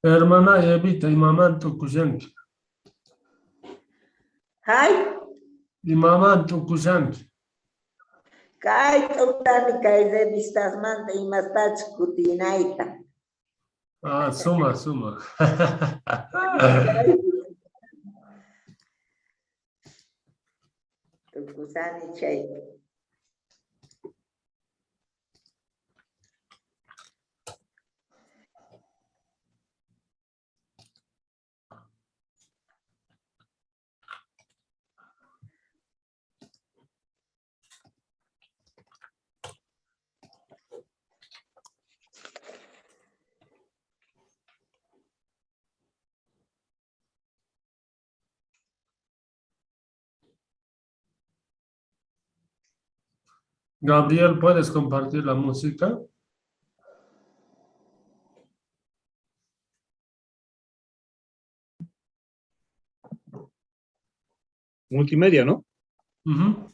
Hermana Evita, imaman tukushanki? Hay. Imaman tukushanki? Kay t'uktani kay revistasmanta imastachus kutinayta. Ah, suma, suma. Tukusani chay. Gabriel, ¿puedes compartir la música? Multimedia, ¿no? Ujú.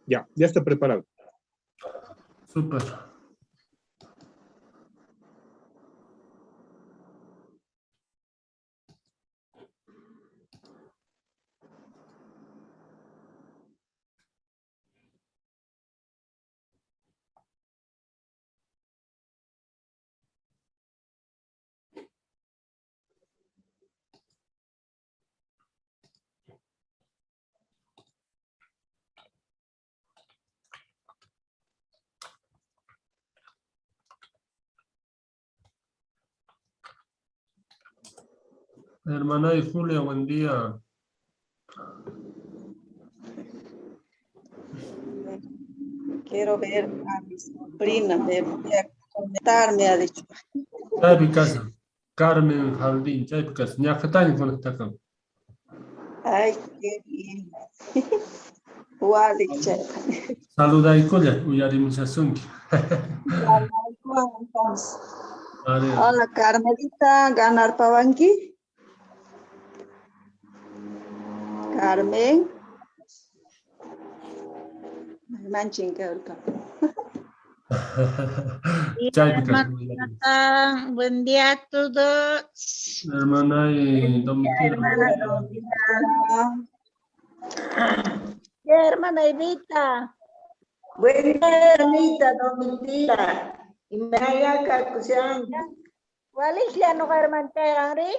Ya, ya está preparado. Súper. Hermana y Julia, buen día. Quiero ver a mi sobrina, me voy a conectar, me ha dicho. Chaypi casa. Carmen Jardín, chaypi casa. Ñaqataña conectakan. Ay, qué bien. Walik chayqa. Saludaykulla, uyarimushasunki. Entonces. Vale. Hola, Carmelita, ganarpawanki. Carmen. Manchin karka. Chaypi Hermana casa, uyarimus. Natán, buen día a todos. Hermana y Domitila. Hermana Domitila. Ya, hermana Evita. Buen día, hermanita Domitila. Imayaka kushan. Walishlla noqa hermantayqa ri?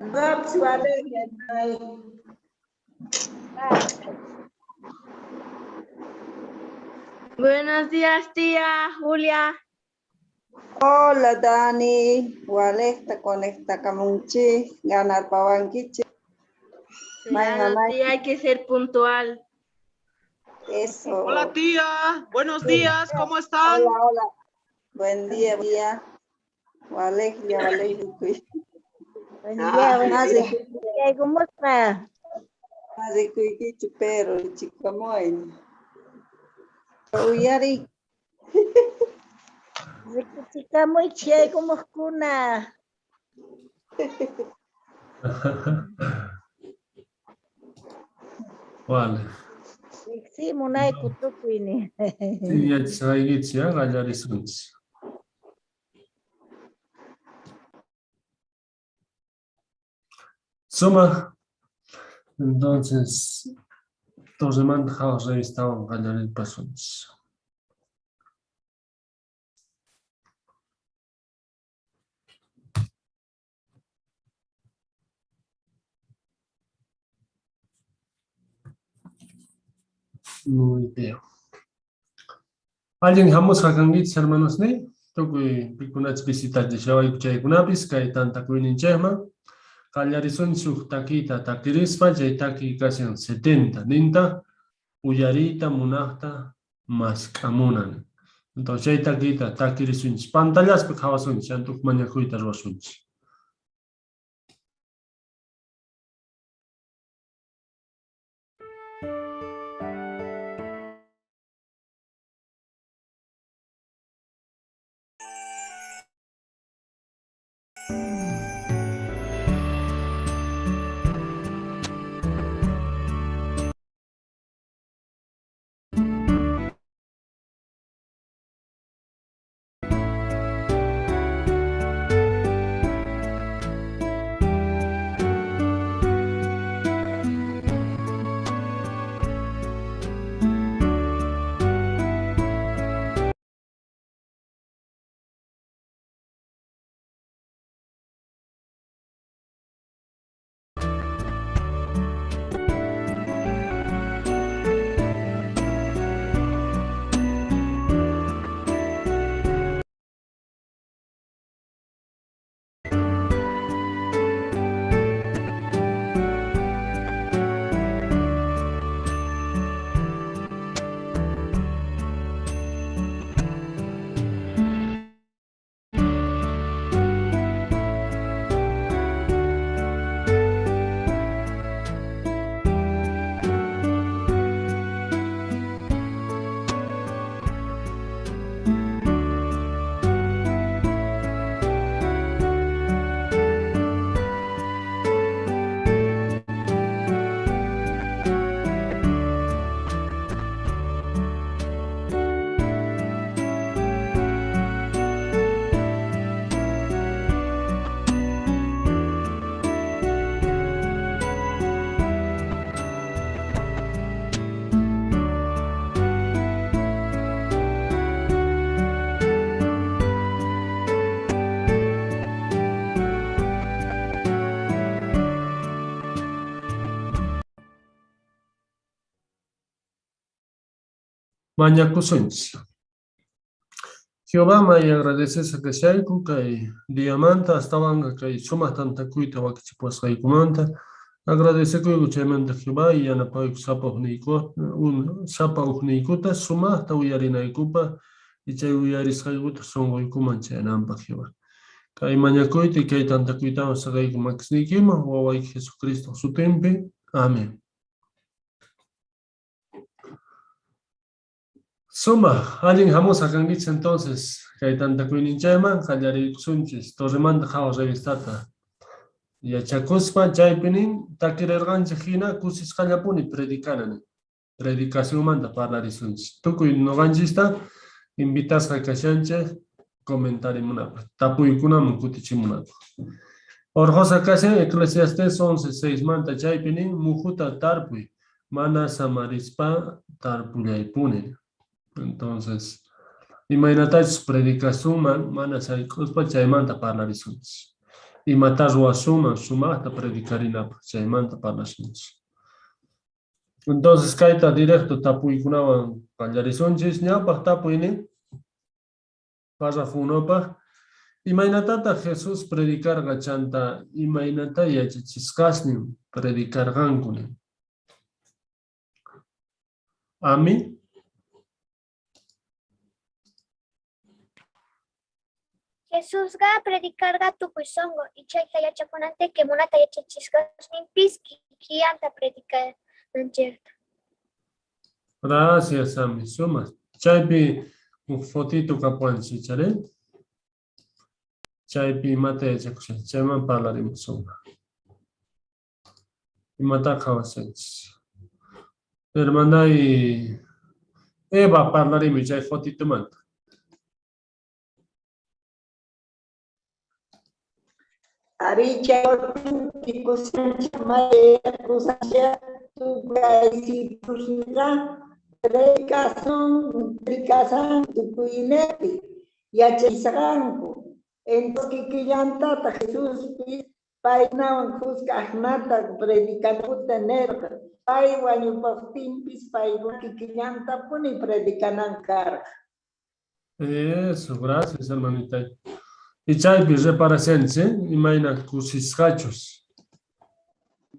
Noqapis walejlla, hermanay. Buenos días, tía Julia. Hola, Dani. Walejta conectakamunchi, ganarpawankichi. Claro, tía, hay que ser puntual. Eso. Hola, tía. Buenos días, ¿cómo están? Hola, hola. Buen día, buen día. Walejlla, walejlla. Buen día, buen Ah, día. sí. ¿Cómo está? Rikuykichu, pero chikamuayni. Uyari. Rikuchikamuychik yaykumuqkuna. Vale. Riqsimunayku tukuyni. Sí, yachasqaykichik, ya, qallarisunchik. Suma. Entonces, Torremanta House revistawan qallaripasunchik. Muy bien. Allin hamusqa kankichis, hermanos, ni? Tukuy pikunachis visitachishawayku chaykunapis, kay tantakuyninchikman. Qallarisunchik huk takiyta takirispa, chay takiy kashan 70, ninta uyariyta munaqta mask'amunan. Entonces chay takiyta takirisunchik, pantallaspi qhawasunchik, chanta huk mañakuyta ruwasunchik. Mañakusunchis. Jehová may agradecesqa kashayku kay diamanta astawanqa kay sumaq tantakuyta wakichipuwasqaykumanta. Agradecekuyku chaymanta Jehová y yanapayku sapa ujniyku sapa ujniykuta sumaqta uyarinaykupaq y chay uyarisqaykuta sunquykuman chayananpaq Jehová. Kay mañakuyta y kay tantakuytawan saqayku makisniykiman wawayki Jesucristo sutinpi. Amén. Sumaq, allin hamusqa kankichis entonces kay tantakuyninchayman qallariykusunchis Torremanta Qhawaq revistata yachakuspa chaypi nin takirirqanchik hina kusisqallapuni predicana nin. Predicacionmanta parlarisunchis. Tukuy noqanchista invitasqa kashanchik comentarimunapaq, tapuykunaman kutichimunapaq. Orqosqa kashan Eclesiastés 11:6 manta chaypi nin mujuta tarpuy, mana samarispa tarpullaypuni. Entonces, imaynatachus predicasunman mana sayk'uspa chaymanta parlarisunchis. Imatá ruwasunman sumaqta predicarinapaq chaymanta parlasunchis. Entonces, kayta directo tapuykunawan qallarisunchis. Ñawpaq tapuy nin, párrafo unopaq, imaynatataq Jesús predicarqa chanta imaynatá yachachisqasnin predicarqanku nin? Ami. Jesusqa predicarqa tukuy sonqo y chayta yachakunanchej munata yachachisqasninpis kikillanta predicananchejta. Gracias, Ami. Sumaq. Chaypi uj fotito kapuwanchis, ichari? Chaypi imata yachakushan, chayman parlarimusunqa. Imatá qhawashanchis? Hermanay Eva parlarimuy chay fotitomanta. Arí, chay kusanchik may kusanchik tukuy predicasun predicasan tukuynepi yachachisqanku. Entonces kikillantataq Jesuspis paykunawan khuska ajnata predicanankuta nerqa. Pay wañupojtinpis paykuna kikillantapuni predicanan karqa. Eso, gracias, hermanita. Y chaypi reparashanchis, ¿eh? Imayna kusisqachus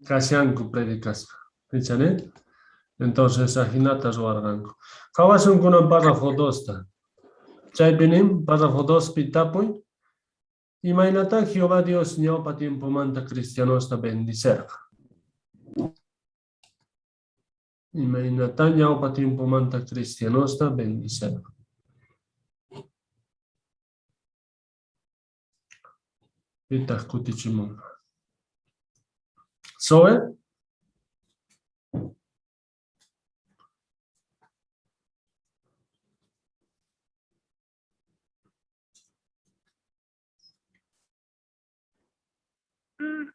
kashanku predicaspa. Icha, ¿eh? Entonces, ajinata ruwarqanku. Qhawasun kunan párrafo 2ta. Chaypi nin, párrafo 2pi tapuy, imaynatá Jehová Dios ñawpa tiempomanta cristianosta bendicerqa? Imaynatá ñawpa tiempomanta cristianosta bendicerqa? Pitaq kutichimunqa? Zoe?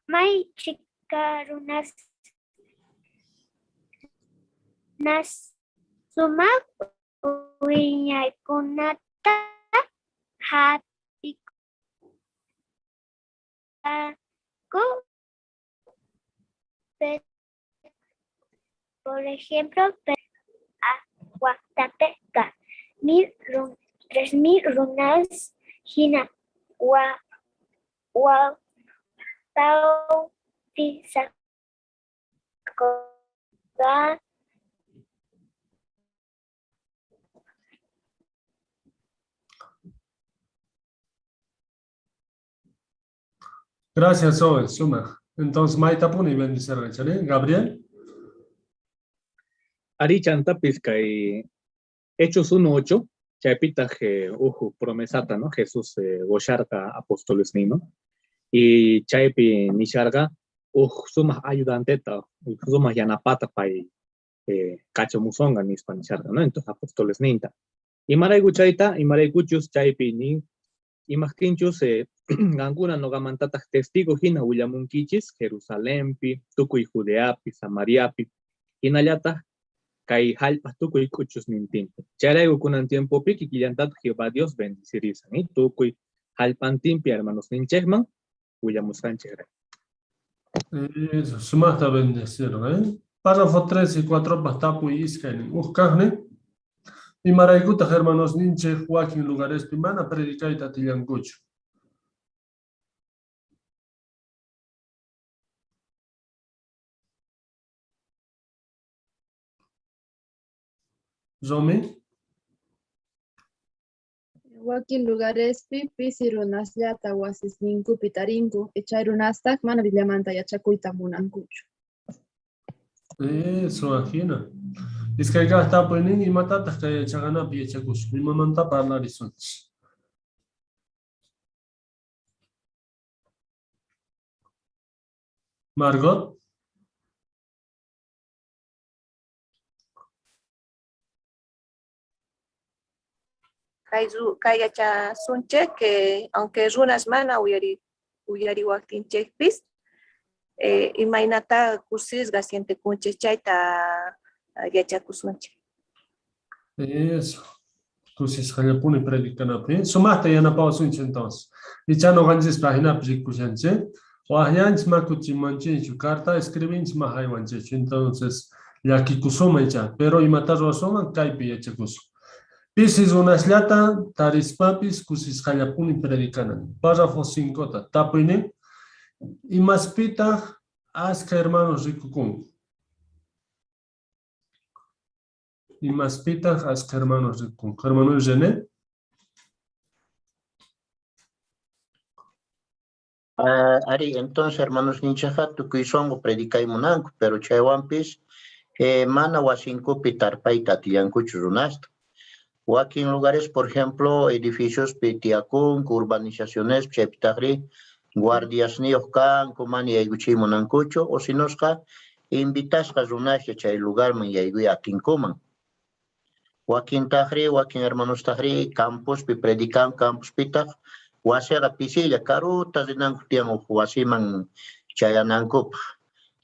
May chhika runas nas sumaq wiñaykunata jap'ikunku, por ejemplo, Aguatapeca, 3000 runas jina bautizakorqa. Gracias, Zoe, sumaq. Entonces, maytapuni bendicerqa, chari. Gabriel. Ari chantapis kay Hechos 1:8, chaypitaj uj promesata, ¿no? Jesús gosharqa apostolesnin, ¿no? Y chaypi nisharqa uj sumaq ayudanteta, uj sumaq yanapata pay kachamusonqa nispa nisharqa, ¿no? Entonces apostolesninta. Imarayku chayta, imaraykuchus chaypi nin, imajtinchus qankuna noqamantataj testigo hina willamunkichis Jerusalempi, tukuy Judeapi, Samariapi, hinallataj kay jallp'a tukuy k'uchusnintinpi. Chayrayku kunan tiempopi kikillantataj Jehová Dios bendicirisan, ¿eh? Tukuy jallp'antinpi hermanosninchejman willamusqanchejrayku. Eso, sumaqta bendecirqa, ¿eh? Párrafo 3 y 4 tapuy iskaynin. Uj kaqnin. Imaraykutaq hermanosninchej wakin lugarespi mana predicayta atillankuchu? Romy? Wakin lugarespi pisi runasllata wasisninkupi tarinku, chay runastaj mana Bibliamanta yachakuyta munankuchu. Eso, ajina. Iskay kaj tapuynin, imatataj kay yachaqanapi yachakusun? Imamanta parlarisunchis? Margot? Kay yachasunchej que aunque runas mana uyariwajtinchejpis, imaynata kusisqa sientekunchej chayta yachakusunchej. Eso. Kusisqallapuni predicanapi. Sumajta yanapawasunchej entonces. Ichá noqanchispaj jinapi rikushanchej. Wajyanchej ma kutimunchejchu, carta escribinchej ma jaywanchejchu. Entonces llakikusunman ichá, pero imata ruwasunman kaypi yachakusun. Pisi runasllata tarispapis kusisqallapuni predicana. Párrafo 5ta tapuynin, imaspitaj ashkha hermanos rikukunku? Imaspitaj ashkha hermanos rikukunku? Hermano René. Ari, entonces hermanos ninchejqa tukuy sonqo predicay munanku, pero chaywanpis mana wasinkupi tarpayta atillankuchu runasta. Wakin lugares, por ejemplo, edificiospi tiyakunku, urbanizacionespi, chaypitajri guardiasniyuq kanku, mana yaykuchiy munankuchu, o si nosqa invitasqa runaslla chay lugarman yaykuy atinkuman. Wakintajri, wakin hermanostajri campuspi predican, campuspitaq wasiqa pisilla, karuta rinanku tiyan uj wasiman chayanankupaq.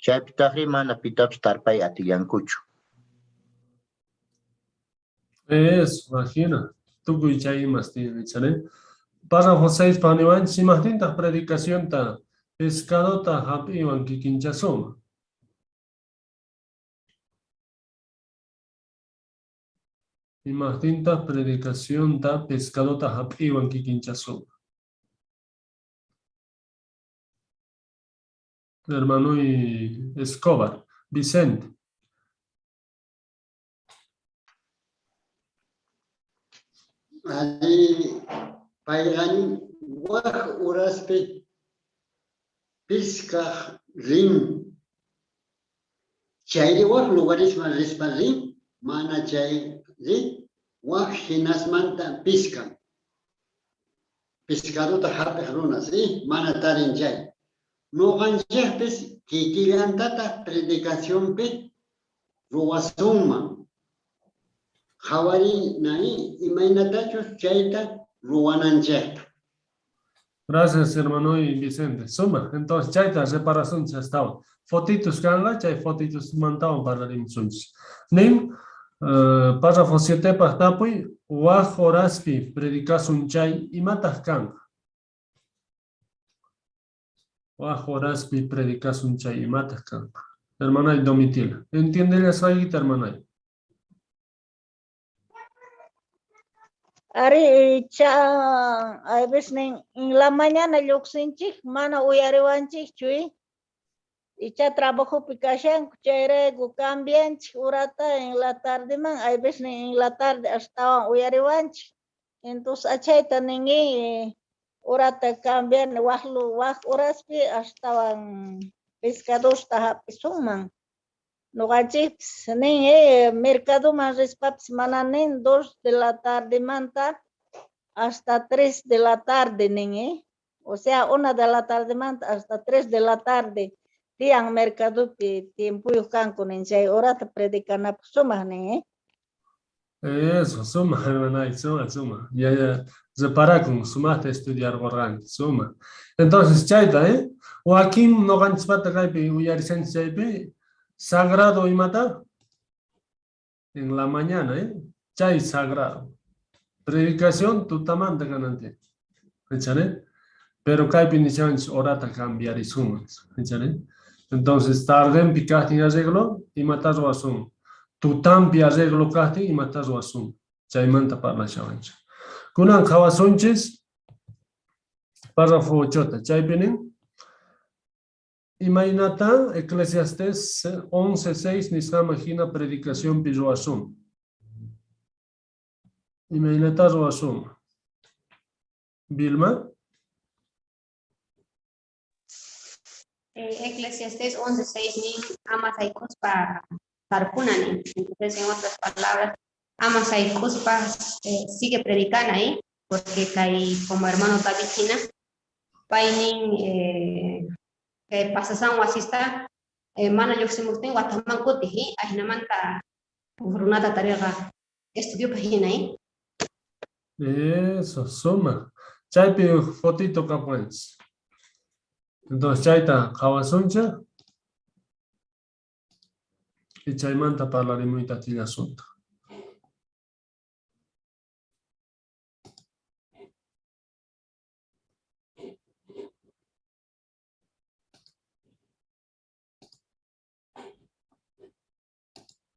Chaypitajri mana pitapis tarpay atillankuchu. Eso, imagina. Tukuy chay imas tiyan, ichare. Párrafo 6 paniwanchis, imajtintaj predicacionta pescadota jap'iwan kikinchasuma? Imajtintaj predicacionta pescadota jap'iwan kikinchasuma? Hermano y Escobar, Vicente. Ari payqanin waj uraspi piskaj rin. Chayri waj lugaresman rispa rin, mana chay rin, waj jinasmanta piskan. Pescadota jap'ej runas, mana tarin chay. Noqanchejpis kikillantataq predicacionpi ruwasunman. Qhawarinay imaynatachus chayta ruwananchejta. Gracias, hermano y Vicente. Suma, entonces chayta reparasunchis astawan. Fotitos kanqa, chay fotitos mantawan parlarimusunchis. Nin, párrafo 7paj tapuy, waj horaspi predicasun chay, imataj kanqa? Waj horaspi predicasun chay, imataj kanqa? Hermanay Domitila. Entiendellasqaykita, hermanay. Ari, cha, a veces en la mañana lluqsinchik, mana uyariwanchikchu, icha trabajopi kashanku, chayrayku cambianchik horata en la tarde man, a veces en la tarde astawan uyariwanchik. Entonces achayta ningi horata cambian waj horaspi astawan pescadosta hap'isunman. Noqanchikpis nin mercadoman rispapis mana nin 2 de la tarde manta hasta 3 de la tarde nin, o sea, 1 de la tarde manta hasta 3 de la tarde tiyan mercadopi tiempuyuq kanku nin, chay horata predicanapaq sumaq nin. Eso, suma, hermanay, suma, suma. Ya, ya, reparakun, sumaqta estudiarqurqanki, suma. Entonces, chayta, wakin noqanchispata kaypi uyarishanchis chaypi, sagrado imata? En la mañana, Chay sagrado. Predicación tutamanta kananti. ¿Echare? Pero kaypi nishanchis horata cambiarisunman. ¿Echare? Entonces, tardenpi kajtin arreglo, imata ruwasun. Tutampi arreglo kajtin, imata ruwasun. Chaymanta parlashawanchej. Kunan qhawasunchis párrafo 8-ta. Chaypi nin, Imaynatá Eclesiastés 11:6 nisqanman jina predicacionpi ruwasunman? Imaynatá ruwasunman? Vilma? Eclesiastés 11:6 nin, ama sayk'uspa tarpuna nin. Entonces, en otras palabras, ama sayk'uspa sigue predicando ahí, porque kay como hermano David jina, pay nin kay pasasan wasista mana lluqsimuptin wataman kutij, ajinamanta uj runata tarirqa estudiopaj jina. Eso, suma. Chaypi uj fotito kapuwanchis. Entonces chayta qhawasunchej y chaymanta parlarimuyta atillasuntaj.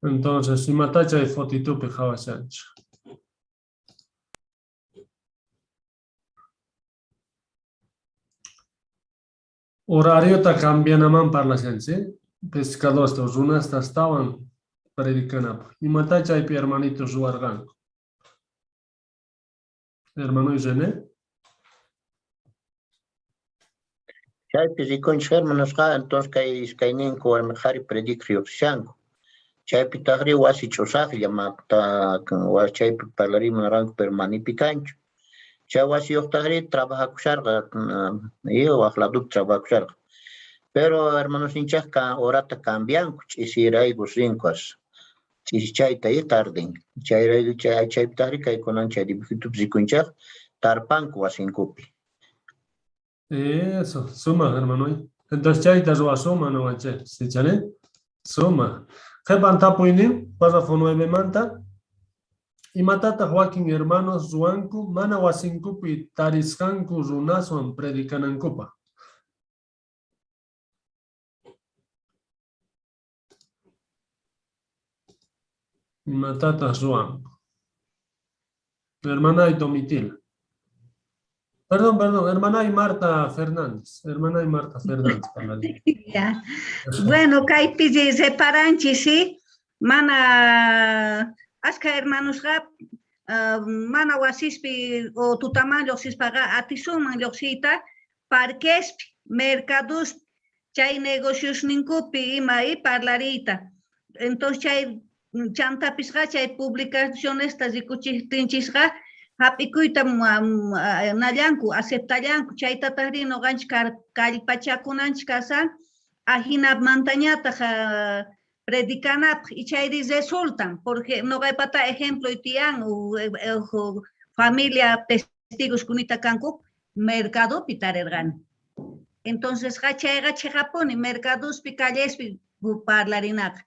Entonces, imatá chay fotitupi qhawashanchej? Horariota cambianaman parlashanchej, pescadosta, runasta astawan predicanapaj. Imatá chaypi hermanitos ruwarqanku? Hermano René. Chaypi rikunchej hermanosqa, entonces kay iskayninku warmi qhari predicaj lluqsishanku. Chaypitajrí wasi ch'usajlla mapta chaypi parlarimunarqanku, pero manipi kanchu. Chay wasiyuqtajrí trabajakusharqa, y waj ladopi trabajakusharqa. Pero hermanosninchejqa horata cambianku, ch'isirayku rinku as. Ch'isi chayta y tarden. Chayrayku chaypitajrí kaykunan chay dibujitupi rikunchej tarpanku wasinkupi. Eso, sumaj hermano. Entonces chayta ruwasunman noqanchejpis, ichari? Sumaj. Qhepan tapuynin, párrafo 9 manta. Imatataq wakin hermanos ruwanku mana wasinkupi tarisqanku runaswan predicanankupaj? Imatataq ruwanku? Hermanay Domitila. Perdón, perdón, hermanay Marta Fernández. Hermanay Marta Fernández. Ya. Bueno, kaypi reparanchis, sí, mana ashkha hermanosqa mana wasispi o tutaman lluqsispaqa atisunman lluqsiyta parquespi, mercadospi, chay negociosninkupi ima y parlariyta. Entonces chay chantapisqa chay publicacionesta rikuchijtinchisqa jap'ikuyta nallanku, aceptallanku, chaytatajrí noqanchis kallpachakunanchis kashan, ajinamantañataj predicanapaj, y chayri resultan, porque noqaypata ejemplo tiyan, familia testigos kunita kanku, mercadopi tarirqani. Entonces chayqa chhiqapuni, mercadospi, callespi parlarinaqa.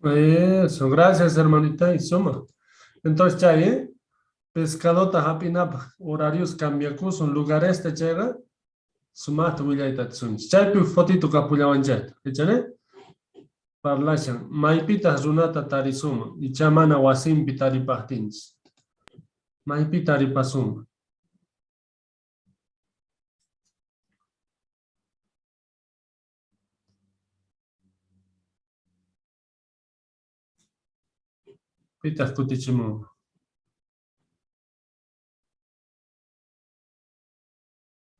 Eso, gracias hermanita, y suma. Entonces chay, pescadota jap'inapaj horarios cambiakusun, lugaresta chayqa sumajta willayta atisunchis. Chaypi fotito kapullawanchayta, ichari? Parlashan, maypitaj runata tarisunman, icha mana wasinpi taripajtinchis. Maypi taripasunman. Pitaj kutichimunman?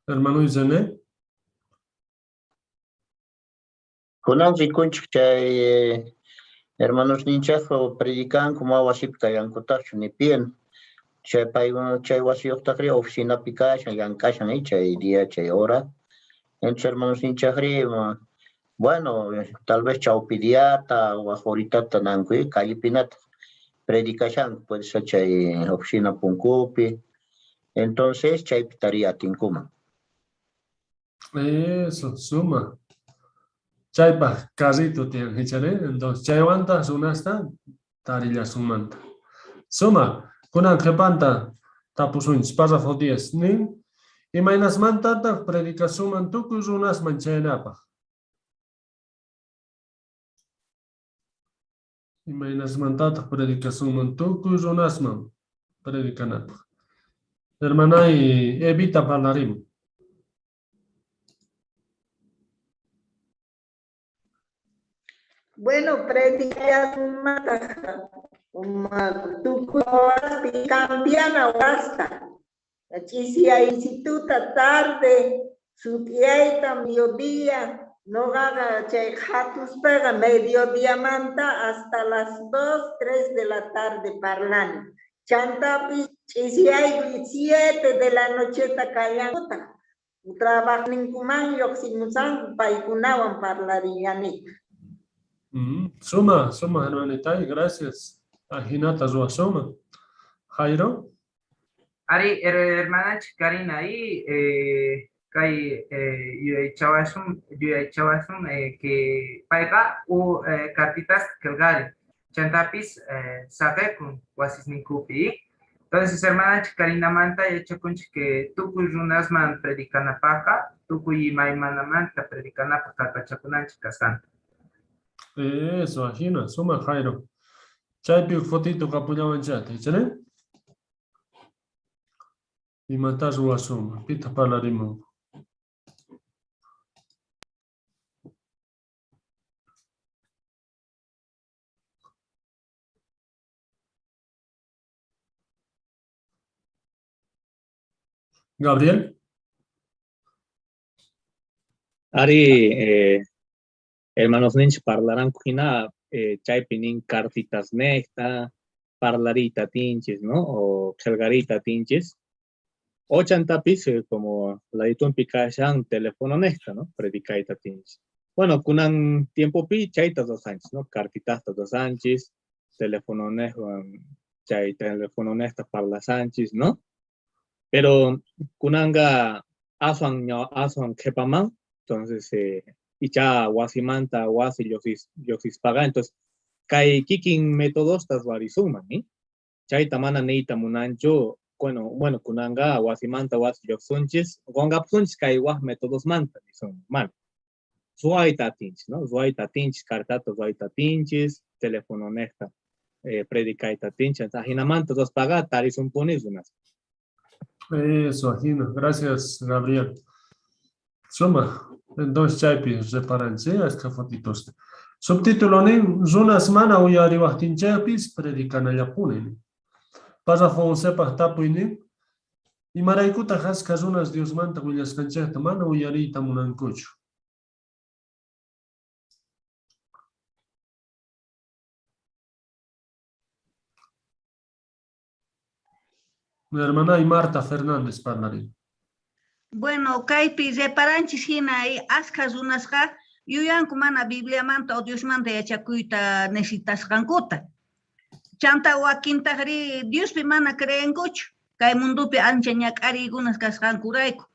Hermano René. Kunan rikunchik chay hermanosninchej predicanku ma wasipi kallankutaqchu ni pian. Chay paykuna chay wasiyuqtaqri oficinapi kashan, llank'ashan chay día, chay hora. Entonces hermanosninchejri, bueno, tal vez chawpi diata, waj horitata nanku, callepinata predicashanku, puede ser chay oficina punkupi. Entonces chaypi tariy atinkuman. Eso, suma. Chaypaj carrito tiyan, ichari? Entonces chaywanta runasta tarillasunmanta. Suma, kunan qhepanta tapusunchis, párrafo 10. Nin, imaynasmantataq predicasunman tukuy runasman chayanapaj? Imaynasmantataj predicasunman tukuy runasman predicanapaj? Hermanay Evita parlarimun. Bueno, predicasunmantaj tukuy horaspi cambiana horasta. Ch'isiyaysituta tarde, sut'iyayta mediodía, noqaqa chay qhatuspaqa mediodiamanta hasta las 2, 3 de la tarde parlani. Chantapis ch'isiyayku 7 de la nocheta kallankutaj. Trabajninkuman lluqsimusanku paykunawan parlarillanitaj. Suma, suma, hermanitay, gracias. Ajinata ruwasuma. Jairo. Ari, hermananchik Karina, ahí kay yuyaychawasun que payqa u cartitas qillqari chantapis saqekun wasisninkupi. Entonces, hermananchik Karinamanta yachakunchik que tukuy runasman predicanapajqa, tukuy imaymanamanta predicanapaj kallpachakunanchik kasqanta. Eso, ajina, suma Jairo. Chaypi uj fotito kapullawanchata, ichari? Imatá ruwasunman? Pitaq parlarimunku? Gabriel. Ari, hermanosninchik parlaranku jina, chaypi nin cartitasnejta, parlariyta atinchis, ¿no? O qhelqariyta atinchis. O chantapis, como laditunpi kashan telefononejta, ¿no? Predicayta atinchis. Bueno, kunan tiempopi chayta ruwasanchis, ¿no? Cartitasta ruwasanchis, telefononejwan, chay telefononejta parlasanchis, ¿no? Pero kunanqa aswan ña, aswan qhepaman, entonces ichá wasimanta wasi lluqsispaqa, entonces kay kikin metodosta ruwarisunman, ¿eh? Chayta mana niyta munanchu, bueno, bueno, kunanqa wasimanta wasi lluqsunchis, qonqapusunchis kay waj metodosmanta, nisunman, mana. Ruwayta atinchis, ¿no? Ruwayta atinchis, cartata ruwayta atinchis, telefononejta predicayta atinchis, entonces, ajinamanta ruwaspaqa tarisunpuni runas. Eso, ajina, gracias, Gabriel. Suma, entonces chaypi reparanchis, ashkha fotitos. Subtítulo nin, runas mana uyariwajtinchejpis predicanallapuni nin. Párrafo 11paj tapuy nin, imaraykutaj ashkha runas Diosmanta willasqanchejta mana uyariyta munankuchu? Mi hermana y Marta Fernández parlarin. Bueno, kaypi reparanchis hina ashkha runasqa yuyanku mana Bibliamanta o Diosmanta yachakuyta necesitasqankuta. Chanta wakintajri Diospi mana creenkuchu, kay mundopi ancha ñak'ariykunas kasqankurayku.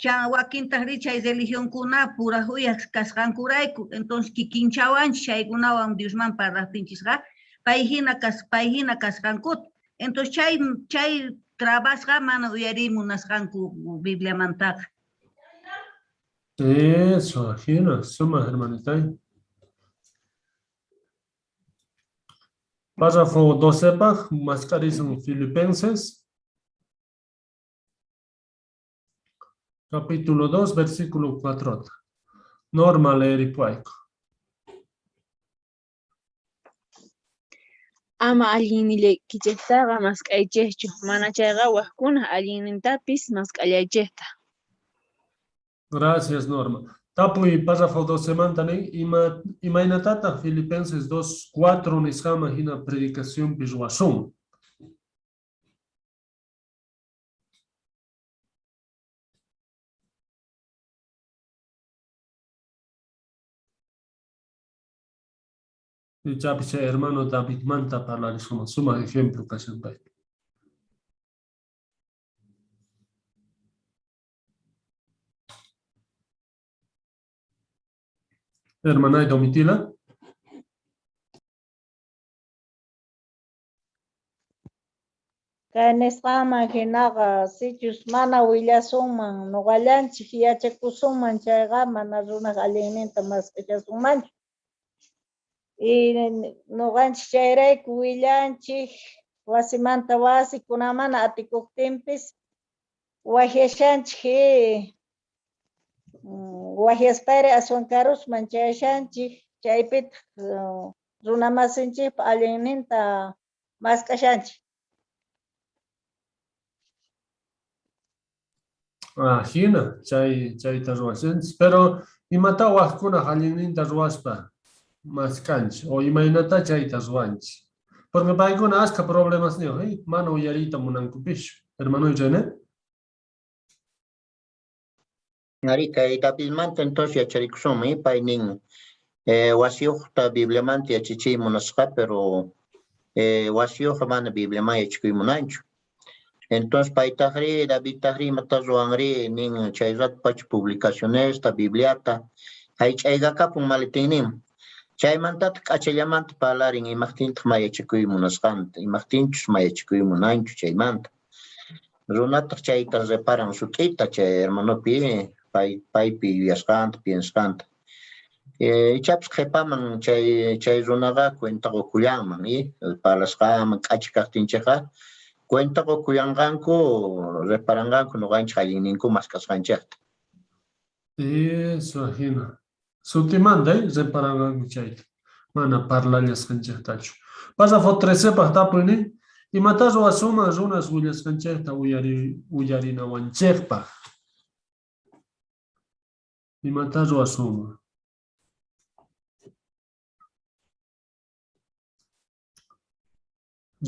Wakintajri chay religionkuna puraj uyaj kasqankurayku, entonces kikinchawanchis chaykunawan Diosman parlajtinchisqa, pay hina kas, pay hina kasqankuta. Entonces chay trabasqa mana uyariy munasqanku Bibliamantaqa. Eso, ajina, suma, hermanita. Párrafo 12paj, mask'arisun Filipenses. Capítulo 2, versículo 4. Norma leeripuayku. Ama allinnillaykichejtaqa mask'aychejchu, mana chayqa wajkunaj allinnintapis mask'allaychejtaj. Gracias, Norma. Tapuy párrafo 12 manta nin, imaynatataq Filipenses 2, 4 nisqaman hina predicacionpi ruwasun? Ichapis chay hermano Davidmanta parlarisunman, sumaq ejemplo kashan pay. Hermana Domitila. Kay nisqanman hinaqa sichus mana willasunman, noqallanchik yachakusunman chayqa mana runaj allinninta mask'achasunmanchu. Y noqanchik chayrayku willanchik wasimanta wasi kunamana atikojtinpis wajyashanchik wajyaspayri aswan karusman chayashanchik chaypitaj runamasinchikpa allinninta mask'ashanchik. Ah, jina, chay, chayta ruwashanchis. Pero imata wajkunaj allinninta ruwaspa mask'anchik o imaynata chayta ruwanchik. Porque paykuna askha problemasniyoj, eh? Mana uyariyta munankupischu. Hermano René. Ari, kay Davidmanta entonces yacharikusunmi, eh? Pay nin, wasiyojta Bibliamanta yachachiy munasqa, pero wasiyojqa mana Bibliaman yachakuy munanchu. Entonces paytajri, Davidtajri imata ruwanri, nin chay rato pacha publicacionesta, Bibliata, jaych'aykakapun maletinninman. Chaymantataj k'achallamanta parlarin imajtintaj ma yachakuy munasqanta, imajtinchus ma yachakuy munanchu chaymanta. Runataj chayta reparan sut'ita chay hermanopi, pay, paypi yuyasqanta, piensasqanta. Ichapis qhepaman chay, chay runaqa cuenta qokullanman, parlasqanman k'acha kajtinchejqa cuenta qokullanqanku, reparanqanku noqanchej allinninku mask'asqanchejta. Eso, ajina. Sutimanta, reparanqanku chayta. Mana parlallasqanchejtachu. Párrafo 13 paj tapuynin, imatá ruwasunman runas willasqanchejta uyari, uyarinawanchejpaj? Imatá ruwasunman?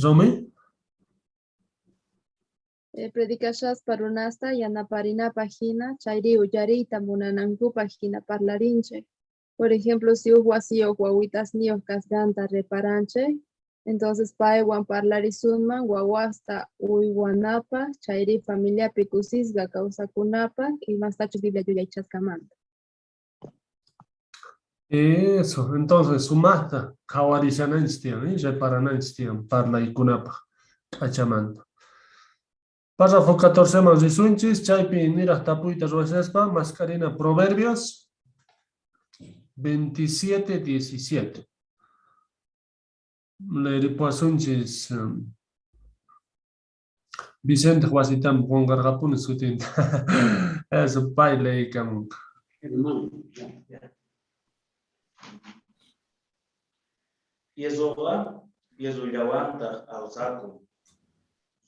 Romy? Predicashaspa runasta yanaparinapaj jina, chayri uyariyta munanankupaj jina parlarinchej. Por ejemplo, si uj wasiyoj wawitasniyoj kasqanta reparanchej, entonces paywan parlarisunman wawasta uywanapaj, chayri familiapi kusisqa kawsakunapaj, imastachus Biblia yuyaychasqamanta. Eso, entonces sumajta qhawarishananchis tiyan, reparananchis tiyan parlaykunapaj k'achamanta. Párrafo 14 man risunchis, chaypi niraj tapuyta ruwashaspa, mask'arina Proverbios 27, 17. Leeripuwasunchis Vicente wasitan qonqarqapuni sutinta. Eso, pay leeykamunqa. Hermano, ya. Fierroqa fierrollawantaj alzakun,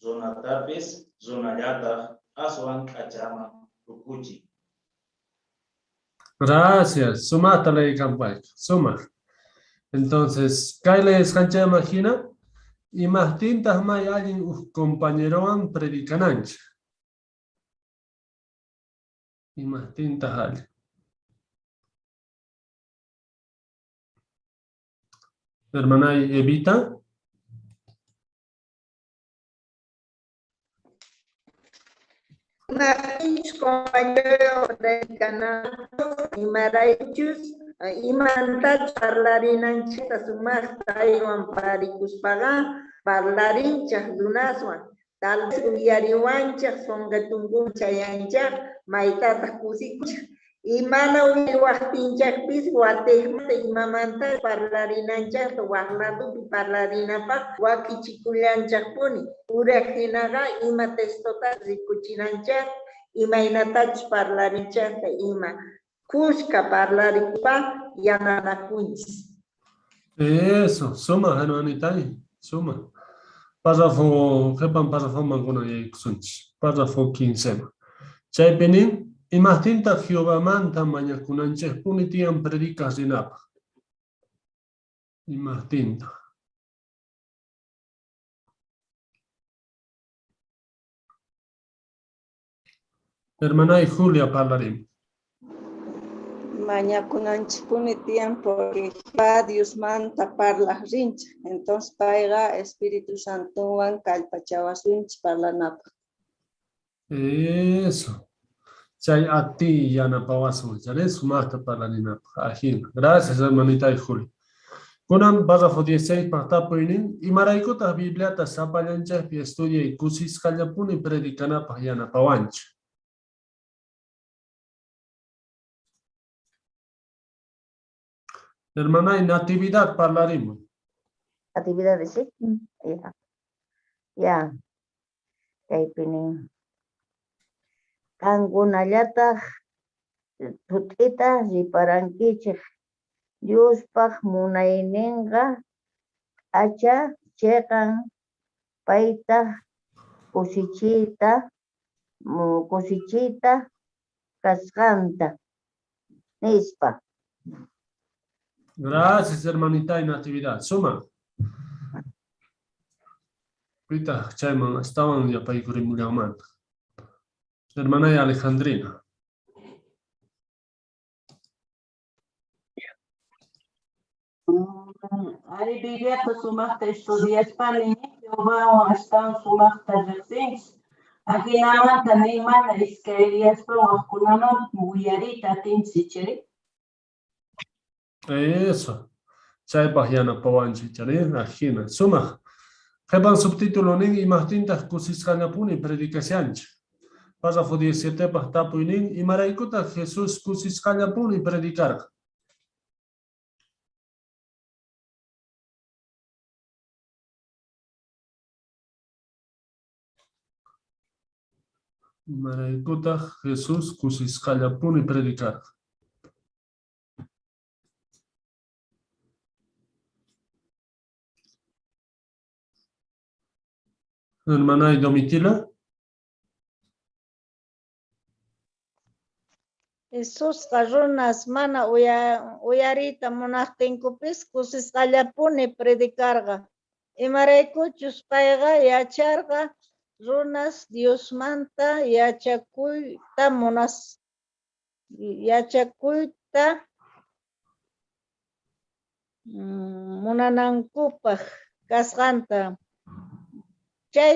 runatapis runallataj aswan k'achaman tukuchin. Gracias, sumajta leeykampayku, sumaj. Entonces, kay leesqanchejman jina, imajtintaj may allin uj compañerowan predicananchej? Imajtintaj allin? Hermanay Evita. Imajtinchus compañero predicanapaj, imaraykuchus imantachus parlarinanchejta sumajta paywan parikuspaqa parlarinchej runaswan, tal vez uyariwanchej, sonqetunkuman chayanchej, maytataj kusikunchej. Y mana uyariwajtinchejpis watejmanta imamanta parlarinanchejta waj ladopi parlarinapaj wakichikullanchejpuni. Puraj jinaqa ima textota rikuchinanchej, imaynatachus parlarinchejta ima. Khuska parlarikuspa yananakunchis. Eso, sumaj, hermanita, sumaj. Párrafo, qhepan párrafoman kunan yaykusunchis. Párrafo 15. Chaypi nin, imajtintaj Jehovamanta mañakunanchejpuni tiyan predicaj rinapaj? Imajtintaj? Hermanay Julia parlarin. Mañakunanchikpuni tiyan porque Jehová Diosmanta parlaj rinchej. Entonces payqa Espíritu Santowan kallpachawasunchik parlanapaj. Eso. Chay ati yanapawasun, chay sumajta parlarinapaj. Ajina. Gracias, hermanita Julia. Kunan párrafo 16 paj tapuynin, imaraykutaj Bibliata sapallanchejpi estudiay kusisqallapuni predicanapaj yanapawanchej? Hermanay Natividad parlarimuy. Natividad, ¿sí? Ya. Ya. Kaypi nin. Qankunallataj sut'ita reparankichej Diospaj munaynenqa k'acha, cheqan, paytaj kusichiyta kasqanta, nispa. Gracias, hermanita Natividad. Suma. Pitaq chayman astawan yapaykurimullanmanta. Hermanay Alejandrina. Arí, Bibliata sumajta estudiaspa nin Jehovawan astawan sumajta rejsinchis. Ajinamanta ni mana iskayriyaspa wajkunaman willariyta atinchis, ichari? Eso. Chaypaj yanapawanchik, ichari? Ajina. Sumaj. Qhepan subtítulo nin imajtintaj kusisqallapuni predicashanchej. Párrafo 17paj tapuy nin imaraykutaj Jesús kusisqallapuni predicarqa. Imaraykutaj Jesús kusisqallapuni predicarqa. Hermanay Domitila. Jesusqa runas mana uyariyta munajtinkupis kusisqallapuni predicarqa. Imaraykuchus payqa yacharqa runas Diosmanta yachakuyta munanankupaj kasqanta. Chay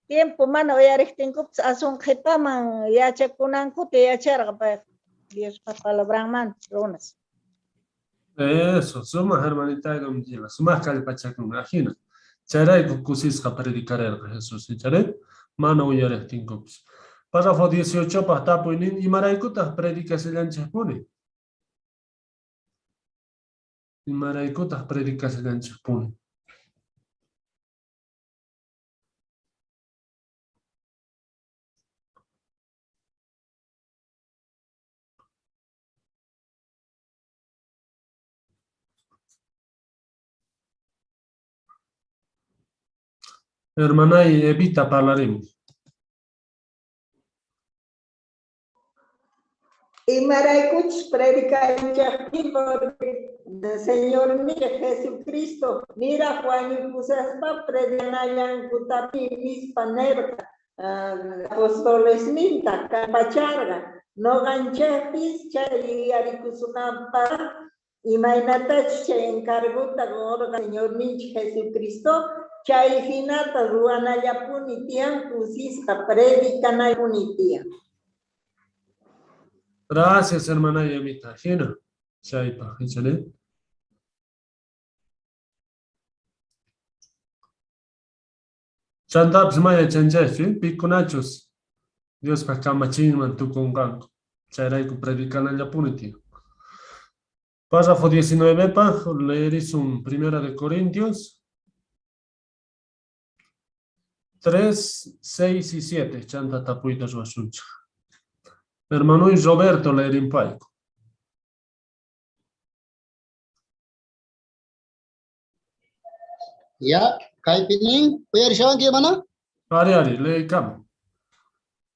tiempo mana uyarejtinkupis aswan qhepaman yachakunankuta yacharqa payqa Diospa palabranmanta runas. Eso, sumaj hermanita Domitila, sumaj kallpachakun, ajina. Chayrayku kusisqa predicarerqa Jesús, ichari? Mana uyarejtinkupis. Párrafo 18paj tapuy nin, imaraykutaj predicashallanchejpuni? Imaraykutaj predicashallanchejpuni? Hermanay Evita parlarimuy. Imaraykuchus predicanchejpi porque Señorninchej Jesucristo niraj wañupusaspa predicanallankutapuni nispa nerqa apostolesninta kallpacharqa. Noqanchejpis chay yuyarikusunapaj imaynatachus chay encargota qorqa Señorninchej Jesucristo, chay jinata ruwanallapuni tiyan, kusisqa predicanallapuni tiyan. Gracias, hermana Yamita. Jina, chaypaj, ichari. Chantapis ma yachanchejchu, pikunachus Diospa kamachinman tukunqanku. Chayrayku predicanallapuni tiyan. Párrafo 19paj leerisun Primera de Corintios 3, 6 y 7. Chanta tapuyta ruwasunchej. Hermanoy Roberto leerimpayku. Ya, kaypi nin, uyarishawanki mana? Ari, ari, leykama.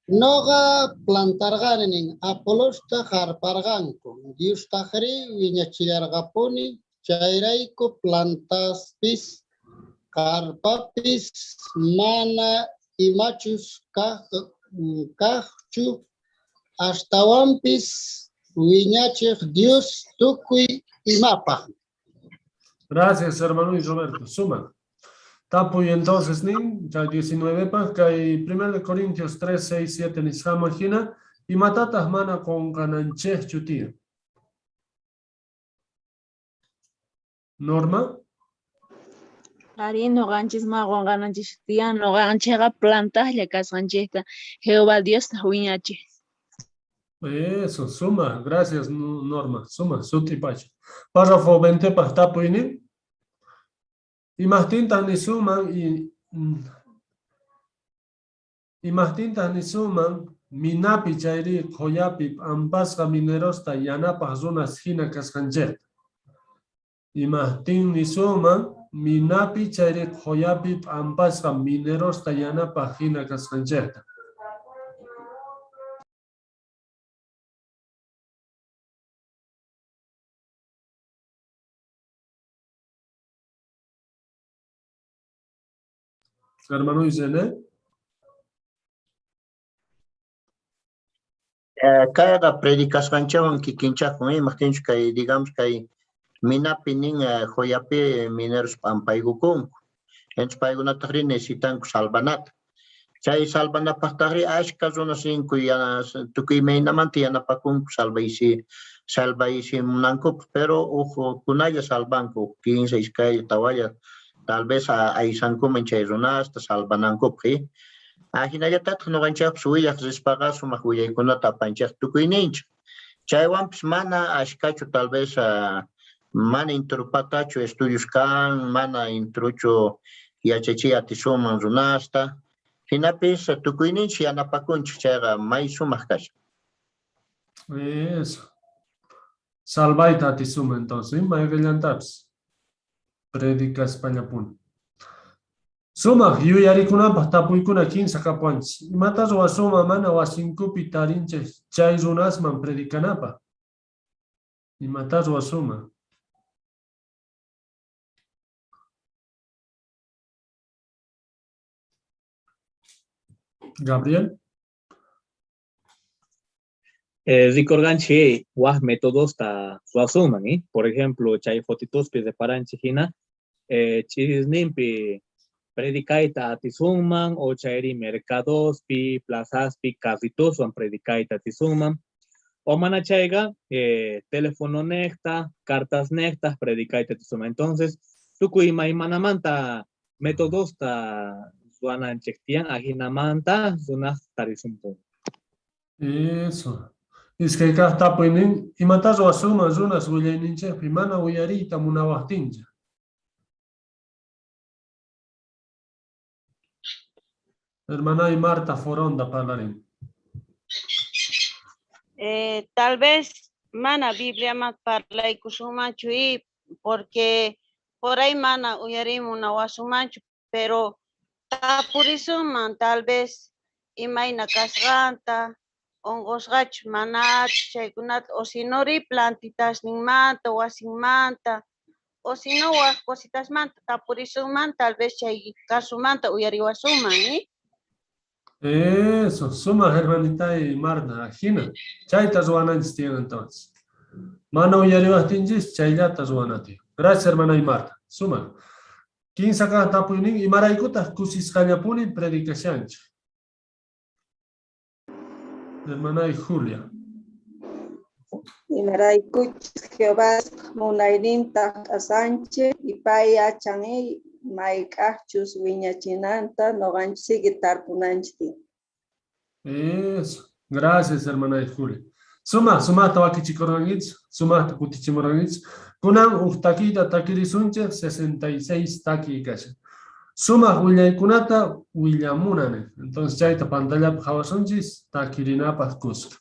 Noqa plantarqani nin, Apolosta qarparqanku, Diostajrí wiñachillarqapuni, chayrayku plantaspis, qarpapis mana imachus kajchu, astawanpis wiñachej Dios tukuy imapaj. Gracias, hermano y Roberto. Suma. Tapuy entonces, nin, chay 19 paj, kay 1 Corintios 3, 6, 7 nisqaman jina, imatataj mana qonqananchejchu tiyan. Norma. Arí, noqanchis mana qonqananchis tiyan, noqanchejqa plantajlla kasqanchejta, Jehová Diostaj wiñachej. Eso, suma, gracias Norma, suma, sut'i pacha. Párrafo 20 paj tapuynin. Imajtintaj nisunman y imajtintaj nisunman minapi chayri qhoyapi p'ampasqa minerosta yanapaj runas jina kasqanchejta. Imajtin nisunman minapi chayri qhoyapi p'ampasqa minerosta yanapaj jina kasqanchejta. Hermano Irene. Kayqa predicasqanchikwan kikinchakun, imajtinchus kay, digamos, kay minapi nin joyapi mineros p'ampaykukunku. Entonces paykunatajrí necesitanku salvanata. Chay salvanapajtajrí ashka runas rinku tukuy imaynamanta yanapakunku salvaysimunankupaj, pero uj kunalla salvanku, uj 15, iskaylla, tawalla, tal vez aysankuman chay runasta salvanankupaj. Ajinallatataj noqanchejpis willaj rispaqa sumaq willaykunata apanchej tukuyninchej. Chaywanpis mana ashkachu tal vez mana intrupatachu estudios kan, mana intruchu yachachiy atisunman runasta. Jinapis tukuyninchej yanapakunchej chayqa may sumaq kashan. Eso. Salvayta atisunman entonces, mayqillantapis. Predicaspallapuni. Sumaq yuyarikunapaj tapuykuna kinsa kapuwanchis. Imata ruwasunman mana wasinkupi tarinchej chay runasman predicanapaj? Imata ruwasunman? Gabriel. Rikorganchej waj metodosta ruwasunman, Por ejemplo, chay fotitospi reparanchej jina, ch'isisninpi predicayta atisunman, o chayri mercadospi, plazaspi, carritoswan predicayta atisunman, o mana chayqa, teléfono nejta, cartas nejta predicayta atisunman. Entonces, tukuy imaymanamanta metodosta ruwananchej tiyan, ajinamanta runas tarisunpuni. Eso. Iskay kaj tapuynin, imata ruwasunman runas willayninchejpi mana uyariyta munawajtinchej? Hermana Marta Foronda parlarin. Tal vez mana Bibliaman parlaykusunmanchu y porque por ahí mana uyarimunawasunmanchu, pero tapurisunman tal vez imayna kasqanta, onqosqachu manachu chaykunata, o si no ri plantitasninmanta, wasinmanta, o si no waj cositasmanta tapurisunman, tal vez chay kasumanta uyariwasunman, Eso, suma hermanita y Marta, ajina. Chayta ruwananchis tiyan entonces. Mana uyariwajtinchis, chayllata ruwana tiyan. Gracias, hermana y Marta. Suma. Kinsa kaj tapuynin, imaraykutaj kusisqallapuni predicashanchej? Hermana y Julia. Imaraykuchus Jehová munayninta k'asanchej y pay yachan mayk'ajchus wiñachinanta noqanchis sigue tarpunanchis tiyan. Eso. Gracias, hermana y Julia. Suma, sumata wakichikurqankichis, sumata kutichimurqankichis. Kunan uj takiyta takirisunchej, 66 takiy kashan. Sumaq willaykunata willamunani. Entonces chayta pantallapi qhawasunchis takirinapaj kuska.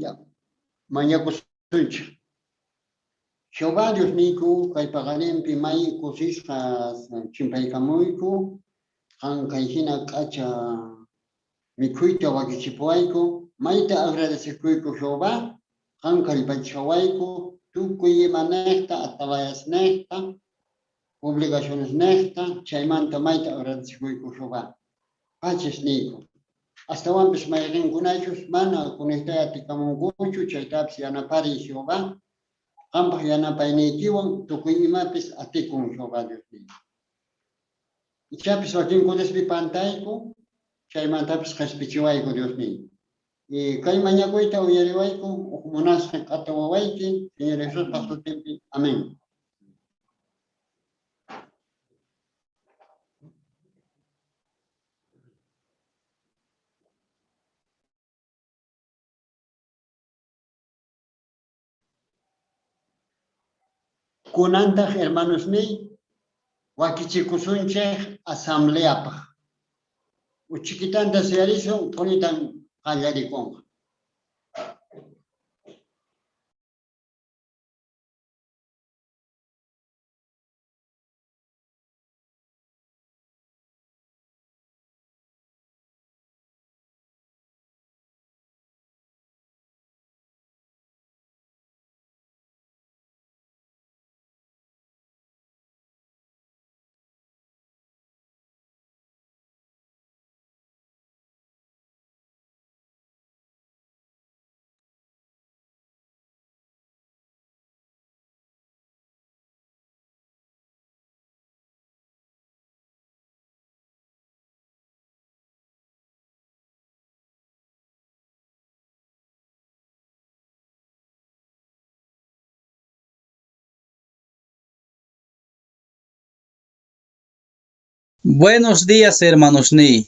Ya, mañakusunchik. Jehová Diosniyku kay paqarinpi may kusisqas chimpaykamuyku, qan kay hina k'acha mikhuyta wakichipuwayku, mayta agradecekuyku Jehová, qan kallpachawayku, tukuy imanejta, atalayasnejta, obligacionesnejta, chaymanta mayta agradecekuyku Jehová. Pachis niyku. Astawanpis mayqinkunachus mana kunejtay atikamunkuchu, chaytapis yanapariy Jehová, qampaj yanapayniykiwan tukuy imapis atikun Jehová Diosniyku. Ichapis wakinkutispi pantayku, chaymantapis qhispichiwayku Diosniyku. Y kay mañakuyta uyariwayku, uj munasqa k'ata wawayki, Señor Jesuspa sutinpi. Amén. Kunantaj hermanosniy wakichikusunchej asambleapaj. Uchikitanta suyarisun, q'uñitan qallarikunqa. Buenos días, hermanos niy.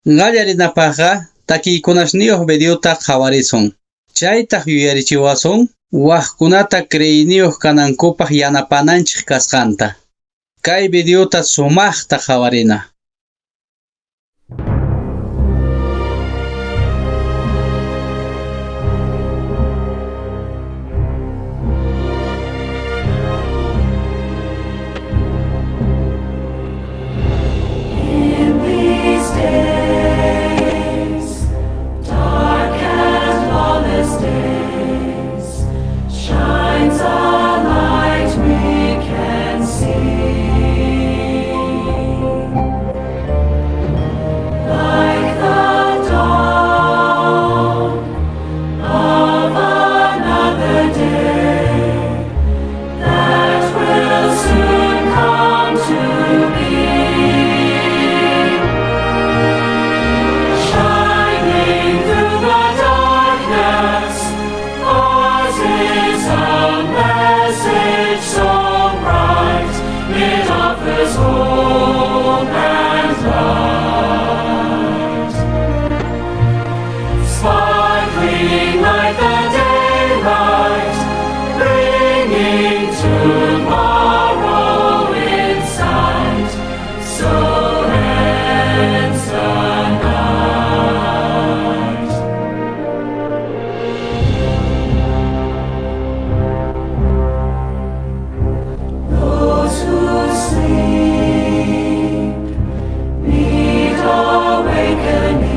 Qallarinapaqqa takiykunasniyuq videota qhawarisun. Chaytaq yuyarichiwasun wajkunata creeyniyuq kanankupaq yanapananchik kasqanta. Kay videota sumaqta qhawarina. In these days, dark and lawless days, shines a light we can see. Like the dawn of another day that will soon come to be. Shining through the darkness, ours is a message so bright, it offers hope and light. Sparkling like the daylight, bringing tomorrow in sight. So ends the night. Those who sleep need awakening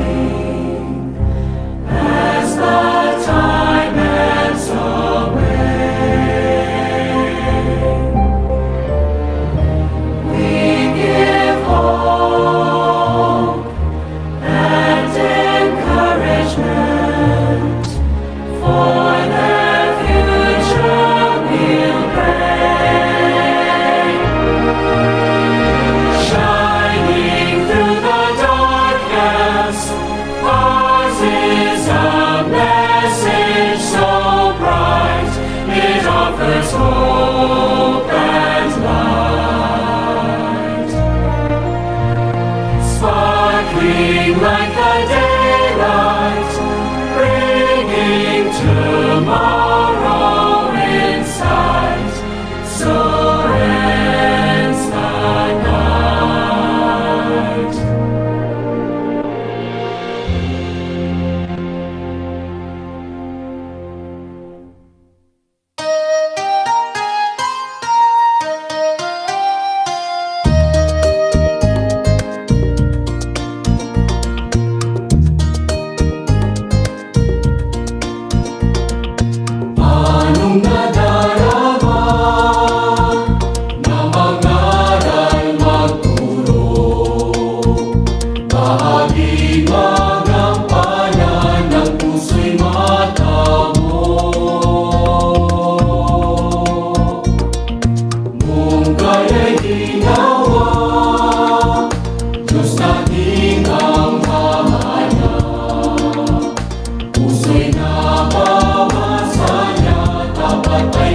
as the time ebbs away. We give hope and encouragement for their future we'll pray. Shining through the darkness, ours is a message so bright, it offers hope and light. Sparkling like the daylight, bringing tomorrow in sight. So ends the night.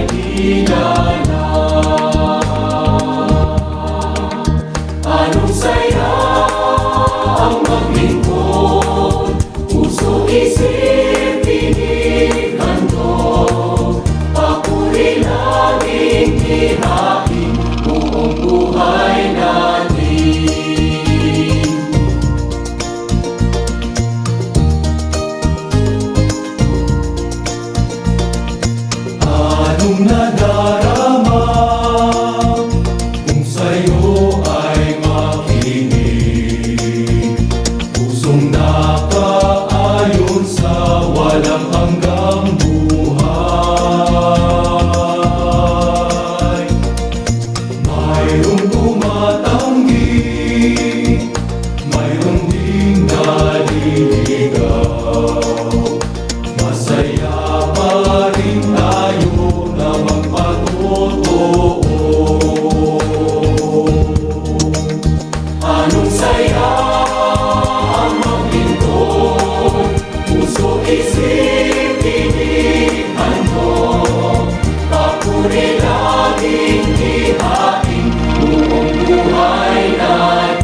kilala. Anong saya ang maglingkod, puso isip tinig handog, papuri laging ihain buong buhay natin. Anong nadarama kung sa'yo ay makinig? Pusong nakaayon sa walang hanggang buhay. Mayroong tumatanggi, mayroong ding naliligaw. Masaya pa rin tayo na magpatotoo. Anong saya ang maglingkod, puso isip tinig handog, papuri laging ihain buong buhay natin.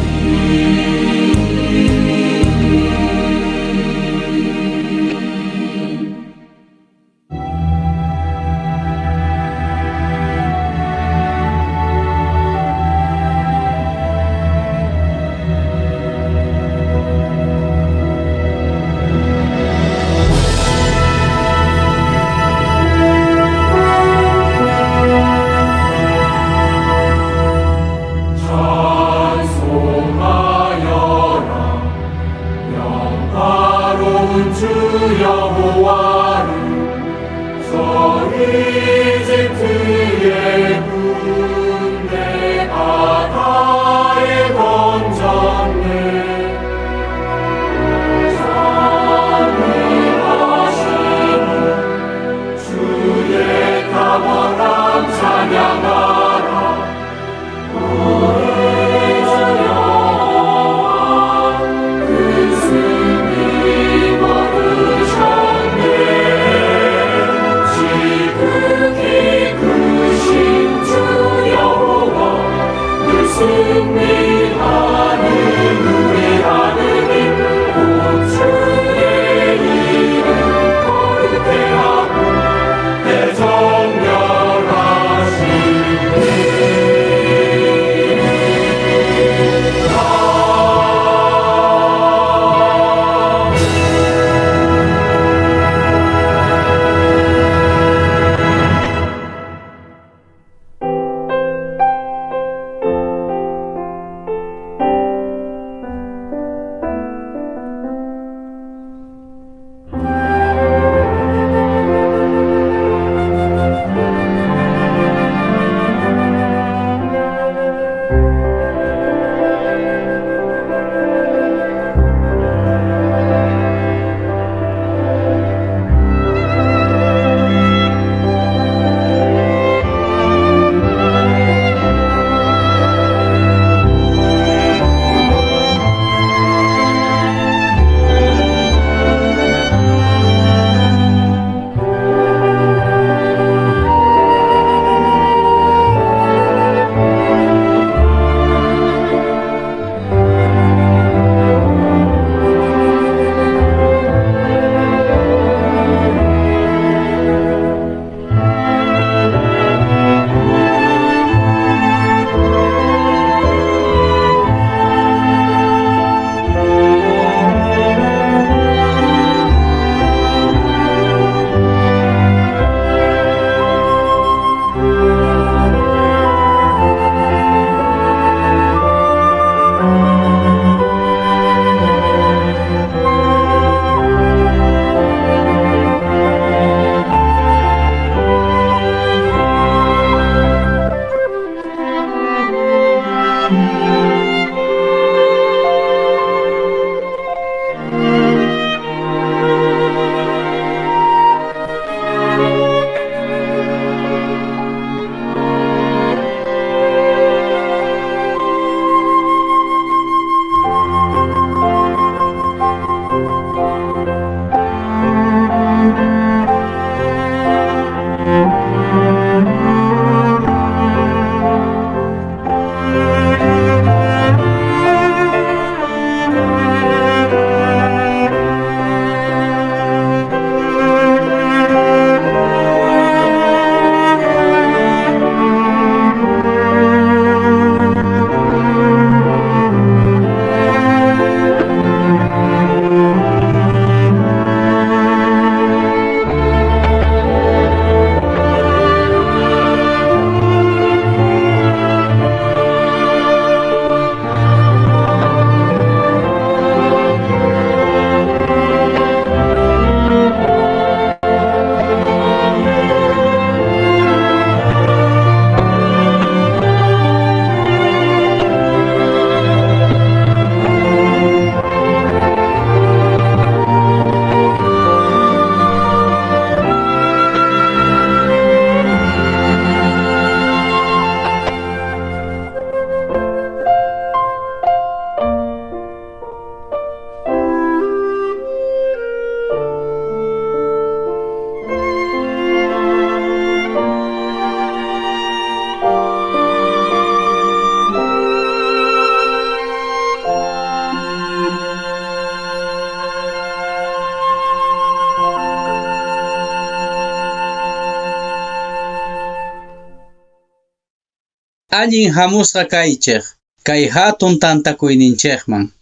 Allin hamusqa kaychej kay hatun tantakuyninchejman.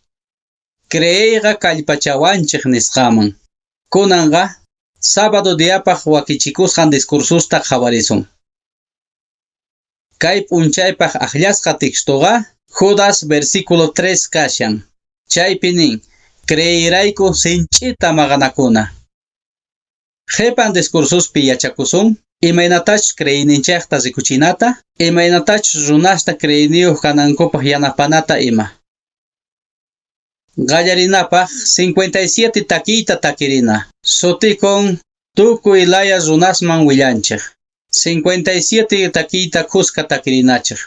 Creeyqa kallpachawanchej nisqaman. Kunanqa sábado diapaj wakichikusqan discursusta qhawarisun. Kay p'unchaypaj ajllasqa textoqa Judas versículo 3 kashan. Chaypi nin, creeyrayku sinch'ita maqanakuna. Qhepan discursuspi yachakusun imaynatachus creeyninchejta rikuchinata, imaynatachus runasta creeyniyoj kanankupaj yanapanata ima. Qallarinapaj 57 takiyta takirina. Sutikun tukuy laya runasman willanchej. 57 takiyta khuska takirinachej.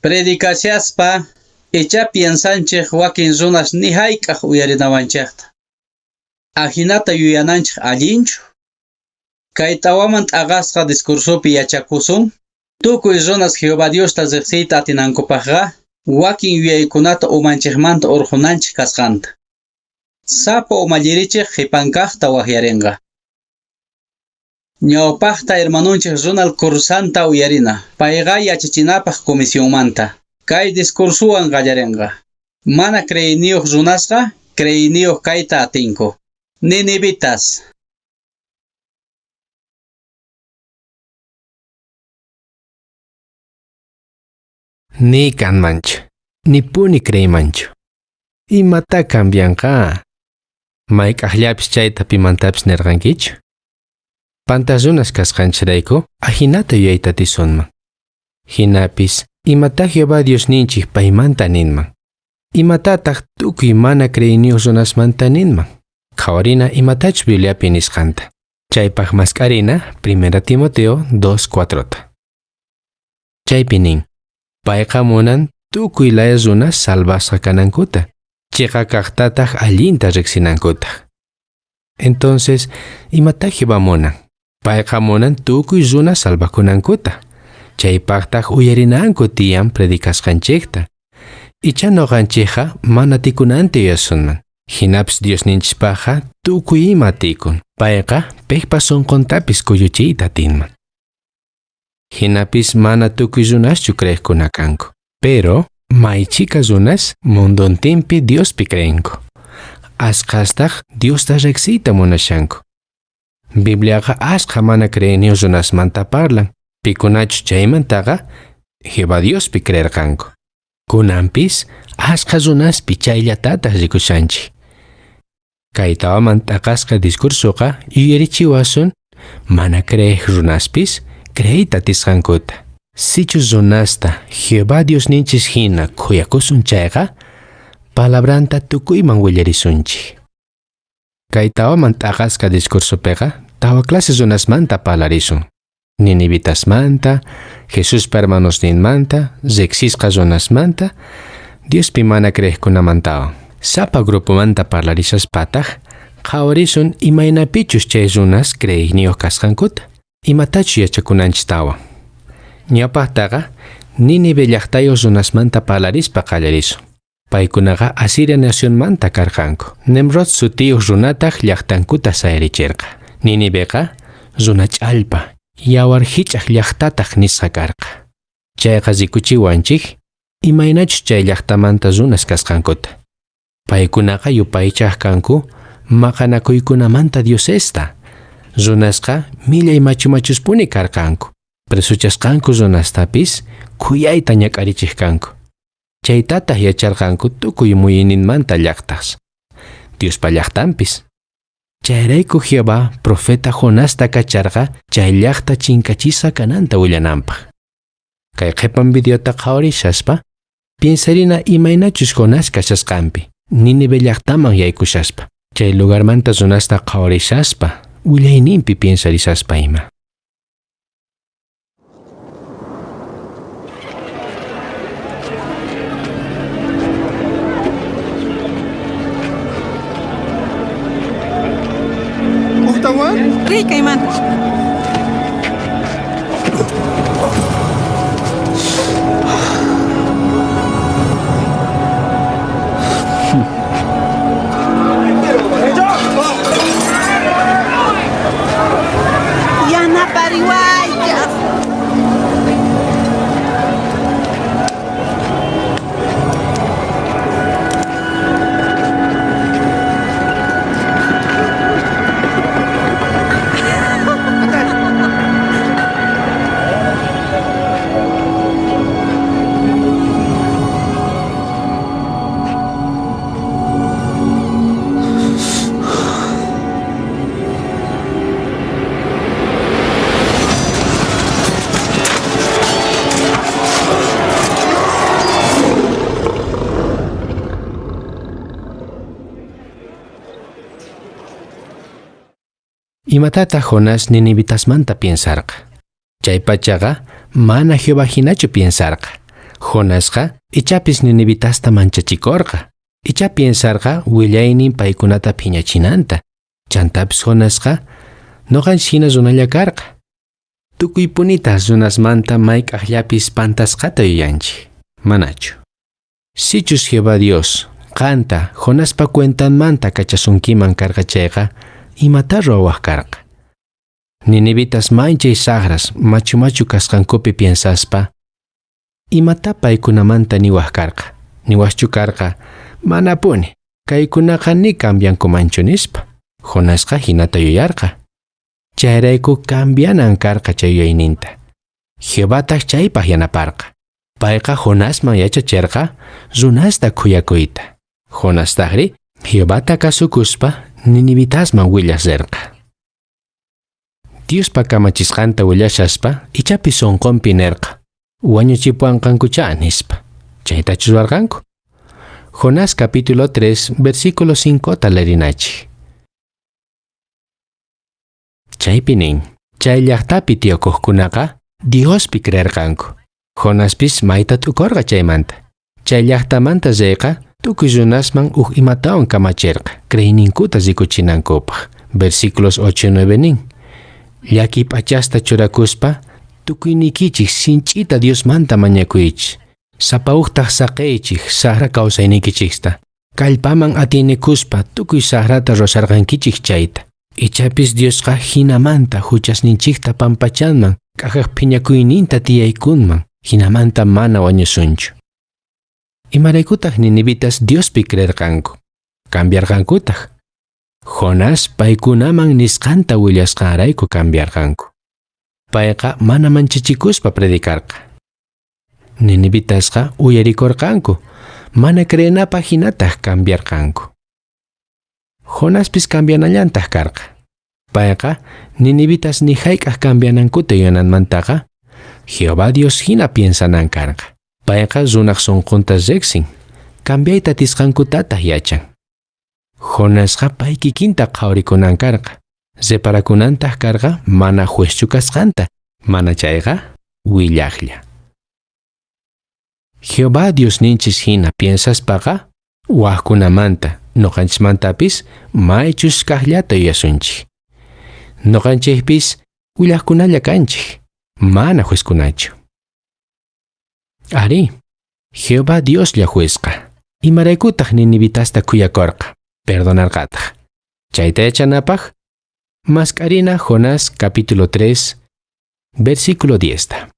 Predicashaspa ichá piensanchej wakin runas ni jayk'aj uyarinawanchejta. Ajinata yuyananchej allinchu. Kay tawaman t'aqasqa discursopi yachakusun, tukuy runas Jehová Diosta riqsiyta atinankupajqa wakin yuyaykunata umanchejmanta urqhunanchej kasqanta. Sapa umallirichej qhipankajta wajyarinqa. Ñawpajta hermanunchej Ronald Cursanta uyarina, payqa yachachinapaj comisionmanta. Kay discursuwan qallarinqa. Mana creeyniyoj runasqa creeyniyoj kayta atinku. Ninivitas. Ni kanmanchu, nipuni creeymanchu. Imatá cambianqa? Mayk'ajllapis chayta pimantapis nerqankichu? Pantaq runas kasqanchejrayku ajinata yuyayta atisunman. Jinapis, imatá Jehová Diosninchej paymanta ninman? Imatataj tukuy mana creeyniyoj runasmanta ninman? Qhawarina imatachus Bibliapi nisqanta. Chaypaj mask'arina 1 Timoteo 2.4ta. Chaypi nin, payqa munan tukuy laya runas salvasqa kanankuta, cheqa kajtataj allinta riqsinankutaj. Entonces, imatá Jehová munan? Payqa munan tukuy runas salvakunankuta. Chaypajtaj uyarinanku tiyan predicasqanchejta. Ichá noqanchejqa mana atikunanta yuyasunman. Jinapis Diosninchejpajqa tukuy ima atikun. Payqa pejpa sonqontapis kuyuchiyta atinman. Jinapis mana tukuy runaschu creejkuna kanku. Pero may chhika runas mundontinpi Diospi creenku. Ashkhastaj Diosta rejsiyta munashanku. Bibliaqa ashkha mana creeyniyoj runasmanta parlan, pikunachus chaymantaqa Jehová Diospi creerqanku. Kunanpis ashkha runaspi chayllatataj rikushanchej. Kay tawaman t'aqasqa discursoqa yuyarichiwasun mana creej runaspis creeyta atisqankuta. Sichus runasta Jehová Diosninchis jina khuyakusun chayqa, palabranta tukuyman willarisunchej. Kay tawaman t'aqasqa discursopeqa tawa clase runasmanta parlarisun. Ninivitasmanta, Jesuspa hermanosninmanta, rejsisqa runasmanta, Diospi mana creejkunamantawan. Sapa grupomanta parlarishaspataj, qhawarisun imaynapichus chay runas creeyniyoj kasqankuta, imatachus yachakunanchejtawan. Ñawpajtaqa Nínive llajtayoj runasmanta parlarispa qallarisun. Paykunaqa Asiria nacionmanta karqanku. Nemrod sutiyoj runataj llajtankuta sayaricherqa. Niniveqa runa ch'allpa, yawar jich'aj llajtataj nisqa karqa. Chayqa rikuchiwanchej imaynachus chay llajtamanta runas kasqankuta. Paykunaqa yupaychaj kanku maqanakuykunamanta diosesta. Runasqa millay machu machuspuni karqanku. Presochasqanku runastapis khuyayta ñak'arichej kanku. Chaytataj yacharqanku tukuy muyuyninmanta llajtas, Diospa llajtanpis. Chayrayku Jehová profeta Jonasta kacharqa chay llajta chinkachisqa kananta willananpaj. Kay qhepan videota qhawarishaspa, piensarina imaynachus Jonás kashasqanpi, Nínive llajtaman yaykushaspa, chay lugarmanta runasta qhawarishaspa, willayninpi piensarishaspa ima. Ujtawan? Riy kaymanta. Yanapariwaychej. Imatataj Jonás ninivitasmanta piensarqa? Chaypachaqa mana Jehová jinachu piensarqa. Jonasqa ichapis ninivitasta manchachikorqa. Ichá piensarqa willaynin paykunata phiñachinanta. Chantapis Jonasqa noqanchis jina runalla karqa. Tukuypunitaj runasmanta mayk'ajllapis pantasqata yuyanchej, manachu? Sichus Jehová Dios qanta Jonaspa cuentanmanta kachasunkiman karqa chayqa, imatá ruwawaj karqa? Ninivitas manchay sajras machu machu kasqankupi piensaspa, imatá paykunamanta niwaj karqa? Niwajchu karqa, manapuni, kaykunaqa ni cambiankumanchu nispa. Jonasqa jinata yuyarqa. Chayrayku cambianan karqa chay yuyayninta. Jehovataj chaypaj yanaparqa. Payqa Jonasman yachacherqa runasta khuyakuyta. Jonastajri Jehovata kasukuspa ninivitasman willaj rerqa. Diospa kamachisqanta willashaspa ichapis sonqonpi nerqa, wañuchipuwanqankuchá nispa. Chaytachus ruwarqanku. Jonás capítulo 3, versículo 5 leerinachej. Chaypi nin, chay llajtapi tiyakojkunaqa Diospi creerqanku. Jonaspis mayta t'ukorqa chaymanta. Chay llajtamanta reyqa tukuy runasman uj imatawan kamacherqa, creeyninkuta rikuchinankupaj. Versículos 8 y 9 nin, llakiy p'achasta churakuspa, tukuyniykichej sinch'ita Diosmanta mañakuychej. Sapa ujtaj saqeychej sajra kawsayniykichejta, kallpaman atienekuspa tukuy sajrata ruwasharqankichej chayta. Ichapis Diosqa jinamanta juchasninchejta pampachanman, k'ajaj phiñakuyninta tiyaykunman, jinamanta mana wañusunchu. Imaraykutaj ninivitas Diospi creerqanku? Cambiarqankutaj. Jonás paykunaman nisqanta willasqanrayku cambiarqanku. Payqa mana manchachikuspa predicarqa. Ninivitasqa uyarikorqanku, mana creenapaj jinataj cambiarqanku. Jonaspis cambianallantaj karqa. Payqa ninivitas ni jayk'aj cambianankuta yuyananmantaqa, Jehová Dios jina piensanan karqa. Payqa runaj sonqonta rejsin, cambiayta atisqankutataj yachan. Jonasqa pay kikinta qhawarikunan karqa, reparakunantaj karqa mana juezchu kasqanta, mana chayqa willajlla. Jehová Diosninchis jina piensaspaqa, wajkunamanta, noqanchismantapis maychus kajllata yuyasunchej. Noqanchejpis willajkunalla kanchej, mana juezkunachu. Arí, Jehová Dioslla juezqa. Imaraykutaj ninivitasta khuyakorqa, perdonarqataj? Chayta yachanapaj, mask'arina Jonás capítulo 3, versículo 10 ta.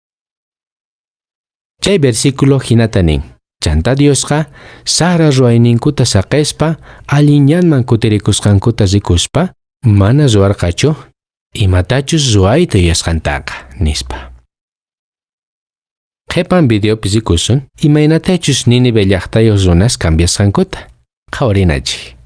Chay versículo jinata nin: Chantá Diosqa sajra ruwayninkuta saqespa, allin ñanman kutirikusqankuta rikuspa, mana ruwarqachu imatachus ruwayta yuyasqantaqa, nispa. Qhepan videopi rikusun imaynatachus Nínive llajtayoj runas cambiasqankuta. Qhawarinachej.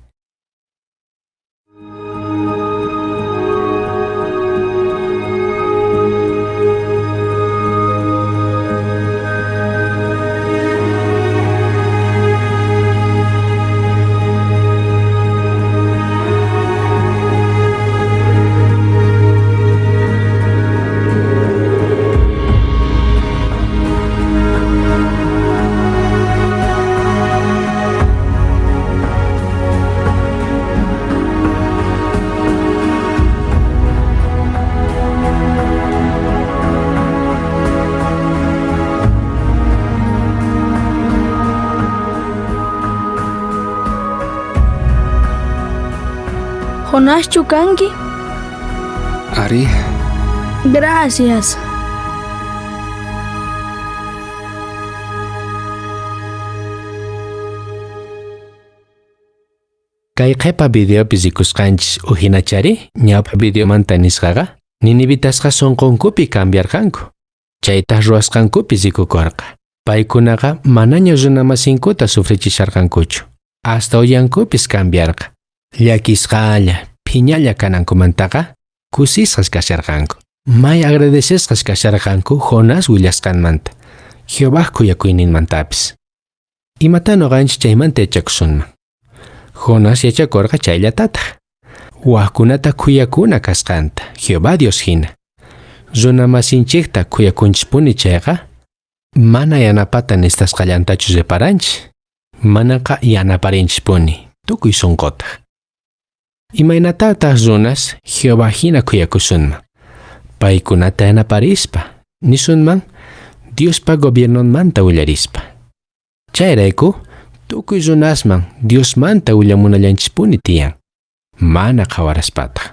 Jonaschu kanki? Arí. Gracias. Kay qhepa videopi rikusqanchis ujinachari ñawpa videomanta nisqaqa, ninivitasqa sonqonkupi cambiarqanku. Chaytaj ruwasqankupi rikukorqa. Paykunaqa manaña runamasinkuta sufrichisharqankuchu. Hasta uyankupis cambiarqa. Llakisqalla, phiñalla kanankumantaqa kusisqas kasharqanku. May agradecesqas kasharqanku Jonás willasqanmanta, Jehovaj khuyakuyninmantapis. Imatá noqanchis chaymanta yachakusunman? Jonás yachakorqa chayllatataj. Wajkunata khuyakuna kasqanta, Jehová Dios jina. Runamasinchejta khuyakunchispuni chayqa, mana yanapata necesitasqallantachu reparanchis, manaqa yanaparinchispuni, tukuy sonqotaj. Imaynatataj runas Jehová jina khuyakusunman? Paykunata yanaparispa, nisunman Diospa gobiernonmanta willarispa. Chayrayku, tukuy runasman Diosmanta willamunallanchispuni tiyan, mana qhawaraspataj.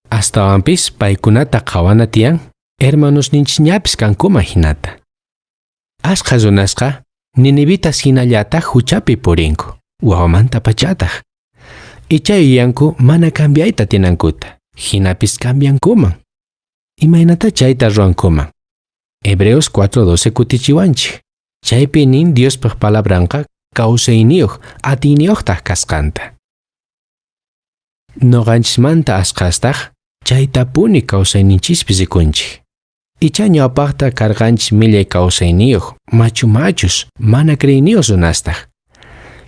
Astawanpis paykunata qhawana tiyan hermanosninchikñapis kankuman jinata. Ashkha runasqa ninivitas jinallataj juchapi purinku, wawamantapachataj. Ichá yuyanku mana cambiayta atinankuta, jinapis cambiankuman. Imaynatá chayta ruwankuman? Hebreos 4:12 kutichiwanchej. Chaypi nin Diospaj palabranqa kawsayniyoj, atiyniyojtaj kasqanta. Noqanchismanta ashkhastaj chaytapuni kawsayninchispi rikunchej. Ichá ñawpajta karqanchis millay kawsayniyoj, machu machus, mana creeyniyoj runastaj.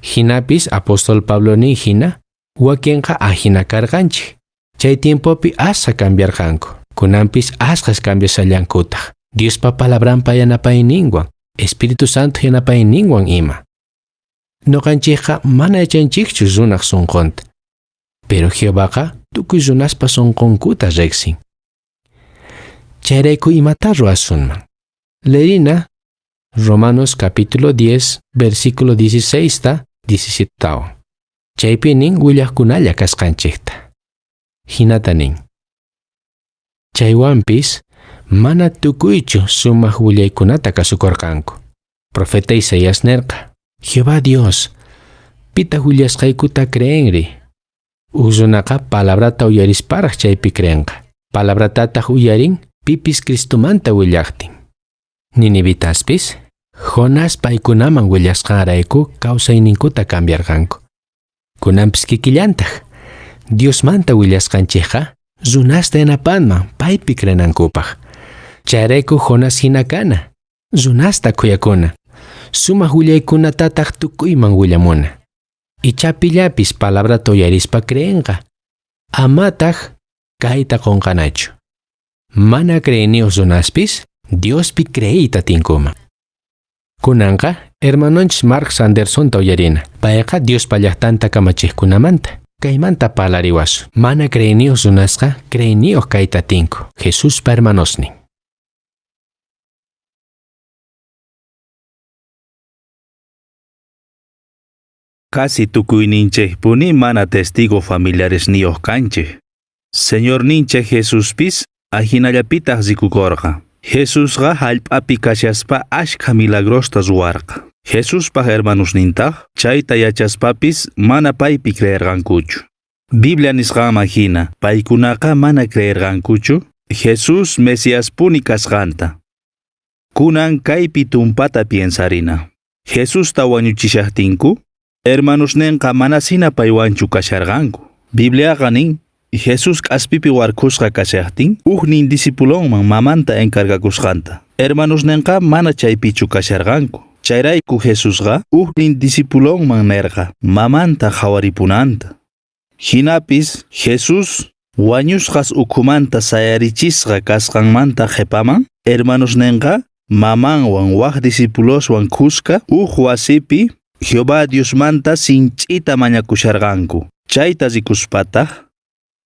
Jinapis apóstol Pablo nin jina, wakenqa ajina karqanchej. Chay tiempopi ashkha cambiarqanku, kunanpis ashkhas cambiashallankutaj. Diospa palabranpa yanapayninwan, Espíritu Santo yanapayninwan ima. Noqanchejqa mana yachanchejchu runaj sonqonta, pero Jehovaqa tukuy runaspa sonqonkuta rejsin. Chayrayku imatá ruwasunman? Leerina Romanos capítulo 10, versículo 16 ta 17 tawan. Chaypi nin willajkunalla kasqanchejta. Jinata nin. Chaywanpis mana tukuychu sumaj willaykunata kasukorqanku. Profeta Isaías nerqa, Jehová Dios, pitaq willasqaykuta creenri? Uj runaqa palabrata uyarisparaj chaypi creenqa. Palabratataj uyarin pipis Cristomanta willajtin. Ninivitaspis, Jonás paykunaman willasqanrayku kawsayninkuta cambiarqanku. Kunanpis kikillantaj, Diosmanta willasqanchejqa runasta yanapanman paypi creenankupaj. Chayrayku Jonás hina kana, runasta khuyakuna, sumaj willaykunatataj tukuyman willamuna. Ichá pillapis palabrata uyarispa creenqa, amataj kayta qonqanachu. Mana creeyniyoj runaspis Diospi creeyta atinkuman. Kunanqa hermanonchis Mark Sandersonta uyarina. Payqa Diospa llajtanta kamachejkunamanta. Kaymanta parlariwasun. Mana creeyniyoj runasqa creeyniyoj kayta atinku. Jesuspa hermanosnin. Casi tukuyninchejpuni mana testigo familiaresniyoj kanchej. Señorninchej Jesuspis ajinallapitaj rikukorqa. Jesusqa jallp'api kashaspa ashkha milagrosta ruwarqa. Jesuspaj hermanosnintaj chayta yachaspapis mana paypi creerqankuchu. Biblia nisqanman hina paykunaqa mana creerqankuchu Jesús Mesiaspuni kasqanta. Kunan kaypi tumpata piensarina. Jesusta wañuchishajtinku, hermanosnenqa manasina paywanchu kasharqanku. Bibliaqa nin, Jesús k'aspipi warkhusqa kashajtin, ujnin discipulonman mamanta encargakusqanta. Hermanosnenqa mana chaypichu kasharqanku. Chayrayku Jesusqa ujnin discipulonman nerqa mamanta qhawaripunanta. Jinapis Jesús wañusqas ukhumanta sayarichisqa kasqanmanta qhepaman, hermanosnenqa mamanwan waj discipuloswan khuska uj wasipi Jehová Diosmanta sinch'ita mañakusharqanku. Chayta rikuspataj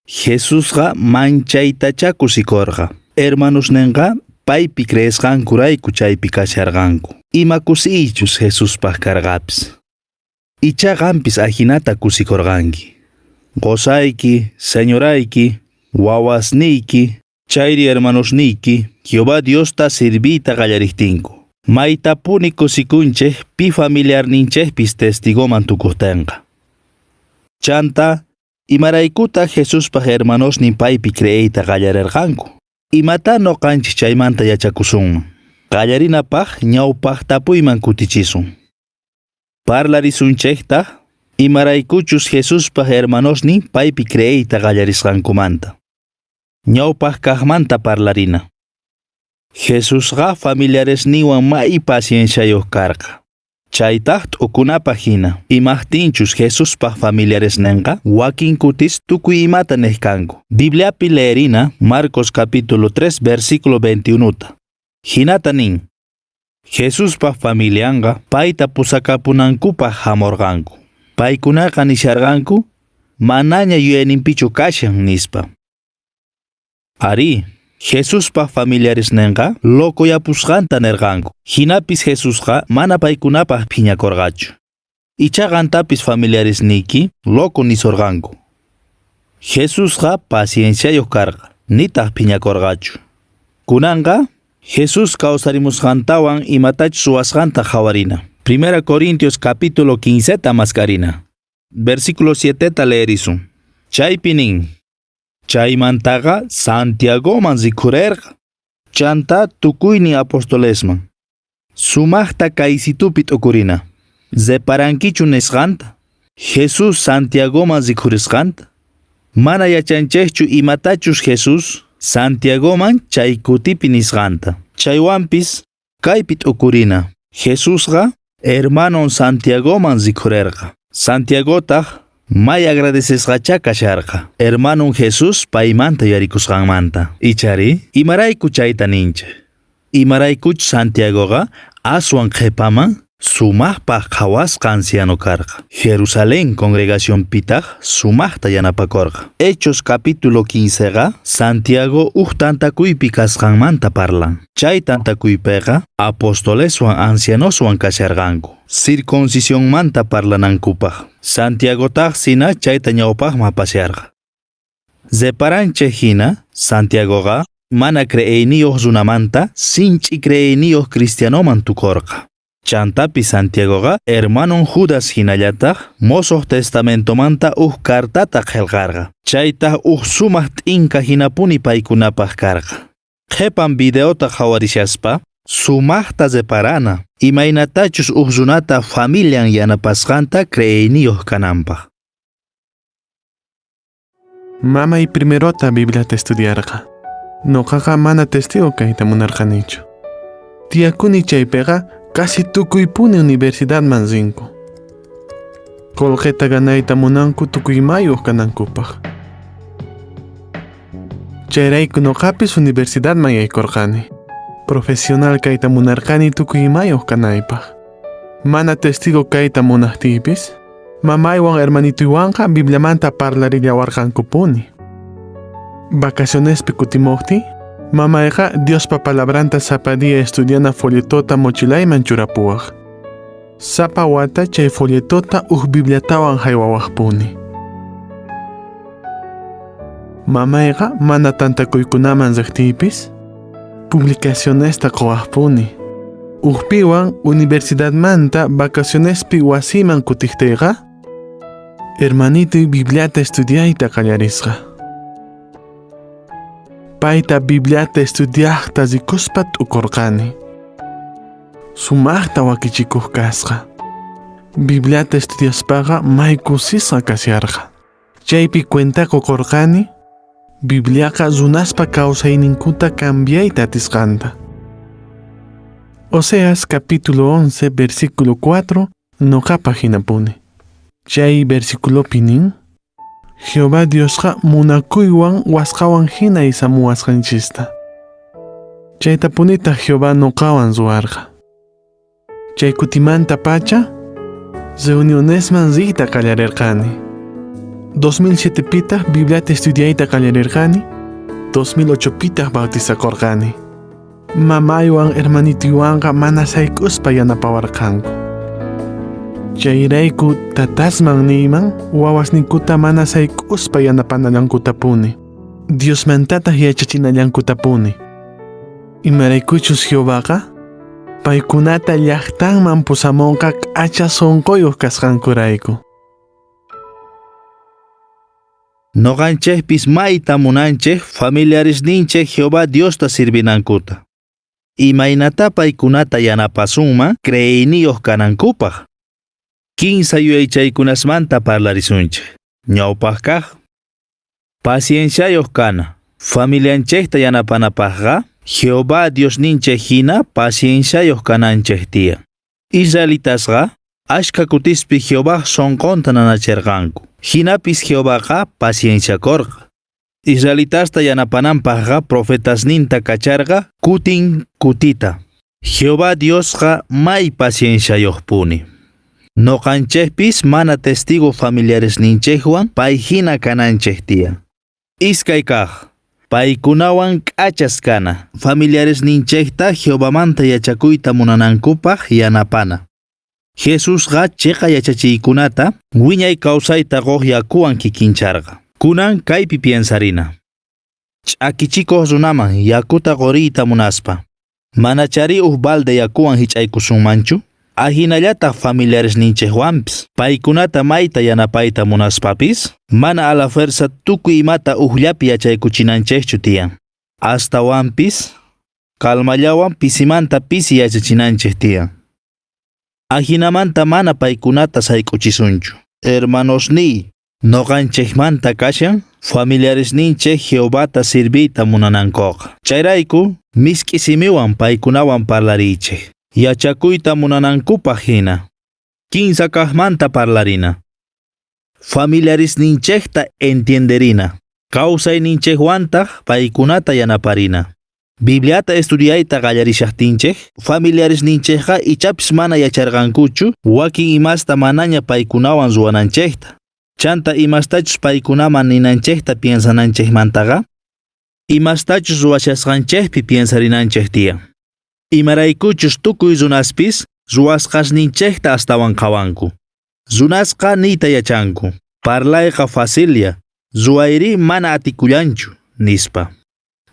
Jesusqa manchaytachá kusikorqa. Hermanosnenqa paypi creesqankurayku chaypi kasharqanku. Ima kusiychus Jesuspaj karqapis. Ichá qampis ajinata kusikorqanki. Qosayki, señorayki, wawasniyki, chayri hermanosniyki Jehová Diosta sirviyta qallarejtinku. Maytapuni kusikunchej pi familiarninchejpis testigoman tukojtenqa. Chanta, imaraykutaj Jesuspaj hermanosnin paypi creeyta qallarerqanku. Imatá noqanchej chaymanta yachakusunman. Qallarinapaj ñawpaj tapuyman kutichisun. Parlarisunchejtaj imaraykuchus Jesuspaj hermanosnin paypi creeyta qallarisqankumanta. Ñawpaj kajmanta parlarina. Jesusqa familiaresninwan may pacienciayoj karqa. Chaytaj t'ukunapaj hina. Imajtinchus Jesuspaj familiaresnenqa wakin kutis tukuy imata nej kanku. Bibliapi leerina Marcos capítulo 3 versículo 21. Jinata nin. Jesuspaj familianqa payta pusakapunankupaj jamorqanku. Paykunaqa nisharqanku manaña yuyayninpichu kashan nispa. Arí, Jesuspaj familiaresnenqa locoyapusqanta nerqanku. Jinapis Jesusqa mana paykunapaj phiñakorqachu. Ichá qantapis familiaresniyki loco nisorqanku. Jesusqa pacienciayoj karqa, nitaj phiñakorqachu. Kunanqa Jesús kawsarimusqantawan imatachus ruwasqanta qhawarina. Primera Corintios capítulo 15 maskarina. Versículo 7 leerisun. Chaypi nin. Chaymantaqa Santiagoman rikhurerqa. Chantá tukuynin apostolesman. Sumajta kaysitupi t'ukurina. Reparankichu nisqanta? Jesús Santiagoman rikhurisqanta? Mana yachanchejchu imatachus Jesús Santiagoman chay kutipi nisqanta. Chaywanpis kaypi t'ukurina. Jesusqa hermanon Santiagoman rikhurerqa. Santiagotaj may agradecesqachá kasharqa. Hermanon Jesús paymanta yuyarikusqanmanta. Ichari, imarayku chayta ninchej. Imaraykuch Santiagoqa aswan qhepaman Sumajpaj qhawasqa anciano karqa. Jerusalén congregacionpitaj sumajta yanapakorqa. Hechos capítulo 15qa Santiago uj tantakuypi kasqanmanta parlan. Chay tantakuypeqa apostoleswan ancianoswan kasharqanku circuncisionmanta parlanankupaj. Santiagotaj sina chayta ñawpajman apasharqa. Reparanchej jina, Santiagoqa mana creeyniyoj runamanta sinch'i creeyniyoj cristianoman tukorqa. Chantapis Santiagoqa hermanon Judas jinallataj Mosoj Testamentomanta uj cartata qhelqarqa. Chaytaj uj sumaj t'inka jinapuni paykunapaj karqa. Qhepan videota qhawarishaspa, sumajta reparana imaynatachus uj runata familian yanapasqanta creeyniyoj kananpaj. Mamay primerota Bibliata estudiarqa. Noqaqa mana testigo kayta munarqanichu. Tiyakuni chaypiqa casi tukuypuni universidadman rinku. Qolqeta ganayta munanku tukuy imayuq kanankupaq. Chayrayku noqapis universidadman yaykurqani. Profesional kayta munarqani tukuy imayuq kanaypaq. Mana testigo kayta munaqtiypis, mamaywan hermanituywanqa Bibliamanta parlarillawarqankupuni. Vacacionespi kutimuqtiy, mamayqa Diospa palabranta sapa día estudiana folletota mochilayman churapuwaq. Sapa wata chay folletota uj Bibliatawan haywawaqpuni. Mamayqa mana tantakuykunaman riqtiypis, publicacionesta quwaqpuni. Ujpiwan universidadmanta vacacionespi wasiman kutiqtiyqa, hermanituy Bibliata estudiayta qallarisqa. Payta Bibliata estudiaqta rikuspa t'ukurqani. Sumaqta wakichikuq kasqa. Bibliata estudiaspaqa may kusisqa kasharqa. Chaypi cuenta qukurqani, Bibliaqa runaspa kawsayninkuta cambiayta atisqanta. Oseas capítulo 11 versículo 4 noqapaj hinapuni. Chay versiculopi nin, Jehová Diosqa munakuywan wasqawan hina isamuwasqanchista. Chaytapunitaq Jehová noqawan ruwarqa. Chay kutimanta pacha, reunionesman riyta qallarirqani. 2007pitaq Bibliata estudiayta qallarirqani, 2008pitaq bautizakurqani. Mamaywan hermanituywanqa mana sayk'uspa yanapawarqanku. Chayrayku tatasman niyman wawasninkuta mana sayk'uspa yanapanallankutapuni, Diosmantataq yachachinallankutapuni. Imaraykuchus Jehovaqa paykunata llaqtanman pusamunqa k'acha sunquyuq kasqankurayku. Noqanchejpis mayta munanchej familiaresninchej Jehová Diosta sirvinankuta. Imaynatá paykunata yanapasunman creeyniyoj kanankupaj? Kinsa yuyaychaykunasmanta parlarisunchej. Ñawpaj kaj, pacienciayoj kana. Familianchejta yanapanapajqa Jehová Diosninchej jina pacienciayoj kananchej tiyan. Israelitasqa ashkha kutispi Jehovaj sonqonta nanacherqanku. Jinapis Jehovaqa pacienciakorqa. Israelitasta yanapananpajqa profetasninta kacharqa kutin kutita. Jehová Diosqa may pacienciayojpuni. Noqanchejpis mana testigo familiaresninchejwan pay jina kananchej tiyan. Iskay kaj, paykunawan k'achas kana. Familiaresninchejta Jehovamanta yachakuyta munanankupaj yanapana. Jesusqa cheqa yachachiykunata wiñay kawsayta qoj yakuwan kikincharqa. Kunan kaypi piensarina. Ch'akichikoj runaman yakuta qoriyta munaspa, Manachari uj balde yakuwan jich'aykusunmanchu? Ajinallataj familiaresninchejwanpis, paykunata mayta yanapayta munaspapis, mana a la fuerza tukuy imata ujllapi yachaykuchinanchejchu tiyan. Astawanpis, calmallawan pisimanta pisi yachachinanchej tiyan. Ajinamanta mana paykunata sayk'uchisunchu. Hermanosniy, Noqanchejmanta kashan familiaresninchej Jehovata sirviyta munanankoqa. Chayrayku misk'i simiwan paykunawan parlariychej, yachakuyta munanankupaj jina. Kinsa kajmanta parlarina. Familiaresninchejta entienderina, kawsayninchejwantaj paykunata yanaparina. Bibliata estudiayta qallarishajtinchej, familiaresninchejqa ichapis mana yacharqankuchu wakin imasta manaña paykunawan ruwananchejta. Chanta imastachus paykunaman ninanchejta piensananchejmantaqa, imastachus ruwashasqanchejpi piensarinanchej tiyan. Imaraykuchus tukuy runaspis ruwasqasninchejta astawan qhawanku. Runasqa niyta yachanku, parlayqa facillla, ruwayrí mana atikullanchu, nispa.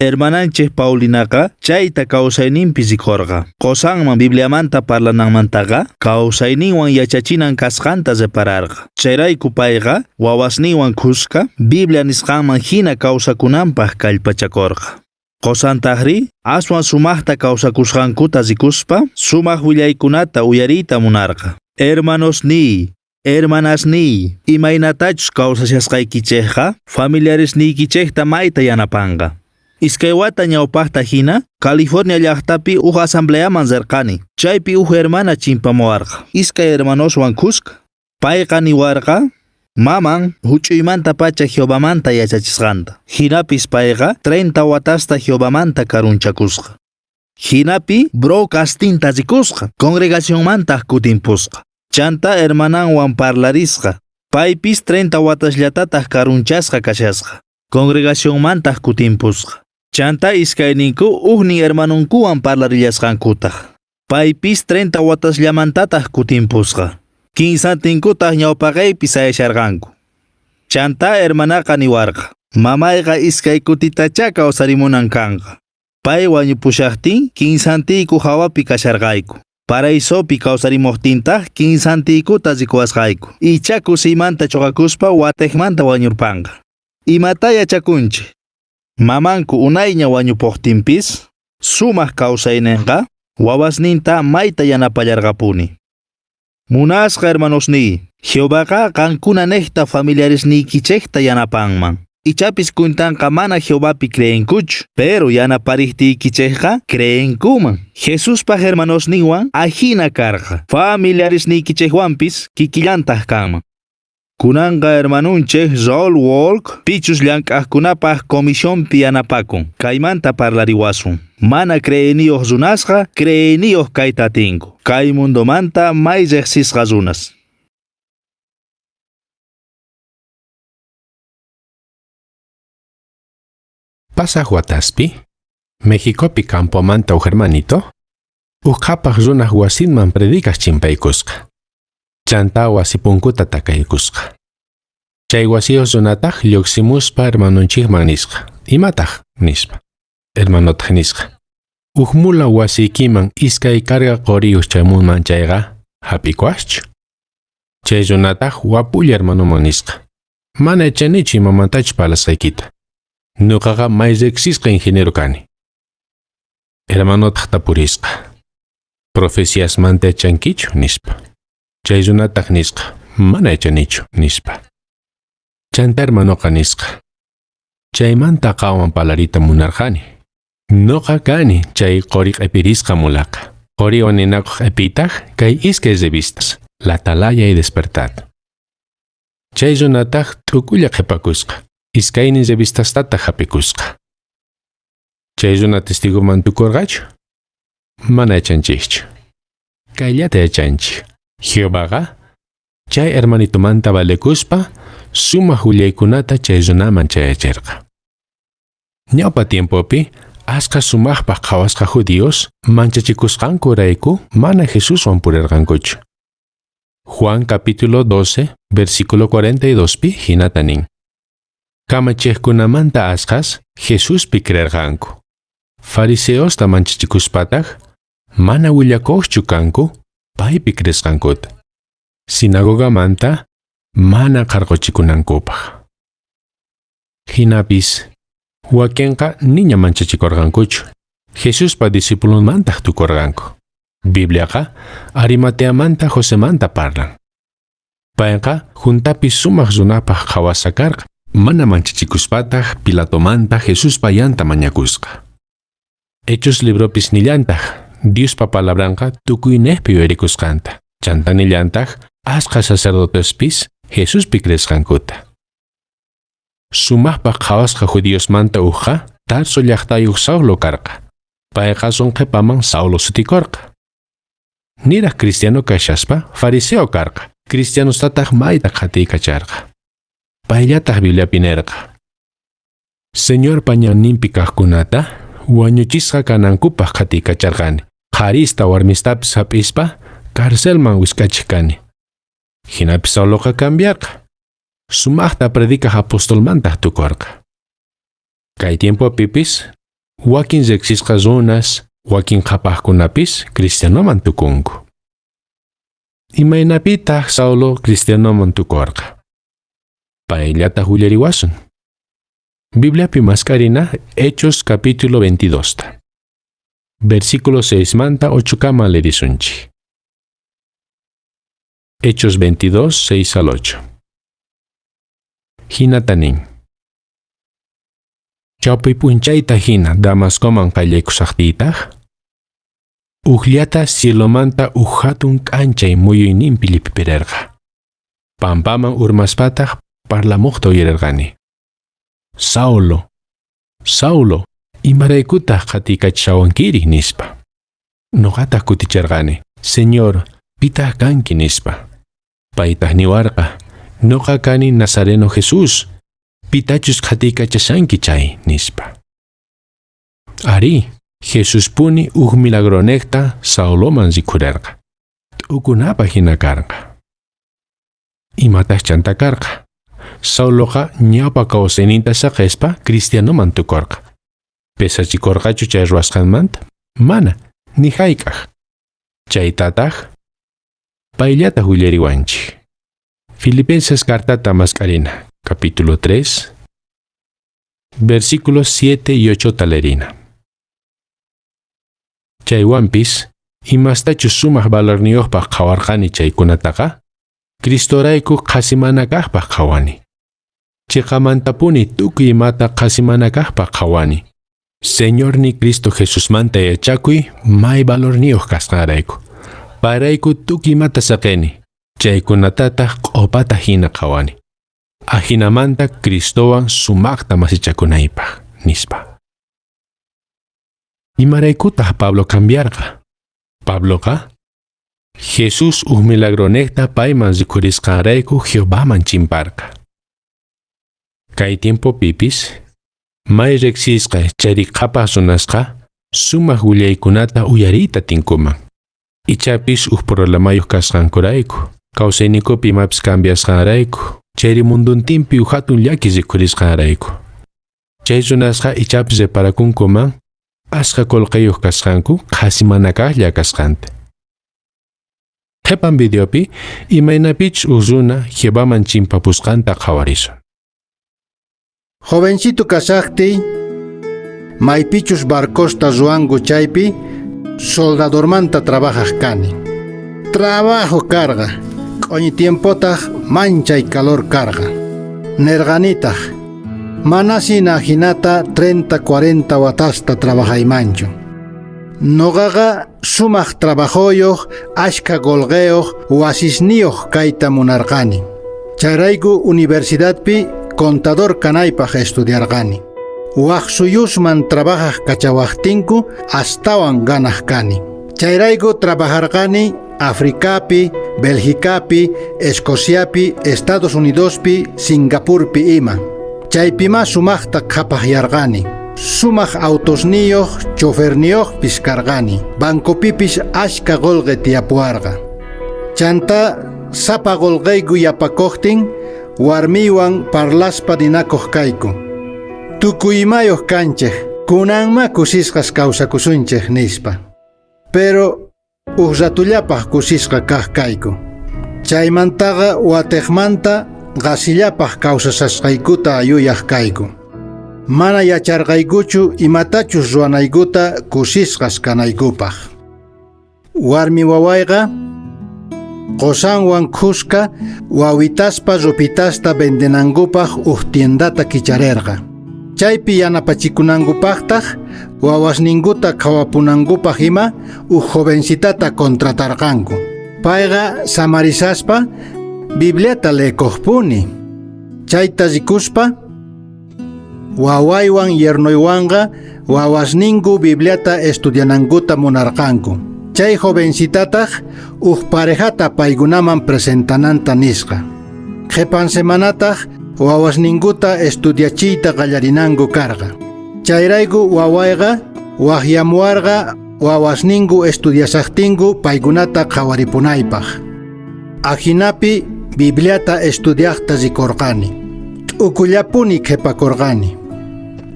Hermananchej Paulinaqa chayta kawsayninpi rikorqa. Qosanman Bibliamanta parlananmantaqa kawsayninwan yachachinan kasqanta repararqa. Chayrayku payqa wawasninwan khuska Biblia nisqanman jina kawsakunanpaj kallpachakorqa. Qosantajrí aswan sumajta kawsakusqankuta rikuspa sumaj willaykunata uyariyta munarqa. Hermanosniy, hermanasniy, imaynatachus kawsashasqaykichejqa familiaresniykichejta mayta yanapanqa. Iskay wata ñawpajta jina California llajtapi uj asambleaman rerqani. Chaypi uj hermana chimpamuwarqa, iskay hermanoswan khuska. Payqa niwarqa maman juch'uymantapacha Jehovamanta yachachisqanta. Jinapis payqa 30 watasta Jehovamanta karunchakusqa. Jinapi broadcastinta rikusqa, congregacionmantaj kutinpusqa. Chantá hermananwan parlarisqa. Paypis 30 watasllatataj karunchasqa kashasqa, congregacionmantaj kutinpusqa. Chantá iskayninku ujnin hermanonkuwan parlarillasqankutaj. Paypis 30 watasllamantataj kutinpusqa. Kinsantinkutaj ñawpaqeypi sayasharqanku. Chantá hermanaqa niwarqa, mamayqa iskay kutitachá kawsarimunan kanqa. Pay wañupushajtin kinsantiyku jawapi kasharqayku. Paraisopi kawsarimojtintaj kinsantiykuta rikuwasqayku. Ichá kusiymanta choqakuspa watejmanta wañurpanqa. Imatá yachakunchej? Mamanku unayña wañupojtinpis, sumaj kawsaynenqa wawasninta mayta yanapallarqapuni. Munasqa hermanosniy, Jehovaqa qankuna nejta familiaresniykichejta yanapanman. Ichapis kuntanqa mana Jehovapi creenkuchu, pero yanaparejtiykichejqa creenkuman. Jesuspa hermanosninwan ajina karqa, familiaresniykichejwanpis kikillantaj kanman. Kunanqa hermanonchej Raúl Walk pichus llank'ajkunapaj comisionpi yanapakun. Kaymanta parlariwasun. Mana creeyniyoj runasqa creeyniyoj kayta atinku. Kay mundomanta may rejsisqa runas. Pasaj wataspi, Mexicopi campomanta uj hermanito, uj qhapaj runaj wasinman predicaj chimpaykusqa. Chantá wasi punkuta takaykusqa. Chay wasiyoj runataj llojsimuspa hermanonchejman nisqa, imataj? nispa. Hermanotaj nisqa, uj mula wasiykiman iskay carga qoriyoj chamunman chayqa, jap'ikuwajchu? Chay runataj wapulla hermanoman nisqa, mana yachanichu imamantachus parlasqaykita. Noqaqa may rejsisqa ingeniero kani. Hermanotaj tapurisqa, profeciasmanta yachankichu? nispa. Chay runataj nisqa, mana yachanichu, nispa. Chantá hermanoqa nisqa, chaymanta qanwan parlariyta munarqani. Noqa kani chay qori q'epirisqa mulaqa. Qoriwan ninakoj q'epitaj kay iskay revistas, La Atalaya y Despertad! Chay runataj t'ukulla qhepakusqa, iskaynin revistastataj jap'ikusqa. Chay runa testigoman tukorqachu? Mana yachanchejchu. Kayllata yachanchej. Jehovaqa chay hermanitomanta valekuspa sumaj willaykunata chay runaman chayacherqa. Ñawpa tiempopi ashkha sumajpaj qhawasqa judíos manchachikusqankurayku mana Jesuswan purerqankuchu. Juan capítulo 12, versículo 42 pi jinata nin. Kamachejkunamanta ashkhas Jesuspi creerqanku. Fariseosta manchachikuspataj mana willakojchu kanku paypi creesqankuta. Sinagogamanta mana qharqochikunankupaj. Jinapis wakenqa niña manchachikorqankuchu. Jesuspa discipulonmantaj tukorqanku. Bibliaqa Arimateamanta Josemanta parlan. Payqa juntapi sumaj runapaj qhawasqa karqa, mana manchachikuspataj Pilatomanta Jesuspa ayanta mañakusqa. Hechos libropis nillantaj Diospa palabranqa tukuynejpi uyarikusqanta. Chantá nillantaj ashkha sacerdotespis Jesuspi creesqankuta. Sumajpaj qhawasqa judiosmanta ujqa Tarso llajtayoj Saulo karqa. Payqa aswan qhepaman Saulo sutikorqa. Niraj cristiano kashaspa, fariseo karqa. Cristianostataj mayta qhatiykacharqa. Payllataj Bibliapi nerqa: Señorpa ñanninpi kajkunata wañuchisqa kanankupaj qhatiykacharqani. Qharista warmistapis jap'ispa carcelman wisk'achej kani. Jinapis Sauloqa cambiarqa. Sumajta predicaj apostolmantaj tukorqa. Kay tiempopipis wakin rejsisqa runas, wakin qhapajkunapis cristianoman tukunku. Imaynapitaj Saulo cristianoman tukorqa? Payllataj willariwasun. Bibliapi mask'arina Hechos capítulo 22 ta. Versículo 6 manta 8 kama lerisunchik. Hechos 22, 6 al 8. Jinata nin. Chawpi p'unchayta jina Damascoman qayllaykusajtiytaj, ujllata cielomanta uj jatun k'anchay muyuyninpi lliphipirerqa. Pampaman urmaspataj parlamojta uyarerqani. Saulo, Saulo, imaraykutaj qhatiykachashawankiri? nispa. Noqataj kuticherqani, Señor, pitaj kanki? nispa. Paytaj niwarqa, Noqa kani Nazareno Jesús, pitachus qhatiykachashanki chay, nispa. Arí, Jesuspuni uj milagronejta Sauloman rikhurerqa. T'ukunapaj jina karqa. Imataj chanta karqa? Sauloqa ñawpa kawsayninta saqespa cristianoman tukorqa. Pesachikorqachu chay ruwasqanmanta? Mana, ni jayk'aj. Chaytataj payllataj willariwanchej. Filipenses cartata mask'arina, capítulo 3, versículos 7 y 8 talerina. Chaywanpis, imastachus sumaj valorniyojpaj qhawarqani chaykunataqa, Cristorayku qhasi mana kajpaj qhawani. Cheqamantapuni tukuy imata qhasi mana kajpaj qhawani. Señorni Cristo Jesusmanta yachakuy may valorniyoj kasqanrayku. Payrayku tukuy imata saqeni, chaykunatataj q'opata jina qhawani. Ajinamanta Cristowan sumajta masichakunaypaj, nispa. Imaraykutaj Pablo cambiarqa? Pabloqa Jesús uj milagronejta payman rikhurisqanrayku Jehovaman chimparqa. Kay tiempopipis, may rejsisqa chayri qhapaj runasqa sumaj willaykunata uyariyta tinkuman. Ichapis uj problemayoj kasqankurayku, kawsayninkupi imapis cambiasqanrayku, chayri mundontinpi uj jatun llaki rikhurisqanrayku. Chay runasqa ichapis reparakunkuman ashkha qolqeyoj kasqanku qhasi mana kajlla kasqanta. Qhepan videopi imaynapichus uj runa Jehovaman chimpapusqanta qhawarisun. Jovencito kashajtiy, maypichus barcosta ruwanku chaypi soldadormanta trabajaj kani. Trabajo karqa, q'oñi tiempotaj manchay calor karqa. Nerqanitaj, manasina jinata 30, 40 watasta trabajaymanchu. Noqaqa sumaj trabajoyoj, ashkha qolqeyoj, wasisniyoj kayta munarqani. Chayrayku universidadpi contador kanaypaj estudiarqani. Waj suyusman trabajaj kachawajtinku astawan ganaj kani. Chayrayku trabajarqani Africapi, Belgicapi, Escociapi, Estados Unidospi, Singapurpi ima. Chaypimá sumajta qhapajyarqani. Sumaj autosniyoj, choferniyojpis karqani. Bancopipis ashka qolqe tiyapuwarqa. Chantá sapa qolqeyku yapakojtin, warmiywan parlaspa ninakoj kayku. Tukuy imayoj kanchej, kunanmá kusisqas kawsakusunchej, nispa. Pero uj ratullapaj kusisqa kaj kayku. Chaymantaqa watejmanta qasillapaj kawsasasqaykuta yuyaj kayku. Mana yacharqaykuchu imatachus ruwanaykuta kusisqas kanaykupaj. Warmi wawayqa qosanwan khuska wawitaspa ropitasta vendenankupaj uj tiendata kicharerqa. Chaypi yanapachikunankupajtaj wawasninkuta qhawapunankupaj ima uj jovencitata contratarqanku. Payqa samarisaspa Bibliata leekojpuni. Chayta rikuspa Wawaywan yernoywanqa wawasninku Bibliata estudianankuta munarqanku. Chay jovencitataj uj parejata paykunaman presentananta nisqa. Qhepan semanataj wawasninkuta estudiachiyta qallarinanku karqa. Chayrayku wawayqa wajyamuwarqa wawasninku estudiashajtinku paykunata qhawaripunaypaj. Ajinapi Bibliata estudiajta rikorqani. T'ukullapuni qhepakorqani.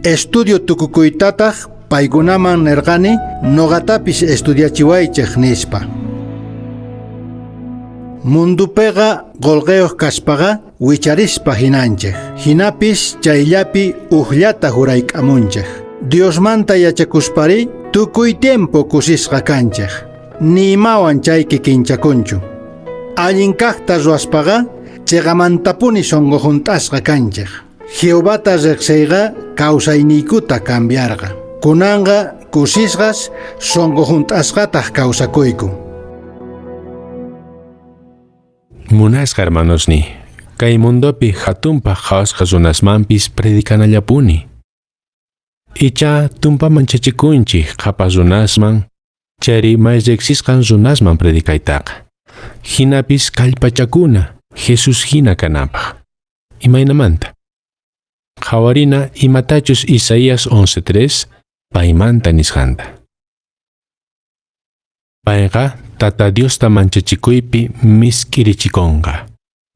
Estudio tukukuytataj paykunaman nerqani noqatapis estudiachiwaychej nispa. Mundupeqa qolqeyoj kaspaqa wicharispa hinanchej. Hinapis chayllapi ujllata jurayk'amunchej. Diosmanta yachakuspari tukuy tiempo kusisqa kanchej. Ni imawan chay kikinchakunchu. Allin kajta ruwaspaqa chiqamantapuni sunqu junt'asqa kanchej. Jehovata riqsiyqa kawsayniykuta cambiarqa. Kunanqa kusisqas sunqu junt'asqataq kawsakuyku. Munasqa hermanosni, kay mundopi hatunpaj qhawasqa runasmanpis predicanallapuni. Icha tumpaman chachikunchik qhapaq runasman, chayri may riqsisqan runasman predicaytaqa. Hinapis kallpachakuna Jesus hina kanapaj. Imaynamanta? Qhawarina imatachus Isaías 11:3 paymanta nisqanta. Payqa Tata Diosta manchachikuypi misk'irichikonqa.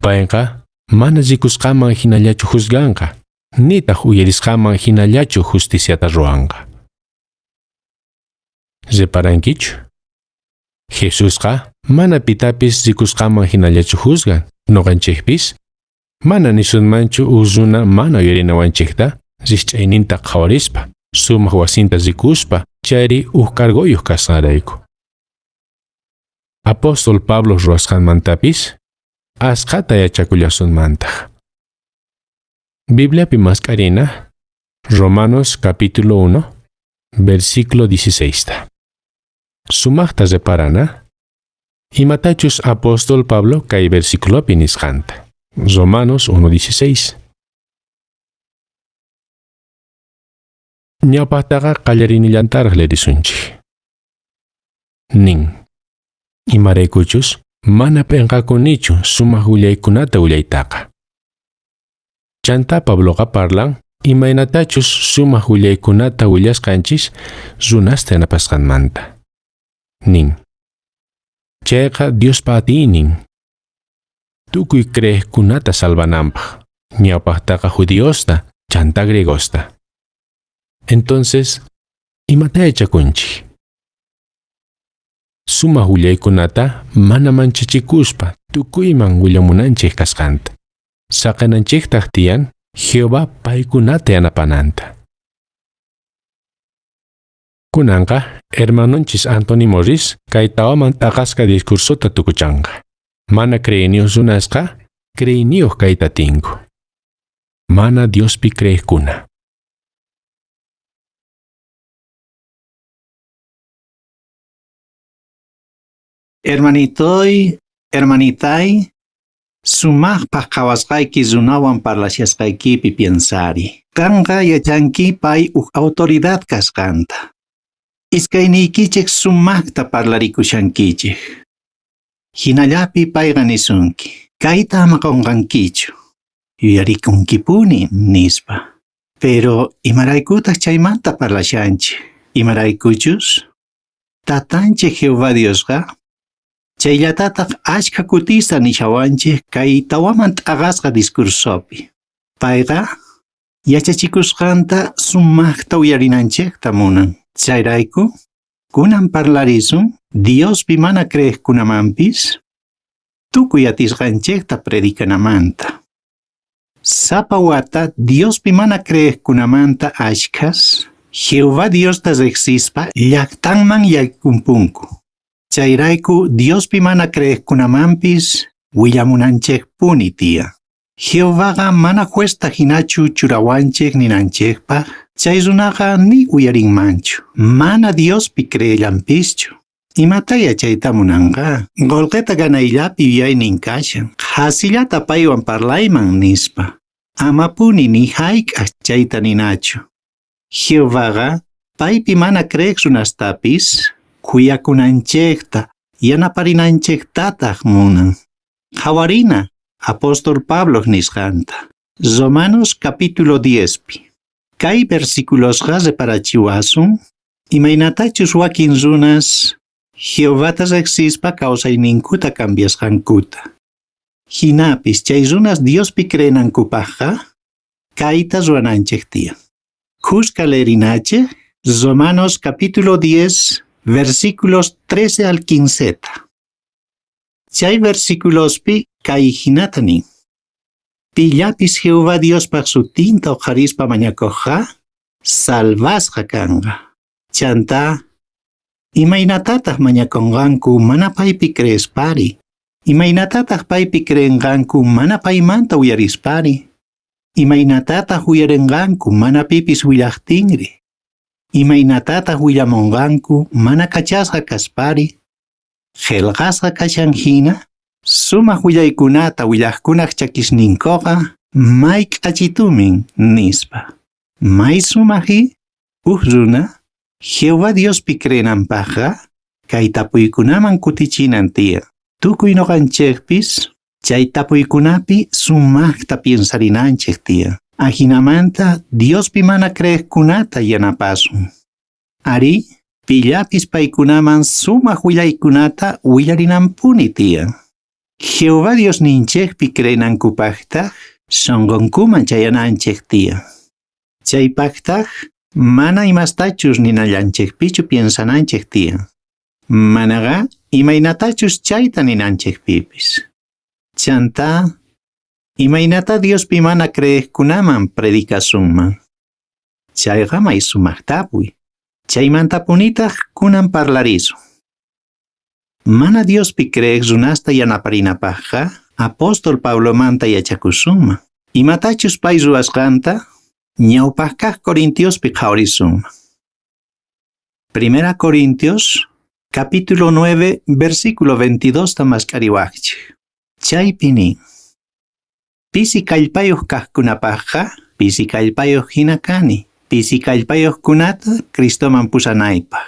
Payqa mana rikusqaman hinallachu juzganqa, nitaq uyarisqaman hinallachu justiciata ruwanqa. Reparankichu? Jesusqa mana pitapis rikusqaman hinallachu juzgan, noqanchikpis mana nisunmanchu uj runa mana uyarinawanchikta rikch'ayninta qhawarispa, sumaq wasinta rikuspa, chayri uj cargoyuq kasqanrayku. Apóstol Pablo ruwasqanmantapis asqata yachakullasunmantaq. Bibliapi mask'arina Romanos capítulo 1, versículo 16. Sumaqta reparana imatachus apóstol Pablo kay versículopi nisqanta. Romanos 1:16. Ñawpaqtaqa qallarinillantaraq lerisunchik. Nin. Imaraykuchus mana p'inqakunichu sumaq willaykunata willaytaqa. Chantá Pabloqa parlan imaynatachus sumaq willaykunata willasqanchis runasta yanapasqanmanta. Nin. Chayqa Diospa atiynin. Tukuy creeqkunata salvananpaq. Ñawpaqtaqa judiosta, chantá griegosta. Entonces, imata yachakunchik? Sumaq willaykunata mana manchachikuspa tukuyman willamunanchik kasqanta. Saqenanchiktaq tiyan Jehová paykunata yanapananta. Kunanqa hermanonchis Anthony Morris kay tawaman t'aqasqa discursota tukuchanqa. Mana creeyniyuq runasqa creeyniyuq kayta atinku. Mana Diospi creeqkuna. Hermanitoy, hermanitay, sumajpaj qhawasqayki runawan parlashasqaykipi piensari. Qanqa yachanki pay uj autoridad kasqanta. Iskayniykichej sumajta parlarikushankichej. Jinallapi payqa nisunki, kayta ama qonqankichu, yuyarikunkipuni, nispa. Pero imaraykutaq chaymanta parlashanchej? Imaraykuchus? Tatanchej Jehová Diosqa chayllatataj ashkha kutista nishawanchej kay tawaman t'aqasqa discursopi. Payqa yachachikusqanta sumajta uyarinanchejta munan. Chayrayku kunan parlarisun Diospi mana creejkunamanpis tukuy atisqanchejta predicanamanta. Sapa wata Diospi mana creejkunamanta ashkhas Jehová Diosta rejsispa llajtanman yaykumpunku. Chayrayku Diospi mana creejkunamanpis willamunanchejpuni tiyan. Jehovaqa mana juezta jinachu churawanchej ninanchejpaj, chay runaqa ni uyarinmanchu, mana Diospi creellanpischu. Imata yachayta munanqa? Qolqeta ganayllapi yuyaynin kashan, qhasillata paywan parlayman nispa. Amapuni ni jayk'aj chayta ninachu. Jehovaqa paypi mana creej runastapis khuyakunanchejta, yanaparinanchejtataj munan. Qhawarina apóstol Pabloj nisqanta. Romanos capítulo 10pi. Kay versiculosqa reparachiwasun imaynatachus wakin runas Jehovata rejsispa kawsayninkuta cambiasqankuta. Jinapis chay runas Diospi creenankupajqa kayta ruwananchej tiyan. Khuska leerinachej Romanos capítulo 10 versículos 13 al 15. Chay versiculospi kay jinata nin. Pillapis Jehová Diospaj sutinta oqharispa mañakojqa salvasqa kanqa. Chantá, imaynatataj mañakonqanku mana paypi creespari? Imaynatataj paypi creenqanku mana paymanta uyarispari? Imaynatataj uyarenqanku mana pipis willajtinri? Imaynatataj willamonqanku mana kachasqa kaspari? Qhelqasqa kashan jina, sumaj willaykunata willajkunaj chakisninkoqa may k'achitumin, nispa. May sumaji, uj runa, Jehová Diospi creenanpajqa, kay tapuykunaman kutichinan tiyan. Tukuy noqanchejpis chay tapuykunapi sumajta piensarinanchej tiyan. Ajinamanta Diospi mana creejkunata yanapasun. Arí, pillapis paykunaman sumaj willaykunata willarinanpuni tiyan. Jehová Diosninchejpi creenankupajtaj sonqonkuman chayananchej tiyan. Chaypajtaj mana imastachus ninallanchejpichu piensananchej tiyan. Manaqa imaynatachus chayta ninanchejpipis. Chantá, imaynatá Diospi mana creejkunaman predicasunman? Chayqa may sumaj tapuy. Chaymantapunitaj kunan parlarisun. Mana Diospi creej runasta yanaparinapajqa apóstol Pablomanta yachakusunman. Imatachus pay ruwasqanta ñawpaj kaj Corintiospi qhawarisunman. Primera Corintios, capítulo 9, versículo 22 ta mask'ariwajchej. Chaypi nin: Pisi kallpayoj kajkunapajqa pisi kallpayoj jina kani, pisi kallpayojkunata Cristoman pusanaypaj.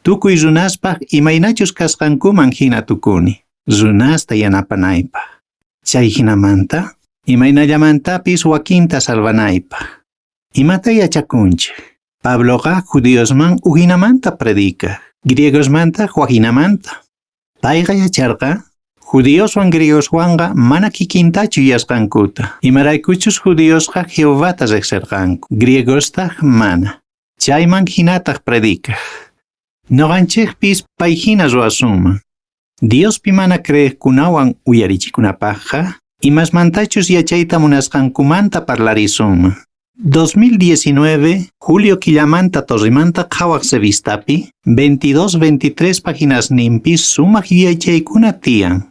Tukuy runaspaj imaynachus kasqankuman jina tukuni, runasta yanapanaypaj. Chay jinamanta, imaynallamantapis wakinta salvanaypaj. Imata yachakunchej? Pabloqa judiosman ujinamanta predicaj, griegosmantaj wajinamanta. Payqa yacharqa judioswan griegoswanqa mana kikintachu yuyasqankuta, imaraykuchus judiosqa Jehovata rejserqanku, griegostaj mana. Chayman jinataj predicaj. Noqanchejpis pay jina ruwasunman. Diospi mana creejkunawan uyarichikunapajqa, imasmantachus yachayta munasqankumanta parlarisunman. 2019, julio killamanta Torrimanta Qhawaj revistapi, 22-23 paginasninpi sumaj yuyachaykuna tiyan.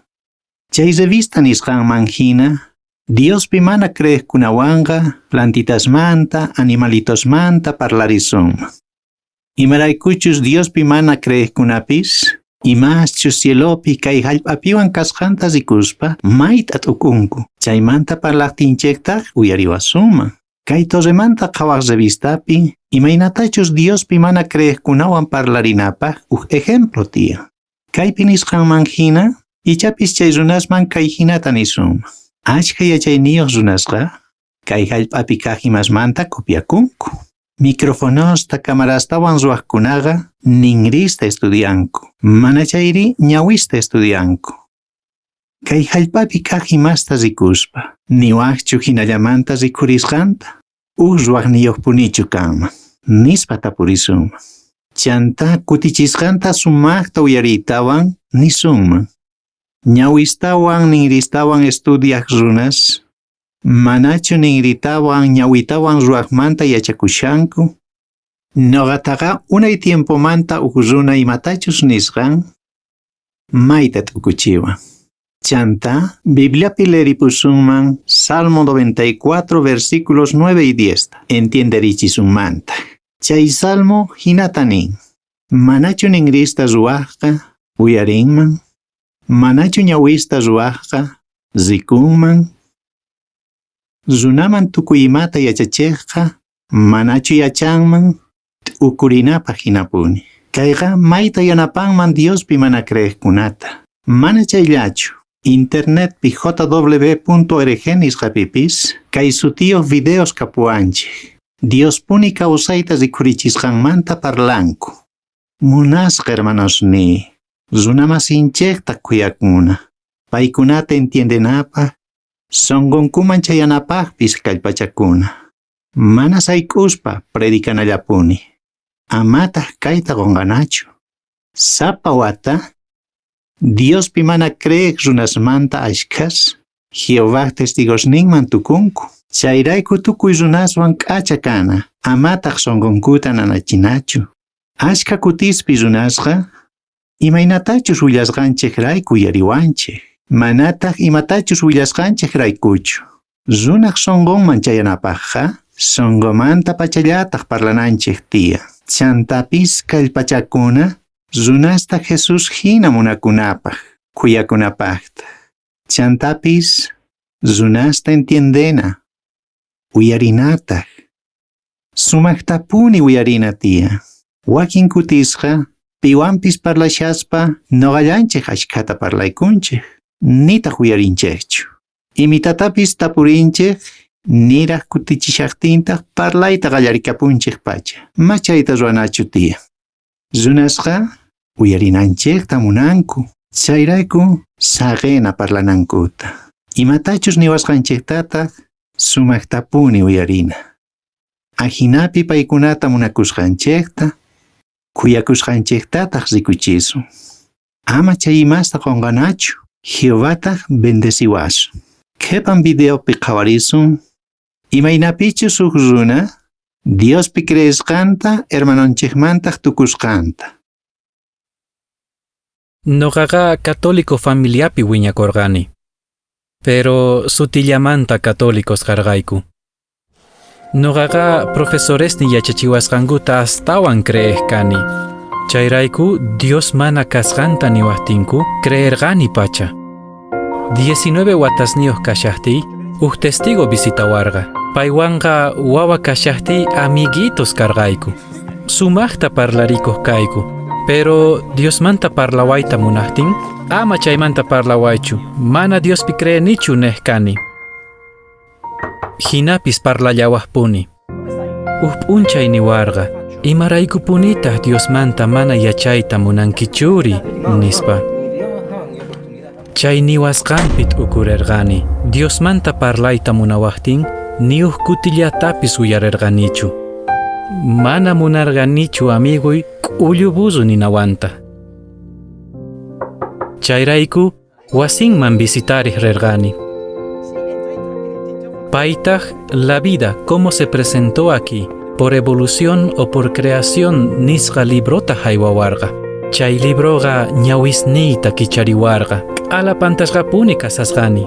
Chay revista nisqanman jina, Diospi mana creejkunawanqa plantitasmanta, animalitosmanta parlarisunman. Imaraykuchus Diospi mana creejkunapis, imaschus cielopi kay jallp'apiwan kasqanta rikuspa mayta t'ukunku. Chaymanta parlajtinchejtaj uyariwasunman. Kay Torremanta Qhawaj revistapi, imaynatachus Diospi mana creejkunawan parlarinapaj uj ejemplo tiyan. Kaypi nisqanman jina, ichapis chay runasman kay jinata nisunman. Ashkha yachayniyoj runasqa kay jallp'api kaj imasmanta copiakunku. Microfonosta, camarastawan ruwajkunaqa ningrista estudianku, mana chayri ñawista estudianku. Kay jallp'api kaj imasta rikuspa, niwajchu jinallamanta rikhurisqanta, uj ruwajniyojpunichu kanman, nispa tapurisunman. Chantá kutichisqanta sumajta uyariytawan nisunman. Ñawistawan ningristawan estudiaj runas, manachu ningritawan ñawitawan ruwajmanta yachakushanku? Noqataqa unay tiempomanta uj runa imatachus nisqan mayta t'ukuchiwan. Chantá Bibliapi leeripusunman Salmo 94 versículos 9 y 10 entienderichisunmanta. Chay salmo jinata nin: Manachu ningrista ruwajqa uyarinman? Manachu ñawista ruwajqa rikunman? Runaman tukuy imata yachachejqa, manachu yachanman t'ukurinapaj jinapuni. Kayqa mayta yanapanman Diospi mana creejkunata. Mana chayllachu, Internetpi jw.org nisqapipis kay sutiyoj videos kapuwanchej. Diospuni kawsayta rikhurichisqanmanta parlanku. Munasqa hermanosniy, runamasinchejta khuyakuna, paykunata entiendenapaj, sonqonkuman chayanapajpis kallpachakuna. Mana sayk'uspa predicanallapuni. Amataj kayta qonqanachu. Sapa wata, Diospi mana creej runasmanta ashkhas, Jehovaj testigosninman tukunku. Chayrayku tukuy runaswan k'acha kana, amataj sonqonkuta nanachinachu. Ashkha kutispi runasqa, imaynatachus willasqanchejrayku uyariwanchej, manataj imatachus willasqanchejraykuchu. Runaj sonqonman chayanapajqa, sonqomantapachallataj parlananchej tiyan. Chantapis kallpachakuna runasta Jesús jina munakunapaj, khuyakunapajtaj. Chantapis runasta entiendena, uyarinataj. Sumajtapuni uyarina tiyan. Wakin kutisqa piwanpis parlashaspa noqallanchej ashkhata parlaykunchej, nitaj uyarinchejchu. Imitatapis tapurinchej, niraj kutichishajtintaj parlayta qallarikapunchej pacha. Ma chayta ruwanachu tiyan. Runasqa uyarinanchejta munanku, chayrayku saqena parlanankuta. Imatachus niwasqanchejtataj sumajtapuni uyarina. Ajinapi paykunata munakusqanchejta, khuyakusqanchejtataj rikuchisun. Ama chay imasta qonqanachu, Jehovataj bendeciwasun. Qhepan videopi qhawarisun imaynapichus uj runa Diospi creesqanta hermanonchejmantaj tukusqanta. Noqaqa católico familiapi wiñakorqani. Pero sutillamanta católicos karqayku. Noqaqa profesoresniy yachachiwasqankuta astawan creej kani. Chayrayku Dios mana kasqanta niwajtinku creerqani pacha. 19 watasniyoj kashajtiy, uj testigo visitawarqa. Paywanqa wawa kashajtiy amiguitos karqayku. Sumajta parlarikoj kayku, pero Diosmanta parlawayta munajtin, ama chaymanta parlawaychu, mana Diospi creenichu nej kani. Jinapis parlallawajpuni. Uj p'unchay niwarqa, Imaraykupunitaj Diosmanta mana yachayta munankichuri? nispa. Chay niwasqanpi t'ukurerqani. Diosmanta parlayta munawajtin, ni uj kutillatapis uyarerqanichu. Mana munarqanichu amigoy k'ullu burro ninawanta. Chayrayku wasinman visitarej rerqani. Paytaj La vida, cómo se presentó aquí, por evolución o por creación nisqa librota jaywawarqa. Chay libroqa ñawisniyta kichariwarqa, q'ala pantasqapuni kasasqani.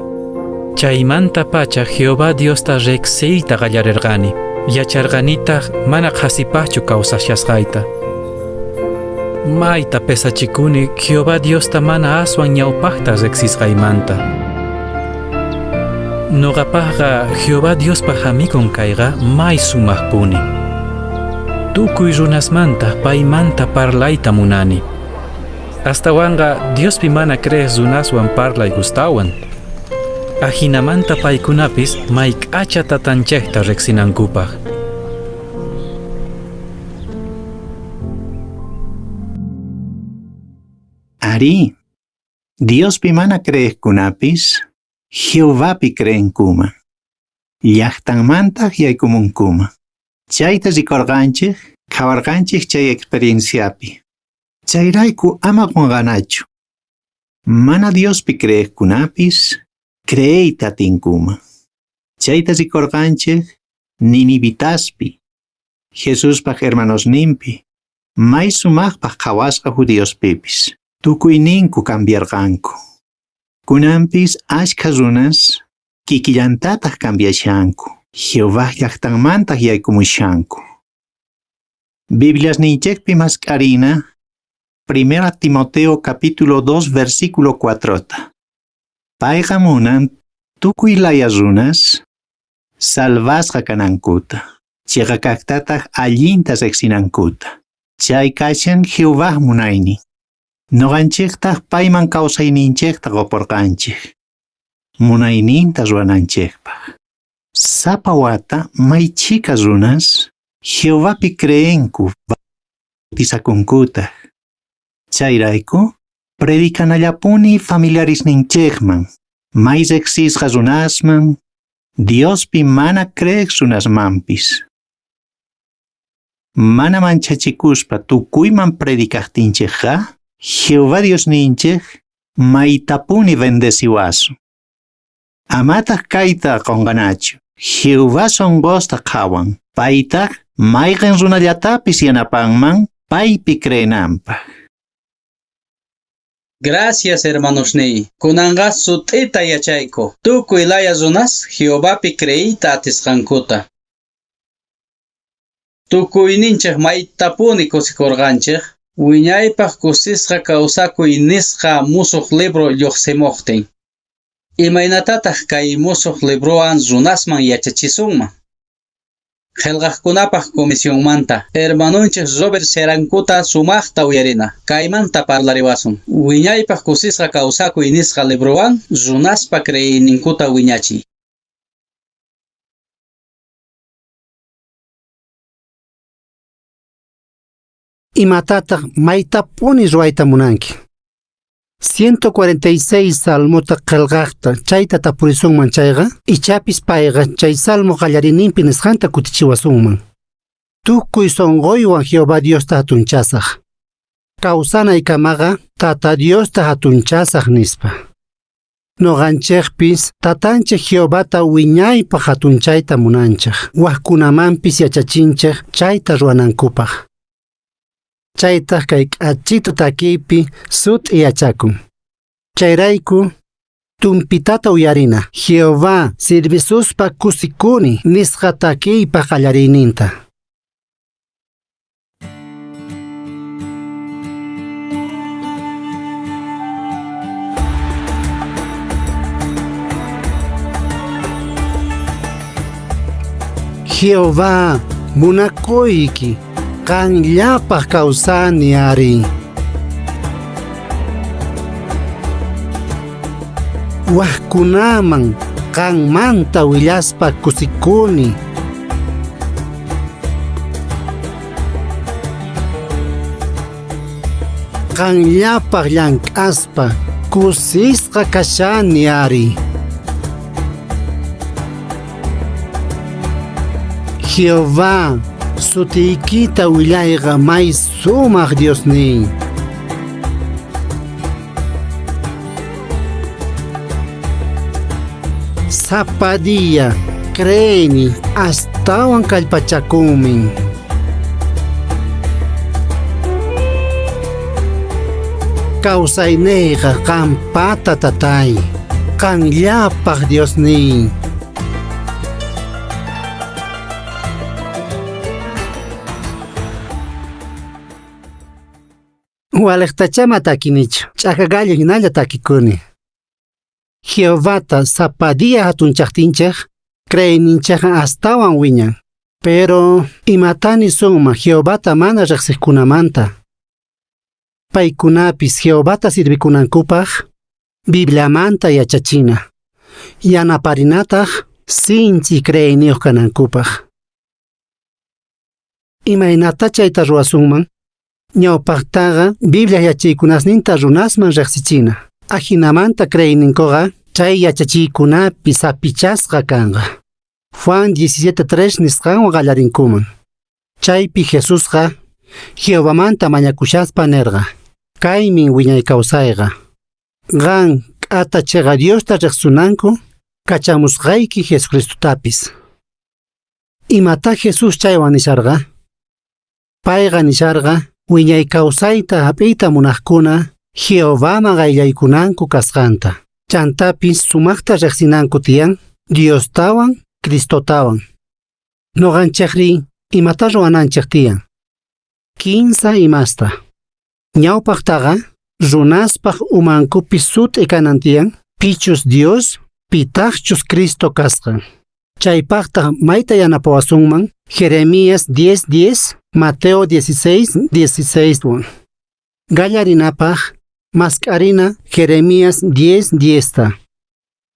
Chaymantapacha Jehová Diosta rejsiyta qallarerqani, yacharqanitaj mana qhasipajchu kawsashasqayta. Mayta pesachikuni Jehová Diosta mana aswan ñawpajta rejsisqaymanta. Noqapajqa Jehová Diospa amigon kayqa may sumajpuni. Tukuy runasmanta paymanta parlayta munani. Astawanqa Diospi mana creej runaswan parlay gustawan. Ajinamanta paykunapis may k'acha tatanchejta rejsinankupaj. Arí, Diospi mana creejkunapis Jehovapi creenkuman, llajtanmantaj yaykumunkuman. Chayta rikorqanchej, qhawarqanchej chay experienciapi. Chayrayku ama qonqanachu. Mana Diospi creejkunapis creeyta atinkuman. Chayta rikorqanchej Ninivitaspi, Jesuspaj hermanosninpi, may sumajpaj qhawasqa judiospipis. Tukuyninku cambiarqanku. Kunanpis ashkha runas kikillantataj cambiashanku. Jehová llajtanmantaj yaykumushanku. Bibliasninchejpi mask'arina 1 Timoteo capítulo 2 versículo 4 Payqa munan tukuy laya runas salvasqa kanankuta, cheqa kajtataj allinta rejsinankuta. Chay kashan Jehovaj munaynin. Noqanchejtaj payman kawsayninchejta qoporqanchej, munayninta ruwananchejpaj. Sapa wata may chhika runas Jehovapi creenku, bautizakunkutaj. Chayrayku predicanallapuni familiaresninchejman, may rejsisqa runasman, Diospi mana creej runasmanpis. Mana manchachikuspa tukuyman predicajtinchejqa, Jehová Diosninchej maytapuni bendeciwasun. Amataj kayta qonqanachu, Jehová sonqosta qhawan, paytaj mayqen runallatapis yanapanman paypi creenanpaj. Gracias hermanosniy. Kunanqa sut'ita yachayku tukuy laya runas Jehovapi creeyta atisqankuta. Tukuyninchej maytapuni kusikorqanchej wiñaypaj kusisqa kawsakuy nisqa musuq libro lluqsimuqtin. Imaynatataj kay musuq librowan runasman yachachisunman? Qillqaqkunapaq comisionmanta hermanonchej Robert Serankuta sumaqta uyarina. Kaymanta parlariwasun. Wiñaypaj kusisqa kawsakuy nisqa librowan runaspa creeyninkuta wiñachiy. Imatataj maytapuni ruwayta munanki? 146 salmota qillqaqta chayta tapurisunman chayqa, ichapis payqa chay salmo qallarininpi nisqanta kutichiwasunman. Tukuy sonqoywan Jehová Diosta hatunchasaj. Kawsanaykamaqa Tata Diosta hatunchasaj nispa. Noqanchejpis Tatanchej Jehovata wiñaypaj hatunchayta munanchej, wajkunamanpis yachachinchej chayta ruwanankupaj. Chaytaj kay k'achitu takiypi sut'i yachakun. Chayrayku tumpitata uyarina Jehová sirvisuspa kusikuni nisqa takiypa qallariyninta. Jehová, munakuyki, qanllapaj kawsani ari. Wajkunaman qanmanta willaspa kusikuni. Qanllapaj llank'aspa kusisqa kashani ari. Jehová, sutiykita willayqa may sumaj Diosniy. Sapa día creeni astawan kallpachakunmin. Kawsayniyqa qanpata tatay, qanllapaj Diosniy. Walejtachama takinichu, ch'aka gallo hinalla takikuni. Jehovata sapa día hatunchajtinchej, creeyninchejqa astawan wiñan. Pero imatá nisunman Jehovata mana rejsejkunamanta? Paykunapis Jehovata sirvikunankupaj Bibliamanta yachachina, yanaparinataj sinchi creeyniyoj kanankupaj. Imaynatá chayta ruwasunman? Ñawpajtaqa Biblia yachaykunasninta runasman rejsichina. Ajinamanta creeyninkoqa chay yachachiykunapi sapichasqa kanqa. Juan 17:3 nisqanwan qallarinkuman. Chaypi Jesusqa Jehovamanta mañakushaspa nerqa: Kaymin wiñay kawsayqa. Qan k'ata cheqa Diosta rejsunanku, kachamusqayki Jesucristotapis. Imatá Jesús chaywan nisharqa? Payqa nisharqa wiñay kawsayta jap'iyta munajkuna Jehovaman qayllaykunanku kasqanta. Chantapis sumajta rejsinanku tiyan Diostawan Cristotawan. Noqanchejrí imatá ruwananchej tiyan? Kinsa imasta. Ñawpajtaqa runaspaj umankupi sut'i kanan tiyan pichus Dios, pitajchus Cristo kasqan. Chaypajtaj mayta yanapawasunman Jeremías 10:10, Mateo 16:16 wan. Qallarinapaj mask'arina Jeremías 10:10 ta.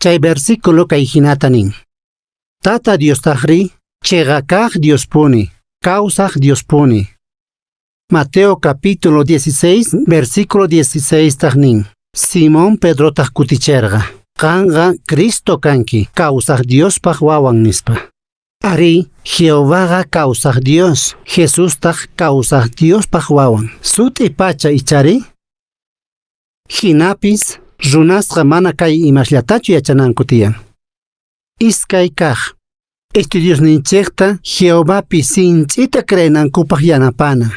Chay versículo kay jinata nin. Tata Diostajrí cheqa kaj Diospuni, kawsaj Diospuni. Mateo capítulo 16, versículo 16 taj nin. Simón Pedrotaj kuticherqa, Qanqa Cristo kanki, kawsaj Diospaj wawan nispa. Arí, Jehovaqa kawsaj Dios, Jesustaj kawsaj Diospaj wawan. Sut'i pacha ichari? Jinapis, runasqa mana kay imasllatachu yachananku tiyan. Iskay kaj, estudiosninchejta Jehovapi sinch'ita creenankupaj yanapana.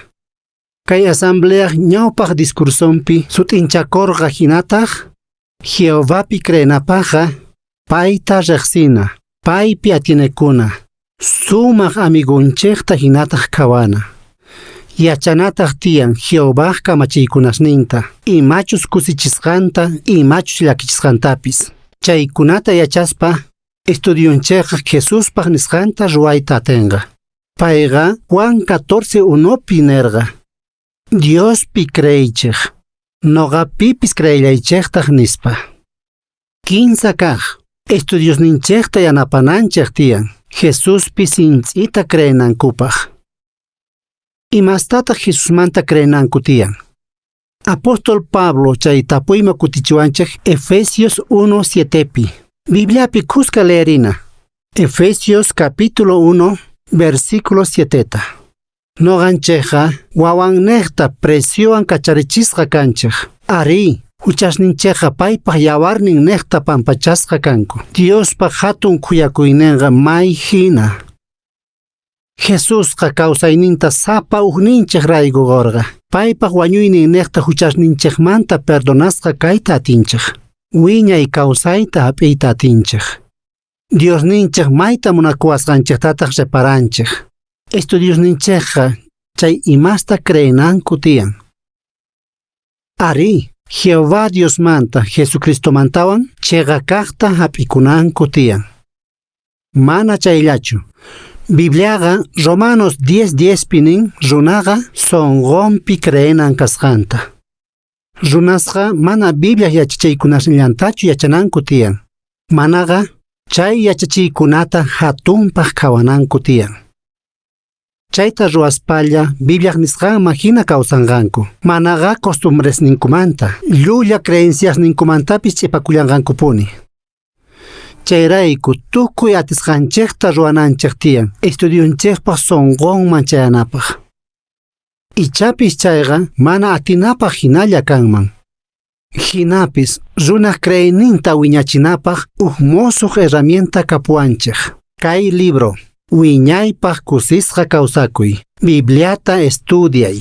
Kay asambleaj ñawpaj discursonpi sut'inchakorqa jinataj, Jehovapi creenapajqa payta rejsina, paypi atienekuna, sumaj amigonchejta jinataj qhawana. Yachanataj tiyan Jehovaj kamachiykunasninta, imachus kusichisqanta, imachus llakichisqantapis. Chaykunata yachaspa, estudionchejqa Jesuspaj nisqanta ruwayta atenqa. Payqa Juan 14:1pi nerqa, Diospi creeychej, noqapipis creellaychejtaj nispa. Kinsa kaj, estudiosninchejta yanapananchej tiyan, Jesuspi sinch'ita creenankupaj. Imastataj Jesusmanta creenanku tiyan? Apóstol Pablo chay tapuyman kutichiwanchej Efesios 1:7pi. Bibliapi khuska leerina. Efesios capítulo 1, versículo 7ta. Noqanchejqa wawannejta preciowan kacharichisqa kanchej. Arí, juchasninchejqa paypaj yawarnin nejta pampachasqa kanku. Diospaj jatun khuyakuynenqa may jina. Jesusqa kawsayninta sapa ujninchejrayku qorqa. Paypaj wañuynin nejta juchasninchejmanta perdonasqa kayta atinchej. Wiñay kawsayta jap'iyta atinchej. Diosninchej mayta munakuwasqanchejtataj reparanchej. Estudiosninchejqa chay imasta creenanku tiyan. Arí, Jehová Diosmanta Jesucristomantawan cheqa kajta jap'ikunanku tiyan. Mana chayllachu. Bibliaqa Romanos 10:10pi nin runaqa sonqonpi creenan kasqanta. Runasqa mana Bibliaj yachachiykunasnillantachu yachananku tiyan. Manaqa chay yachachiykunata jatunpaj qhawananku tiyan. Chayta ruwaspalla Bibliaj nisqanman jina kawsanqanku. Manaqa costumbresninkumanta, llulla creenciasninkumantapis ch'ipakullanqankupuni. Chayrayku tukuy atisqanchejta ruwananchej tiyan estudionchejpa sonqonman chayanapaj. Ichapis chayqa mana atinapaj jinalla kanman. Jinapis runaj creeyninta wiñachinapaj uj mosoj herramienta kapuwanchej. Kay libro, Wiñaypaj kusisqa kawsakuy, Bibliata estudiay.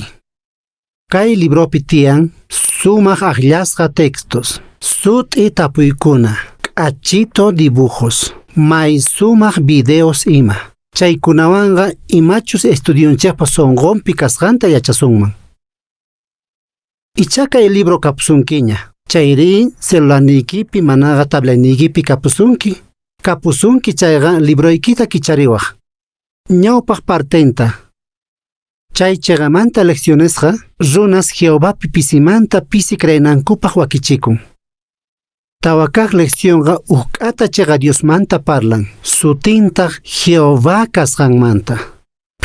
Kay libropi tiyan sumaj ajllasqa textos, sut'i tapuykuna, k'achito dibujos, may sumaj videos ima. Chaykunawanqa imachus estudionchejpa sonqonpi kasqanta yachasunman. Ichá kay libro kapusunkiña, chayrí celularniykipi manaqa tabletniykipi kapusunki. Kapusunki chayqa libroykita kichariwaj. Ñawpaj partenta. Chay cheqamanta leccionesqa runas Jehovapi pisimanta pisi creenankupaj wakichikun. Tawa kaj leccionqa uj k'ata cheqa Diosmanta parlan, sutintaj Jehová kasqanmanta.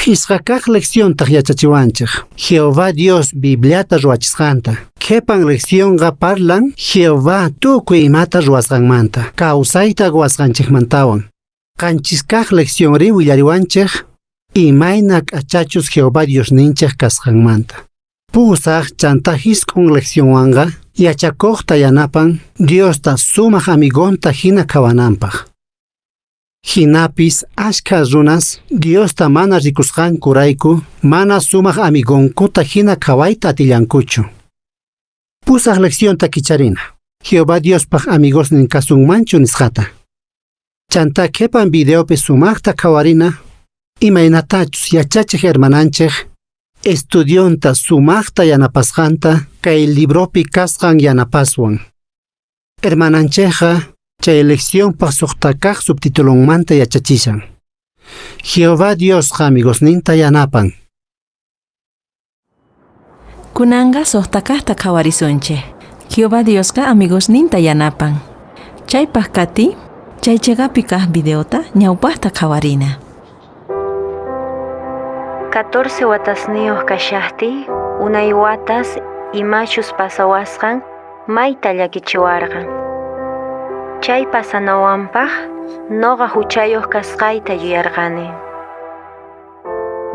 Phisqa kaj lecciontaj yachachiwanchej Jehová Dios Bibliata ruwachisqanta. Qhepan leccionqa parlan Jehová tukuy imata ruwasqanmanta, kawsayta qowasqanchejmantawan. Qanchis kaj leccionrí willariwanchej imayna k'achachus Jehová Diosninchej kasqanmanta. Pusaj chantá jisq'on leccionwanqa yachakojta yanapan Diosta sumaj amigonta jina qhawananpaj. Jinapis ashkha runas Diosta mana rikusqankurayku mana sumaj amigonkuta jina qhawayta atillankuchu. Pusaj leccionta kicharina. Jehová Diospaj amigosnin kasunmanchu nisqata. Chantá qhepan videopi sumajta qhawarina imaynatachus yachachej hermananchej estudionta sumajta yanapasqanta kay libropi kasqan yanapaswan. Hermananchejqa chay leccionpaj sojta kaj subtitulonmanta yachachishan. Jehová Diosqa amigosninta yanapan. Kunanqa suqta kaqta qhawarisunchik. Jehová Diosqa amigosninta yanapan. Chaypaq kati, chay chiqapi kaq videota ñawpaqta qhawarina. 14 watasniyuq kashaqtiy, unay watas imachus pasawasqan mayta llakichiwarqan. Chay pasanawanpaq noqa huchayuq kasqayta yuyarqani.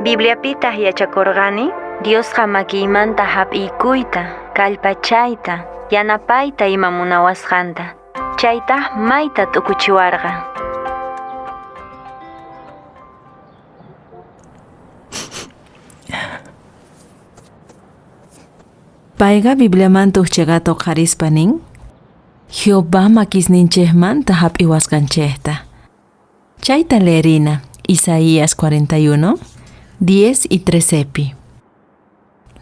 Bibliapitaq yachakurqani Diosqa makiymanta hap'iykuyta, kallpachayta, yanapayta ima munawasqanta. Chaytaq mayta t'ukuchiwarqa. Payqa Bibliamanta uj chiqata uqharispa nin, Jehová makisninchikmanta hap'iwasqanchikta. Chayta leerina Isaías 41, 10 y 13pi.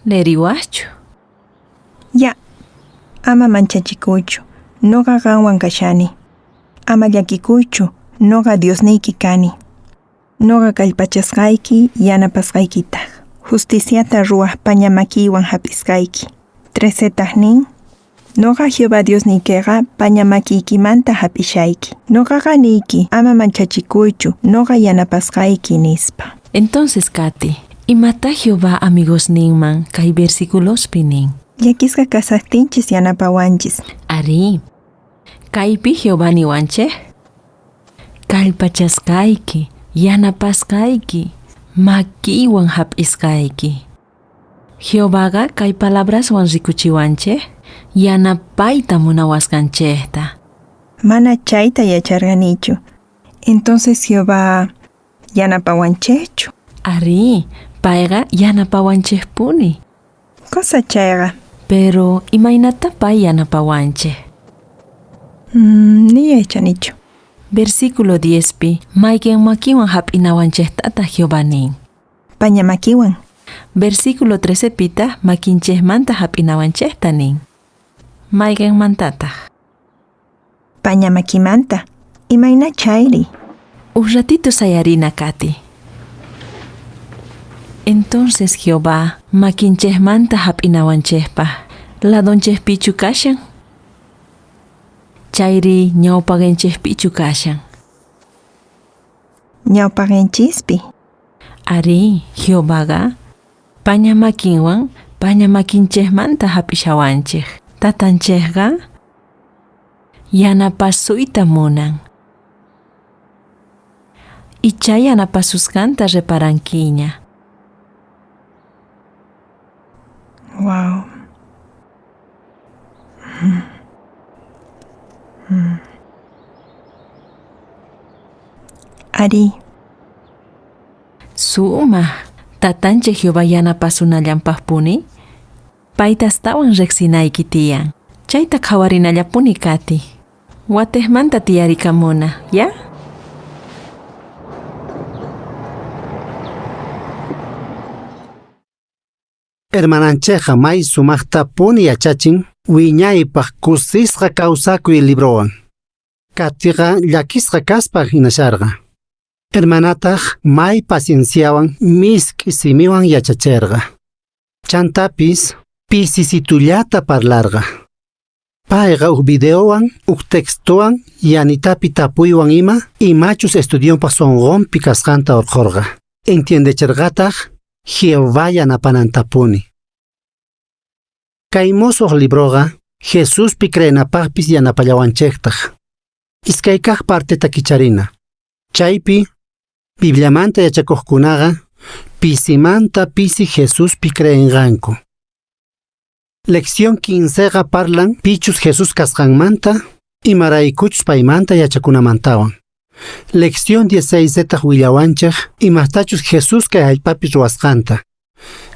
Leeriwaqchu? Ya, ama manchachikuychu, noqa qanwan kashani. Ama llakikuychu, noqa Diosniyki kani. Noqa kallpachasqayki, yanapasqaykitaq. Justiciata ruwaj paña makiywan hap'isqayki. 13taq nin, Noqa Jehová Diosniykiqa paña makiykimanta hap'ishayki. Noqaqa niyki, ama manchachikuychu, noqa yanapasqayki nispa. Entonces, Katy, imata Jehová amigosninman kay versiculospi nin? Llakisqa kashaqtinchis yanapawanchis. Arí. Kaypi Jehová niwanchej, kallpachasqayki, yanapasqayki, makiywan hap'isqayki. Jehovaqa kay palabraswan rikuchiwanchej yanapayta munawasqanchejta. Mana chayta yacharqanichu. Entonces Jehová yanapawanchejchu. Arí, payqa yanapawanchejpuni. Cosa chayqa. Pero imaynata pay yanapawanchej? Ni yachanichu. Versículo 10pi mayqen makiwan hap'inawanchejtataq Jehová nin. Paña makiwan. Versículo 13pitaq makinchejmanta hap'inawanchejta nin. Mayqenmantataq? Paña makimanta. Imayna chayri? Uj ratito sayarina, Katy. Entonces Jehová makinchejmanta hap'inawanchejpaj ladonchejpichu kashan? Chayri ñawpaqinchejpichu kashan? Ñawpaqenchispi. Arí, Jehovaqa paña makinwan paña makinchejmanta hap'ishawanchej. Tatanchejqa yanapasuyta munan. Ichá yanapasusqanta reparankiña. Wow. Arí. Sumaj, tatanchej Jehová yanapasunallanpajpuni, payta astawan riqsinayki tiyan. Chayta qhawarinallapuni Katy. Watejmanta tiyarikamuna, ya? Hermananchejqa may sumajtapuni yachachin wiñaypaj kusisqa kawsakuy librowan. Katyqa llakisqa kaspa jinasharqa. Hermanataj may pacienciawan misk'i simiwan yachacherqa. Chantapis pisisitullata parlarqa. Payqa uj videowan, uj textowan, yanitapi tapuywan ima, imachus estudionpaj sonqonpi kasqanta urqhorqa. Entiendecherqataj Jehová yanapanantapuni. Kay mosoj libroqa Jesuspi creenapajpis yanapallawanchejtaj. Iskay kaj parteta kicharina. Chaypi Bibliamanta yachakojkunaqa pisimanta pisi Jesuspi creenqanku. Lección 15 parlan pichus Jesús kasqanmanta, imaraykuchus paymanta yachakunamantawan. Lección 16 willawanchej imastachus Jesús kay jallp'api ruwasqanta.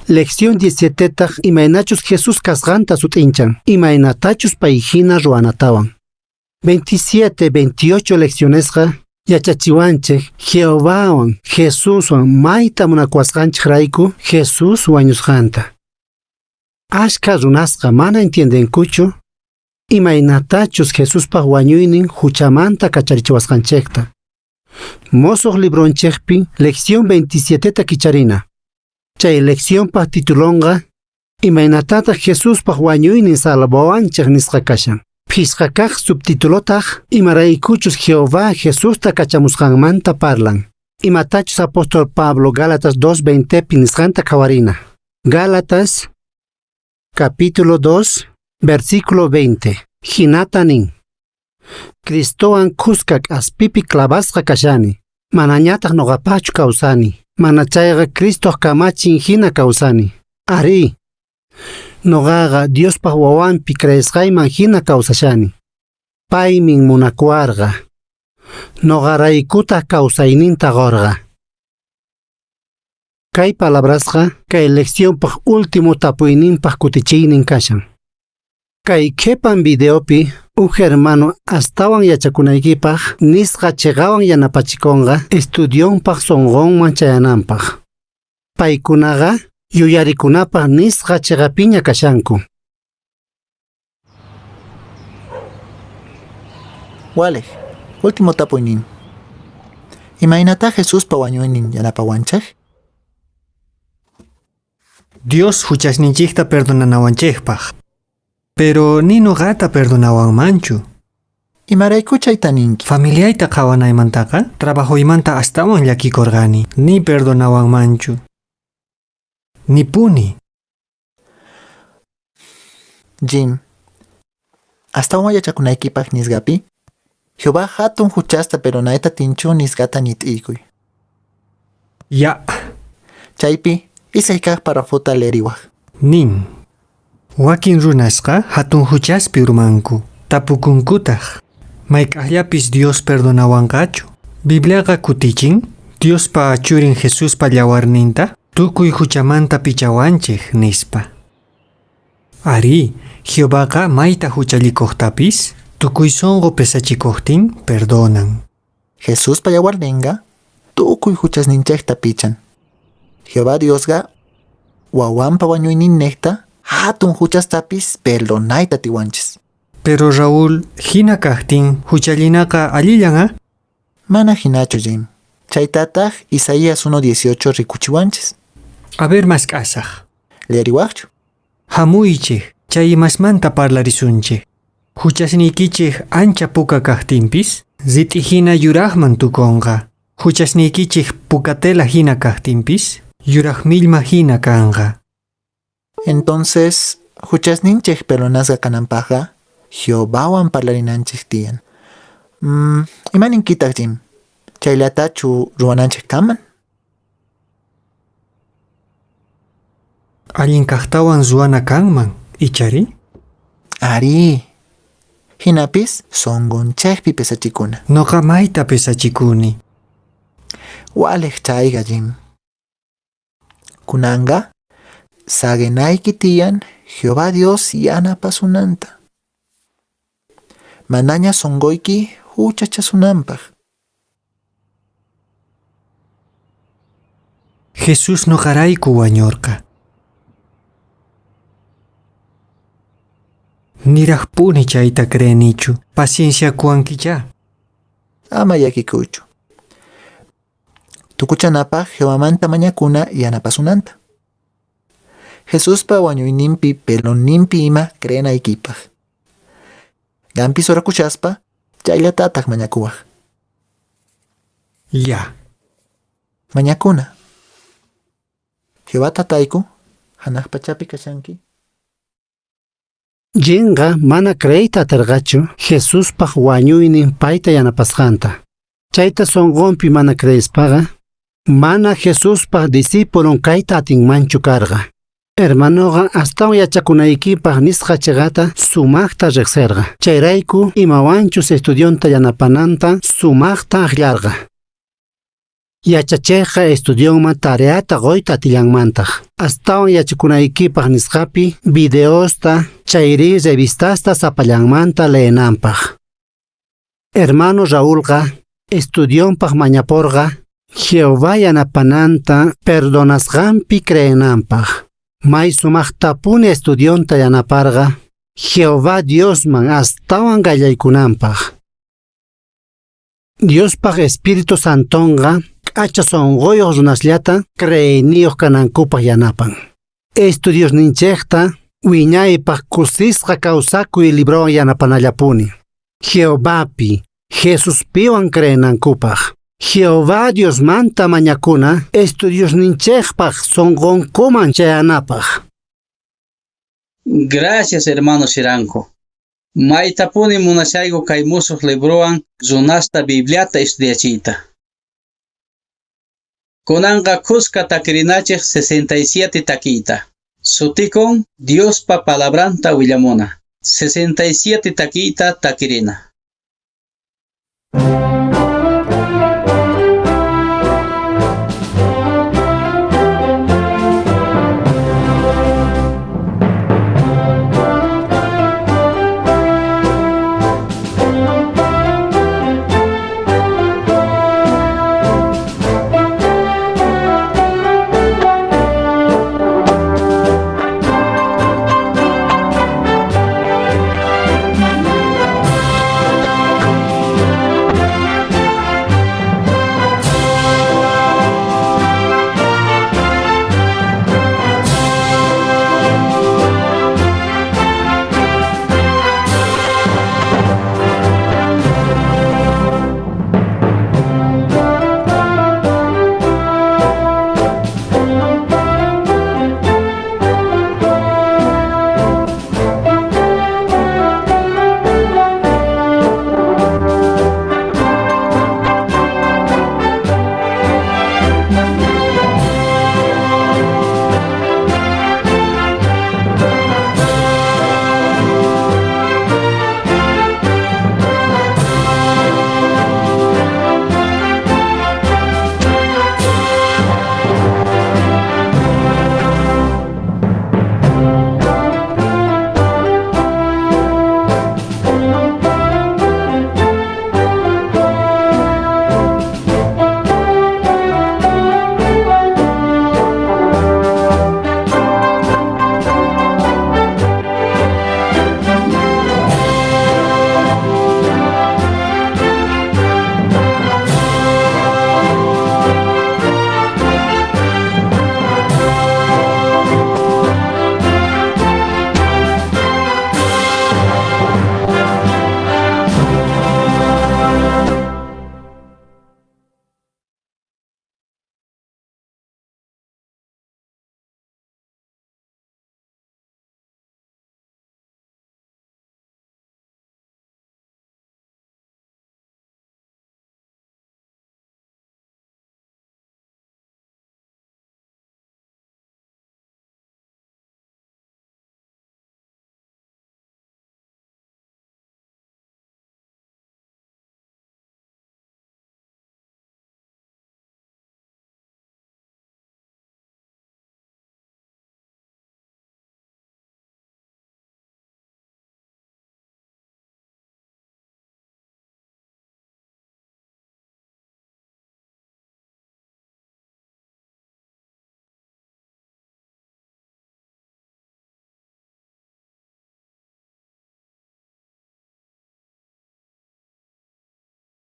Lección 17 imaynachus Jesús kasqanta sut'inchan, imaynatachus pay jina ruwanatawan. 27, 28 leccionesqa yachachiwanchej Jehovawan Jesuswan mayta munakuwasqanchejrayku Jesús wañusqanta. Ashkha runasqa mana entiendenkuchu imaynatachus Jesuspa wañuynin huchamanta kacharichiwasqanchejta. Mosoj libronchejpi lección 27 ta kicharina. Chay leccionpa titulonqa imaynatataq Jesuspa wañuynin salvawanchej nisqa kashan. Phisqa kaq subtitulotaj imaraykuchus Jehová Jesusta kachamusqanmanta parlan. Imatachus apóstol Pablo Gálatas 2.20pi nisqanta qhawarina. Gálatas capítulo 2 versículo 20. Hinata nin. Cristowan khuska k'aspipi clavasqa kashani. Manañataq noqapaqchu kawsani. Mana chayqa Cristoq kamachin hina kawsani. Arí, noqaqa Diospaq wawanpi creesqayman hina kawsashani. Paymin munakuwarqa. Noqaraykutaq kawsayninta qorqa. Kay palabrasqa kay leccionpaq último tapuyninpaq kutichiynin kashan. Kay qhipan videopi uj hermano astawan yachakunaykipaq nisqa chiqawan yanapachikunqa estudionpaq sunqunman chayananpaq. Paykunaqa yuyarikunapaq nisqa chiqapiña kashanku. Walej, último tapuynin. Imaynatá Jesuspa wañuynin yanapawanchej? Dios huchasninchikta perdonanawanchikpaq. Pero ni noqata perdonawanmanchu. Imarayku chayta ninki? Familiayta qhawanaymantaqa trabajoymanta astawan llakikurqani, ni perdonawanmanchu. Nipuni. Jim, astawan yachakunaykipaq nisqapi, Jehová hatun huchasta perdonayta atinchu nisqata ñit'iykuy. Ya. Chaypi iskay kaq parrafota leeriwaj. Nin. Wakin runasqa hatun huchaspi urmanku, tapukunkutaq. Mayk'aqllapis Dios perdonawanqachu? Bibliaqa kutichin, Diospa churin Jesuspa llawarninta tukuy huchamanta pichawanchej nispa. Arí, Jehovaqa mayta huchallikuqtapis tukuy sunqu pesachikuqtin perdonan. Jesuspa yawarninqa tukuy huchasninchejta pichan. Jehová Diosqa wawanpa wañuyninnejta hatun huchastapis perdonayta atiwanchis. Pero Raúl, hina kaqtin huchallinaqa allillan a? Mana hinachu, Jim. Chaytataq Isaías 1.18 rikuchiwanchis. A ver mask'asaq. Leeriwaqchu? Hamuychej, chay imasmanta parlarisunchej. Huchasniykichej ancha puka kaqtinpis, rit'i hina yuraqman tukunqa. Huchasniykichej pukatela hina kaqtinpis, yuraq millma hina kanqa. Entonces, huchasninchej perdonasqa kananpaqqa, Jehovawan parlarinanchej tiyan. Imaninkitaq, Jim? Chayllatachu ruwananchej kanman? Allin kaqtawan ruwana kanman, ichari? Arí. Hinapis sunqunchejpi pesachikuna. Noqa mayta pesachikuni. Walej chayqa, Jim. Kunanqa saqenayki tiyan Jehová Dios yanapasunanta. Manaña sunquyki huchachasunanpaq. Jesús noqarayku wañurqa. Niraqpuni chayta creenichu. Pacienciakuwankichá. Ama llakikuychu. Tukuchanapaq Jehovamanta mañakuna yanapasunanta. Jesuspa wañuyninpi perdonninpi ima creenaykipaq. Qampis orakushaspa chayllatataq mañakuwaj. Ya. Mañakuna. Jehová tatayku, hanaq pachapi kashanki. Jinqa mana creeyta atirqachu Jesuspaq wañuynin payta yanapasqanta. Chayta sunqunpi mana creespaqa, mana Jesuspaq discípulon kayta atinmanchu karqa. Hermanoqa astawan yachakunaykipaq nisqa chiqata sumaqta riqsirqa. Chayrayku imawanchus estudionta yanapananta sumaqta akllarqa. Yachachiqqa estudionman tareata quyta atillanmantaq. Astawan yachakunaykipaq nisqapi videosta chayri revistasta sapallanmanta leenanpaq. Hermano Raúlqa estudionpaq mañaporqa Jehová yanapananta perdonasqanpi creenanpaq. May sumaqtapuni estudionta yanaparqa Jehová Diosman astawan qayllaykunanpaj. Diospaj Espíritu Santonqa k'acha sonqoyoj runasllata creeyniyoj kanankupaj yanapan. Estudiosninchejta wiñaypaj kusisqa kawsakuy librowan yanapanallapuni. Jehovapi, Jesuspiwan creenankupaj. Jehová Diosmanta mañakuna estudiosninchejpaj sonqonkuman chayanapaj. Gracias, hermano Siranko. Maytapuni munashayku kay musuq librowan runasta Bibliata estudiachiyta. Kunanqa khuska takirinachej 67 takiyta. Sutikun Diospa palabranta willamuna. 67 takiyta takirina.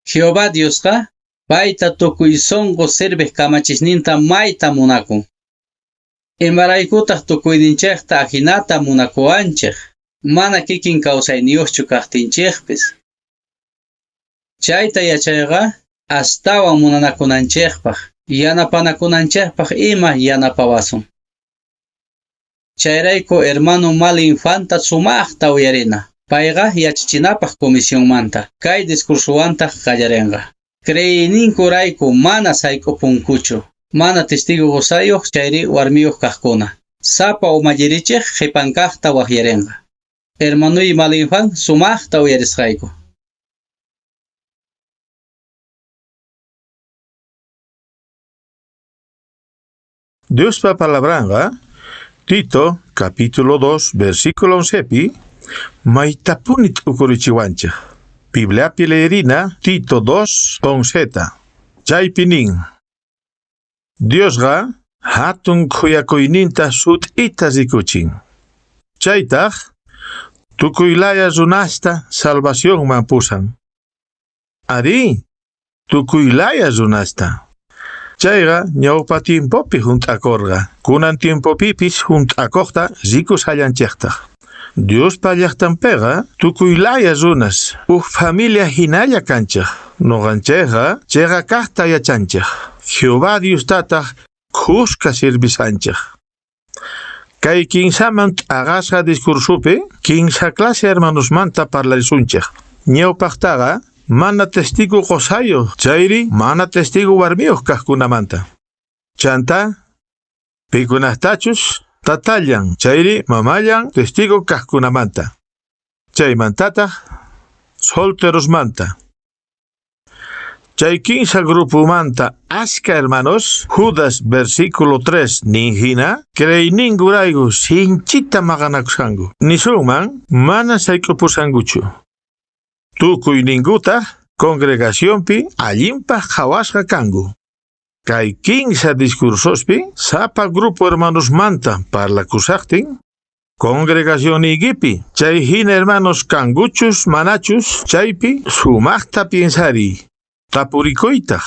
Jehová Diosqa payta tukuy sonqo sirvej kamachisninta mayta munakun. Imaraykutaq tukuyninchejta ajinata munakuwanchej, mana kikin kawsayniyuqchu kaqtinchejpis. Chayta yachayqa astawan munanakunanchejpaj, yanapanakunanchejpaj ima yanapawasun. Chayrayku hermano Mal Infanta sumaqta uyarina. Payqa yachachinapaj comisionmanta, kay discursuwantaq qallarinqa. Creeyninkurayku mana sayk'upunkuchu, mana testigo qusayuq chayri warmiyuq kaqkuna. Sapa umallirichej qhipankaqta waqyarinqa. Hermanuy Mal Infan sumaqta uyarisqayku. Diospa palabranqa Tito capítulo 2 versículo 11 maytapuni t'ukurichiwanchej. Bibliapi leerina Tito 2 11 chaypi nin Diosqa hatun khuyakuyninta sut'ita rikuchin. Chaytaj Tukuy laya runasta salvacionman pusan. Arí, tukuy laya runasta. Chayqa ñawpa tiempopi junt'akorqa, kunan tiempopipis junt'akojta rikushallanchejtaj. Diospa llajtanpeqa tukuy laya runas, uj familia hinalla kanchej. Noqanchejqa cheqa kajta yachanchej. Jehová Diostataj khuska sirvisanchej. Kay kinsaman t'aqasqa discursopi kinsa clase hermanosmanta parlarisunchej. Ñawpajtaqa mana testigo qosayoj chayri mana testigo warmiyoj kajkunamanta. Chanta pikunajtachus tatallan chayri mamallan testigo kajkunamanta. Chaymantataj solterosmanta. Chay kinsa grupomanta ashka hermanos, Judas versículo 3 nin hina, creyningurayku sinchita maqanakusqanku. Nisunman mana sayk'upusqankuchu. Tukuyninkutaj congregacionpi allinpaj qhawasqa kanku. Kay kinsa discursospi sapa grupo hermanosmanta parlakusajtin, congregacioniykipi chay hina hermanos kankuchus manachus chaypi sumajta piensariy. Tapurikuytaj.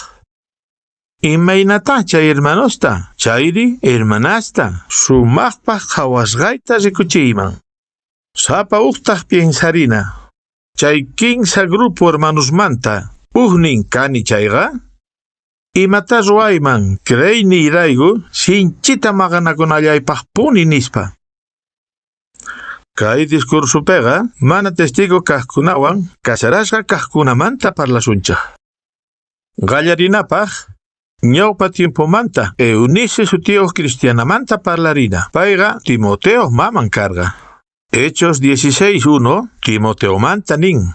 Imaynatá chay hermanosta, chayri hermanasta, sumajpaj qhawasqayta rikuchiyman. Sapa ujtaj piensarina. Chay kinsa grupo hermanosmanta, ujnin kani chayqa, imata ruwayman creeyniyrayku sinchita maqanakunallaypajpuni nispa. Kay discursopeqa mana testigo kajkunawan casarasqa kajkunamanta parlasunchej. Qallarinapaj ñawpa tiempomanta Eunice sutiyoj cristianamanta parlarina. Payqa Timoteo maman karqa. Hechos 16.1 Timoteomanta nin.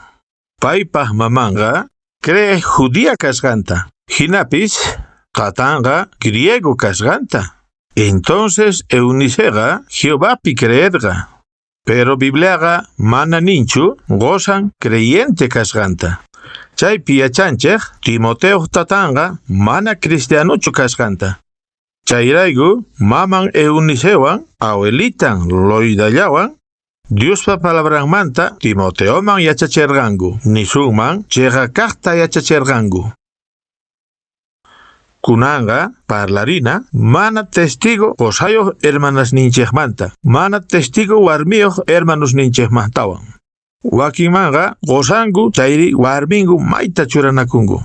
Paypaj mamanqa cree judía kasqanta. Jinapis tatanqa griego kasqanta. Entonces Euniceqa Jehovapi creerqa. Pero Bibliaqa mana ninchu qosan creyente kasqanta. Chaypi yachanchej Timoteo tatanqa mana cristianochu kasqanta. Chayrayku maman Eunicewan awelitan Loidallawan Diospa palabranmanta Timoteoman yachacherqanku, nisunman cheqa kajta yachacherqanku. Kunanqa parlarina mana testigo qosayoj hermanasninchejmanta, mana testigo warmiyoj hermanosninchejmantawan. Wakinmanqa qosanku chayri warminku mayta churanakunku.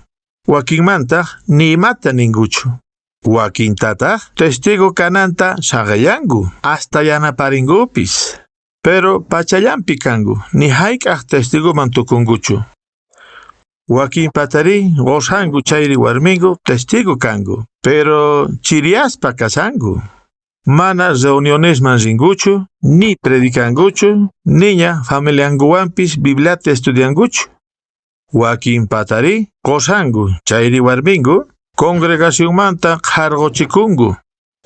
Wakinmantaj ni imata ninkuchu. Wakintataj testigo kananta saqellanku, hasta yanaparinkupis. Pero pachallanpi kanku, ni hayk'aj testigoman tukunkuchu. Wakin patari qosanku chayri warminku testigo kanku, pero chiriaspa kashanku. Mana reunionesman rinkuchu, ni predicankuchu, niña familiankuwanpis Bibliata estudiankuchu. Wakin patari qosanku chayri warminku congregacionmanta qharquchikunku.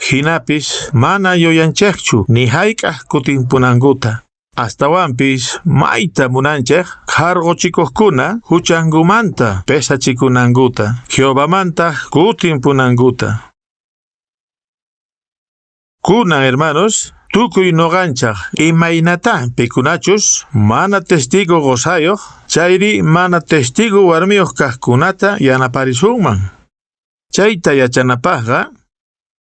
Jinapis mana yuyanchejchu ni hayk'aj kutinpunankuta. Astawanpis mayta munanchej qharquchikuqkuna huchankumanta pesachikunankuta, Jehovamanta kutinpunankuta. Kunan hermanos, tukuy noqanchaj imaynatá pikunachus mana testigo qosayoj, chayri mana testigo warmiyoj kajkunata yanaparisunman. Chayta yachanapajqa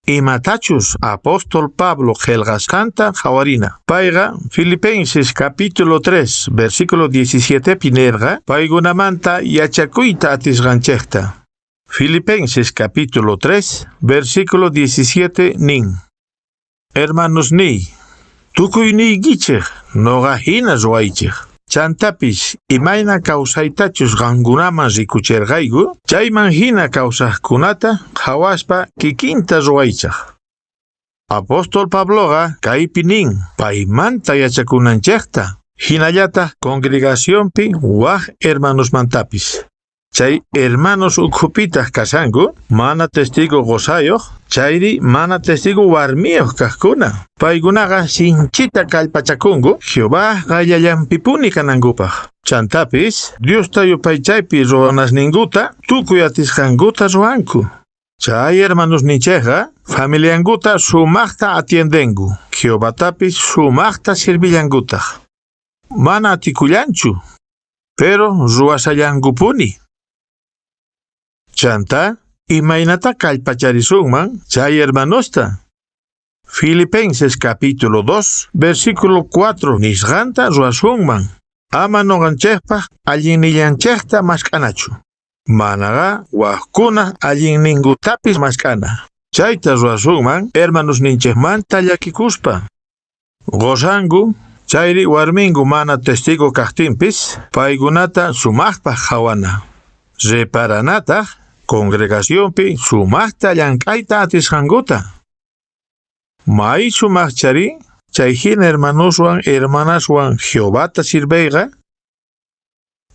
imatachus apóstol Pablo qhelqasqanta qhawarina. Payqa Filipenses capítulo 3, versículo 17 pinerqa paykunamanta yachakuyta atisqanchejta. Filipenses capítulo 3, versículo 17 nin. Hermanos niy, tukuyniykichej noqa hina ruwaychej. Chantapis imayna kawsaytachus qankunaman rikucherqayku, chayman hina kawsajkunata qhawaspa kikinta ruwaychej. Apóstol Pabloqa kaypi nin paymanta yachakunanchejta, hinallataj congregacionpi waj hermanosmantapis. Chay hermanos ukhupitaj kashanku, mana testigo qosayoj, chayri mana testigo warmiyoj kajkuna. Paykunaqa sinchita kallpachakunku Jehová qayllallanpipuni kanankupaj. Chantapis Diosta yupaychaypi ruwanasninkuta tukuy atisqankuta ruwanku. Chay hermanosninchejqa familiankuta sumajta atiendenku, Jehovatapis sumajta sirvillankutaj. Mana atikullanchu, pero ruwashallankupuni. Chantá, imaynatá kallpacharisunman chay hermanosta? Filipenses capítulo 2, versículo 4 nisqanta ruwasunman. Ama noqanchejpaj allinnillanchejta mask'anachu. Manaqa wajkunaj allinninkutapis mask'ana. Chayta ruwasunman hermanosninchejmanta llakikuspa. Qosanku chayri warminku mana testigo kajtinpis, paykunata sumajpaj qhawana. Reparanataj congregacionpi sumajta llank'ayta atisqankuta. May sumajchari chay hina hermanoswan hermanaswan Jehovata sirveyqa.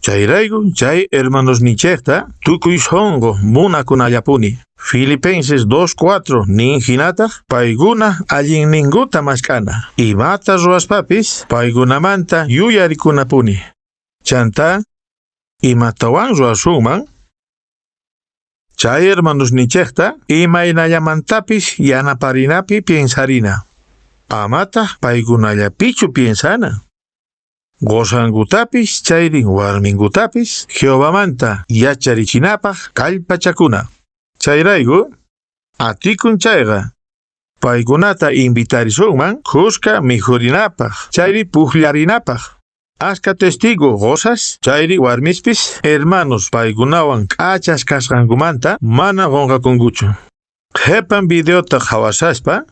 Chayrayku chay hermanosninchejta tukuy sunqu munakunallapuni. Filipenses 2.4 nin hinataj paykuna allinninkuta mask'ana. Imata ruwaspapis paykunamanta yuyarikunapuni. Chantá imatawan ruwasunman? Chay hermanosninchejta imaynallamantapis yanaparinapi piensarina. Amataj paykunallapichu piensana. Qosankutapis chayri warminkutapis Jehovamanta yacharichinapaj kallpachakuna. Chayrayku atikun chayqa paykunata invitarisunman khuska mikhurinapaj chayri pujllarinapaj. Ashka testigo qosas chayri warmispis hermanos paykunawan k'achas kasqankumanta mana qunqakunkuchu. Qhipan videota qhawashaspa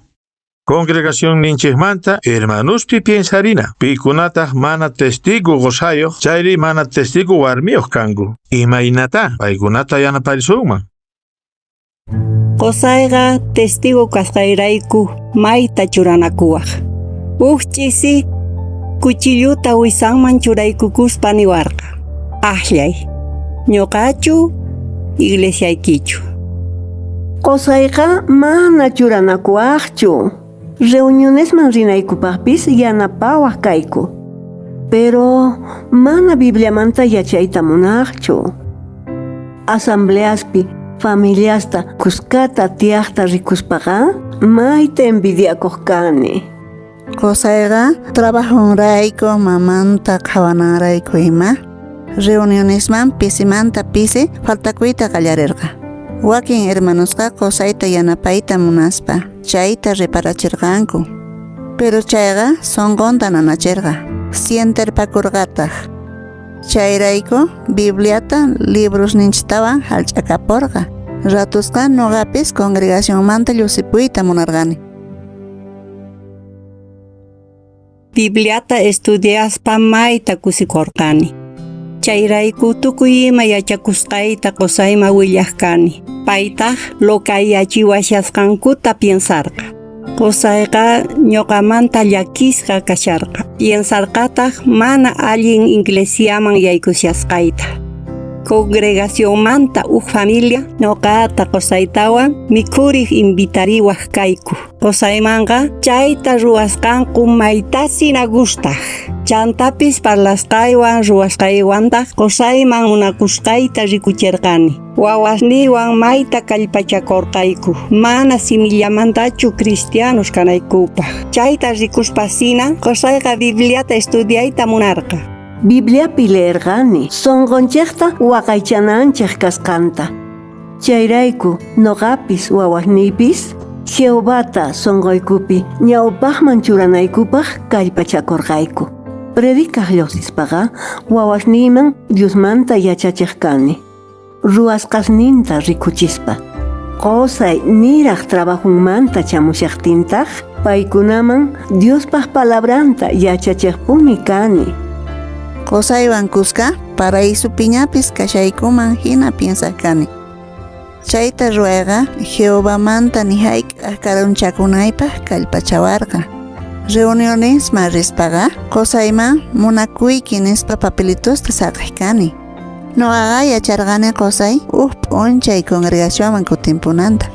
congregacionninchikmanta hermanospi piensarina. Pikunataj mana testigo qosayoj chayri mana testigo warmiyoj kanku. Imaynatá paykunata yanaparisunman. Qosayqa testigo kasqayrayku mayta churanakuwaj. Uj ch'isi kuchilluta wisanman churaykukuspa niwarqa. Akllay, ñuqachu iglesiaykichu. Qosayqa mana churanakuwajchu. Reunionesman rinaykupaqpis yanapawaj kayku. Pero mana Bibliamanta yachayta munaqchu. Asambleaspi familiasta kuskata tiyaqta rikuspaqa mayta envidiakuq kani. Qosayqa trabajunrayku mamanta qhawananrayku ima reunionesman pisimanta pisi faltakuyta qallarirqa. Wakin hermanosqa qosayta yanapayta munaspa chayta reparachirqanku. Pero chayqa sunqunta nanachirqa, sienterpakurqataq. Chayrayku Bibliata librosninchiktawan hallch'akapurqa. Ratusqa ñuqapis congregacionmanta llusipuyta munarqani. Bibliata estudiaspa mayta kusikurqani. Chayrayku tukuy ima yachakusqayta qosayman willaq kani. Paytaj locayachiwashasqankuta piensarqa. Qosayqa ñuqamanta llakisqa kasharqa. Piensarqataj mana allin iglesiaman yaykushasqayta. Congregacionmanta uj familia ñuqata qosaytawan mikhuriq invitariwaj kayku. Qosaymanqa chayta ruwasqanku maytasina gustaj. Chantapis parlasqaywan ruwasqaywantaj qosayman munakusqayta rikuchirqani. Wawasniywan mayta kallpachakurqayku mana simillamantachu cristianos kanaykupaj. Chayta rikuspasina qosayqa Bibliata estudiayta munarqa. Bibliapi leerqani sunqunchikta waqaychananchik kasqanta. Chayrayku ñuqapis wawasniypis Jehovata sunquykupi ñawpaqman churanaykupaq kallpachakurqayku. Predicaq lluqsispaqa wawasniyman Diosmanta yachachiq kani. Ruwasqasninta rikuchispa. Qosay niraq trabajunmanta chamushaqtintaq paykunaman Diospaq palabranta yachachiqpuni kani. Qosaywan kuska paraísopiñapis kashaykuman hina piensaq kani. Chayta ruwayqa Jehovamanta ni hayk'aq karunchakunaypaq kallpachawarqa. Reunionesman rispaqa qosayman munakuyki nispa papelitosta saqaq kani. Ñuqaqa yacharqani qosay uj p'unchay congregacionman kutinpunanta.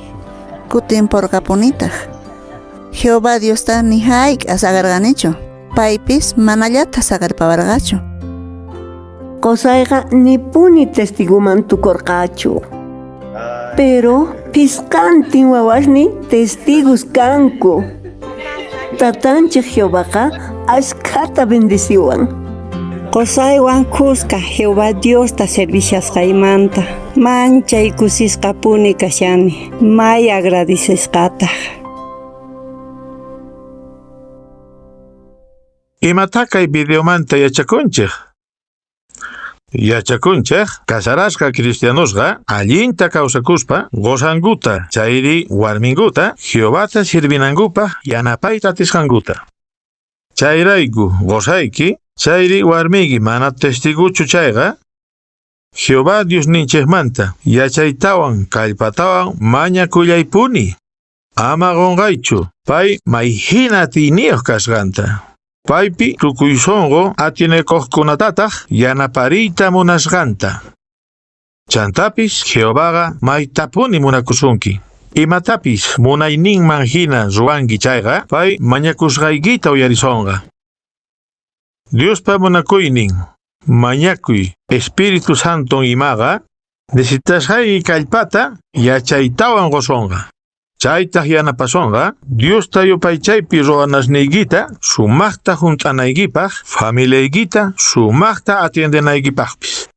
Kutinpurqapunitaq. Jehová Diosta ni hayk'aq saqirqanichu. Paypis manallataq saqirpawarqachu. Qosayqa nipuni testiguman tukurqachu. Pero pisqantin wawasniy testigos kanku. Tatanchik Jehovaqa ashkhata bendiciwan. Qosaywan khuska Jehová Diosta servishasqaymanta manchay kusisqapuni kashani, may agradecesqataj. Imatá kay videomanta yachakunchej? Yachakunchej casarasqa cristianosqa allinta kawsakuspa qosankuta chayri warminkuta Jehovata sirvinankupaj yanapayta atisqankuta. Chayrayku qosayki chayri warmiyki mana testiguchu chayqa Jehová Diosninchejmanta yachaytawan kallpatawan mañakullaypuni. Ama qonqaychu pay may hina atiyniyuq kasqanta. Paypi tukuy sunqu atienekuqkunatataq yanapariyta munasqanta. Chantapis Jehovaqa maytapuni munakusunki. Imatapis munayninman hina ruwanki chayqa pay mañakusqaykita uyarisonqa. Diospa munakuynin, mañakuy, Espíritu Santon imaqa necesitasqayki kallpata yachaytawan qosonqa. Chaytaj yanapasonqa Diosta yupaychaypi ruwanasniykita sumaqta junt'anaykipaj, familiaykita sumaqta atiendenaykipajpis.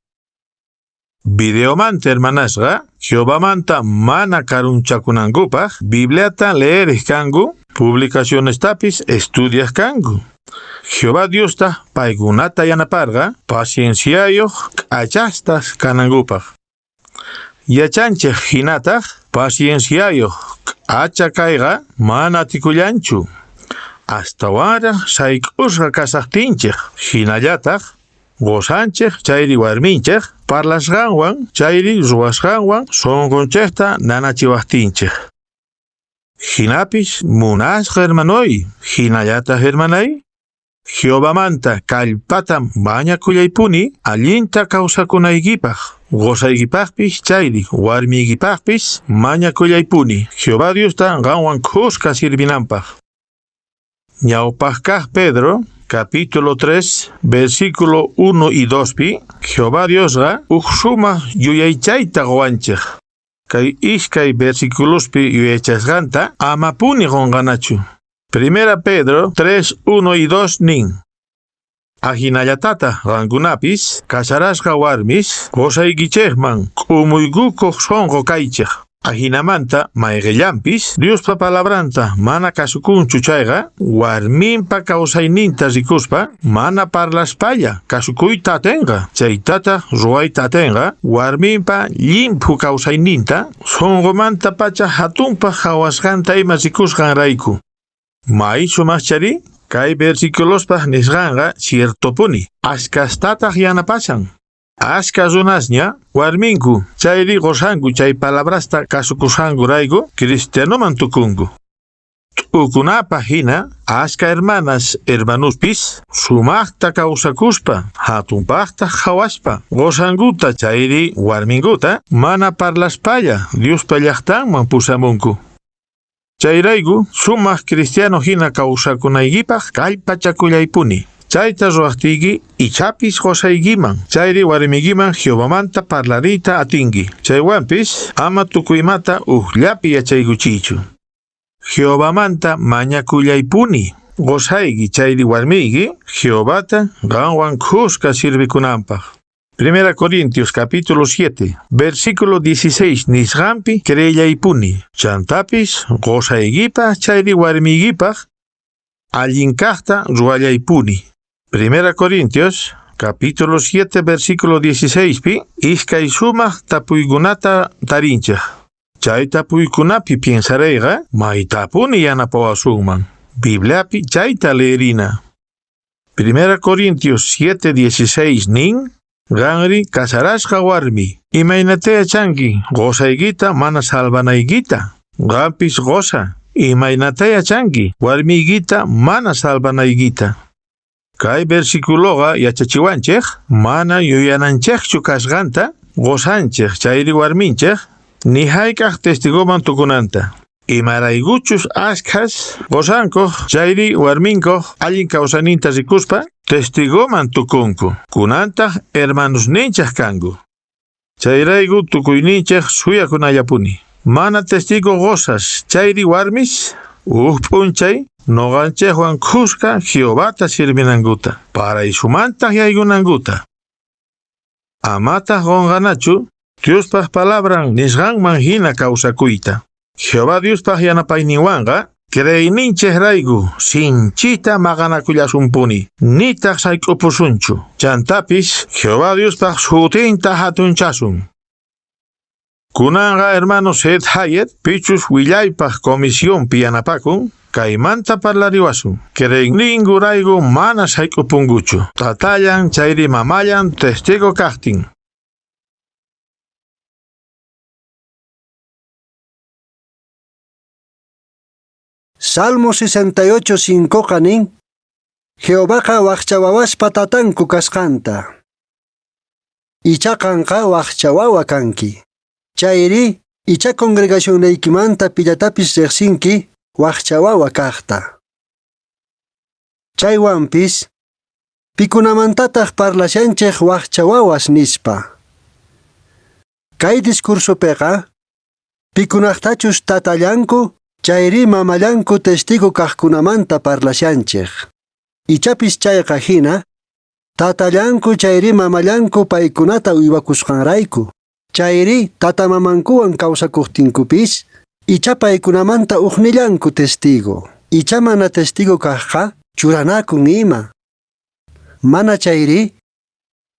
Videomanta hermanasqa Jehovamanta mana karunchakunankupaj Bibliata leerej kanku, publicacionestapis estudiaj kanku. Jehová Diosta paykunata yanaparqa pacienciayuq k'achastas kanankupaj. Yachanchej hinataj pacienciayuq k'acha kayqa mana atikullanchu. Astawanraj sayk'usqa kasajtinchej hinallataj qosanchej chayri warminchej parlasqanwan chayri ruwasqanwan sunqunchejta nanachiwajtinchej. Hinapis munasqa hermanoy, hinallataj hermanay, Jehovamanta kallpata mañakullaypuni allinta kawsakunaykipaj, qosaykipajpis chayri warmiykipajpis mañakullaypuni Jehová Diosta qanwan khuska sirvinanpaj. Ñawpaj kaj Pedro, capítulo 3, versículo 1 y 2 pi, Jehová Diosqa uj sumaj yuyaychayta qowanchej. Kay iskay versiculospi yuyaychasqanta amapuni qonqanachu. Primera Pedro 3, 1 y 2 nin. Ajinallatata qankunapis casarasqa warmis qosaykichejman k'umuykukuq sunqu kaychej. Ajinamanta mayqillanpis Diospa palabranta mana kasukunchu chayqa warminpa kawsayninta rikuspa mana parlaspalla kasukuyta atenqa. Chaytataq ruwayta atenqa warminpa llimphu kawsayninta sunqumantapacha hatunpaq qhawasqanta ima rikusqanrayku. May sumaqchari kay versiculospaj nisqanqa ciertopuni ashkastataq yanapashan. Ashka runasña warminku chayri qosanku chay palabrasta kasukusqankurayku cristianoman tukunku. T'ukunapaj hina ashka hermanas hermanospis sumaqta kawsakuspa hatunpaqta qhawaspa qosankuta chayri warminkuta mana parlaspalla Diospa llaqtanman pusamunku. Chayrayku sumaq cristiano hina kawsakunaykipaj kallpachakullaypuni. Chayta ruwajtiyki ichapis qosaykiman chayri warmiykiman Jehovamanta parlariyta atinki. Chaywanpis ama tukuymata ujllapi yachaykuchiychu. Jehovamanta mañakullaypuni. Qosayki chayri warmiyki Jehovata qanwan khuska sirvikunanpaj. Primera Corintios capítulo 7, versículo 16 nisqanpi creellaypuni. Chantapis qosaykipaj chayri warmiykipaj allin kajta ruwallaypuni. Primera Corintios capítulo 7 versículo 16 pi iskay sumaq tapuykunata tarinchej. Chay tapuykunapi piensarayqa maytapuni yanapawasunman. Bibliapi chayta leerina. Primera Corintios 7, 16 nin Qanri casarasqa warmi, imaynata yachanki qosaykita mana salvanaykita. Qampis qosa, imaynata yachanki warmiykita mana salvanaykita. Kay versiculoqa yachachiwanchej mana yuyananchejchu kasqanta qosanchej chayri warminchej ni hayk'aq testigoman tukunanta. Imaraykuchus ashkhas qosankuj chayri warminkuj allin kawsayninta rikuspa testigoman tukunku. Kunantaq hermanosninchej kanku. Chayrayku tukuyninchej suyakunallapuni. Mana testigo qosas chayri warmis Uj p'unchay noqanchejwan khuska Jehovata sirvinankuta, paraisumantaj yaykunankuta. Amataj qonqanachu Diospaj palabran nisqanman hina kawsakuyta. Jehová Diospaj yanapayninwanqa creeyninchejrayku sinchita maqanakullasumpuni, nitaj sayk'upusunchu. Chantapis Jehová Diospaj sutinta hatunchasun. Kunanqa hermano Seth Hayet pichus willaypaj comisiónpi yanapakun, kaymanta parlariwasun. Creeyninkurayku mana sayk'upunkuchu. Tatallan chayri mamallan testigo kajtin. Salmo 68 5 nin, Jehovaqa wajcha tatanku kasqanta. Icha qanqa wajcha wawa kanki. Chayri, icha congregacionaykimanta pillatapis riqsinki wajcha wawa kajta. Chaywanpis, pikunamantataq parlashanchej wajcha wawas nispa. Kay discursopeqa, pikunaqtachus tatallanku, chayri mamallanku testigo kajkunamanta parlashanchej. Ichapis chayqa hina, tatallanku chayri mamallanku paykunata uywakusqanrayku. Chayri tatamamankuwan kawsakuqtinkupis, icha paykunamanta uqnillanku testigo. Icha mana testigo kajqa, churanakun ima. Mana chayri,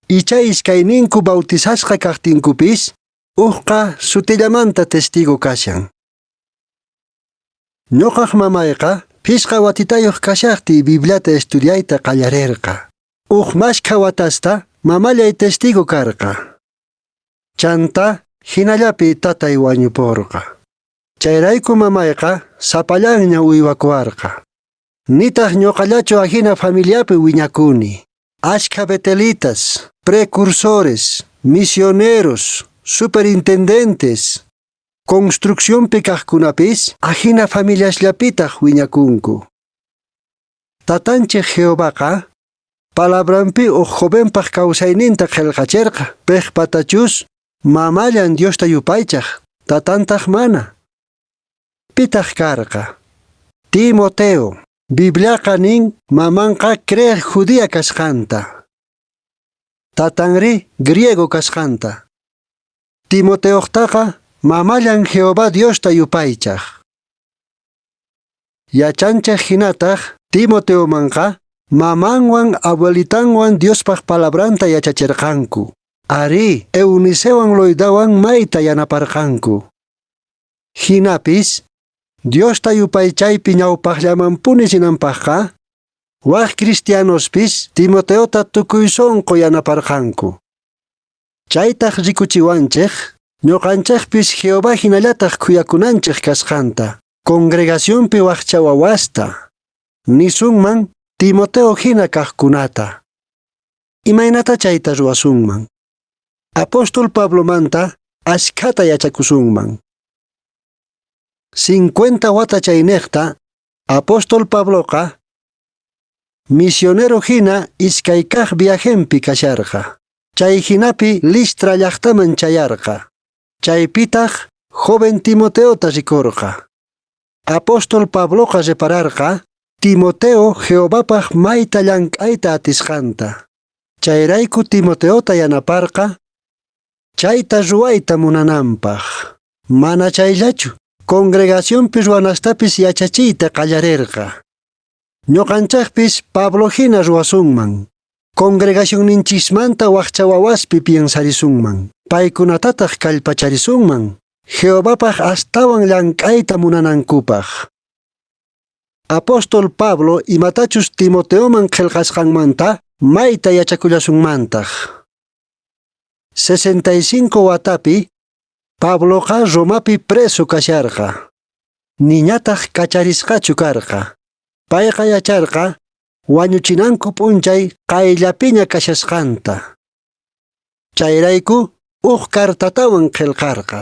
icha iskayninku bautizasqa kajtinkupis, ujqa sutillamanta testigo kashan. Ñuqaq mamayqa phishqa watitayuq kashaqtiy Bibliata estudiayta qallarerqa. Uj mashkha watasta mamallay testigo karqa. Chanta hinallapi tatay wañuporqa. Chayrayku mamayqa sapallanña uywakuwarqa. Nitaq ñuqallachu ajina familiapi wiñakuni. Ashkha betelitas, precursores, misioneros, superintendentes, construccionpi kajkunapis ajina familiasllapitaq wiñakunku. Tatanchej Jehovaqa palabranpi uj jovenpaj kawsayninta qillqacherqa, pejpatachus mamallan Diosta yupaychaj, tatantaq mana. Pitaq karqa. Timoteo, Bibliaqa nin mamanqa creej judía kasqanta. Tatanri griego kasqanta. Timoteojtaqa mamallan Jehová Diosta yupaychaj. Yachanchej hinataq Timoteomanqa mamanwan abuelitanwan Diospaj palabranta yachacherqanku. Arí, Eunicewan Loidawan mayta yanaparqanku. Hinapis, Diosta yupaychaypi ñawpaqllamanpuni rinanpaqqa, waj cristianospis Timoteota tukuy sunqu yanaparqanku. Chaytaq rikuchiwanchej, ñuqanchejpis Jehová hinallataq khuyakunanchej kasqanta, congregacionpi wajcha wawasta, nisunman Timoteo hina kajkunata. Imaynata chayta ruwasunman? Apóstol Pablomanta ashkhata yachakusunman. 50 wata chaynejta, Apóstol Pabloqa misionero hina iskay kaq viajenpi kasharqa. Chay hinapi Listra llaqtaman chayarqa. Chaypitaq joven Timoteota rikurqa. Apóstol Pabloqa repararqa Timoteo Jehovapaj mayta llank'ayta atisqanta. Chayrayku Timoteota yanaparqa chayta ruwayta munananpaj. Mana chayllachu, congregacionpi ruwanastapis yachachiyta qallarerqa. Ñuqanchejpis Pablo hina ruwasunman. Congregacionninchismanta wajcha wawaspi piensarisunman. Paykunatataq kallpacharisunman. Jehovapaj astawan llank'ayta munanankupaj. Apóstol Pablo imatachus Timoteoman qillqasqanmanta mayta yachakullasunmantaq. 65 watapi Pabloqa Romapi preso kasharqa. Niñataq kacharisqachu karqa. Payqa yacharqa wañuchinanku p'unchay qayllapiña kashasqanta. Chayrayku uj kartatawan qillqarqa.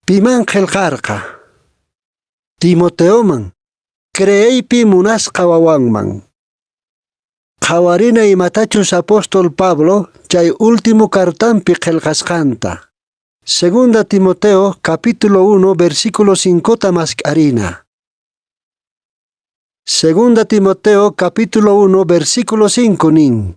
Piman qillqarqa? Timoteoman, creeypi munasqa wawanman. Qhawarina imatachus apóstol Pablo chay último cartampi qillqasqanta. Segunda Timoteo capítulo 1 versículo 5 mask'arina. Segunda Timoteo capítulo 1 versículo 5 nin.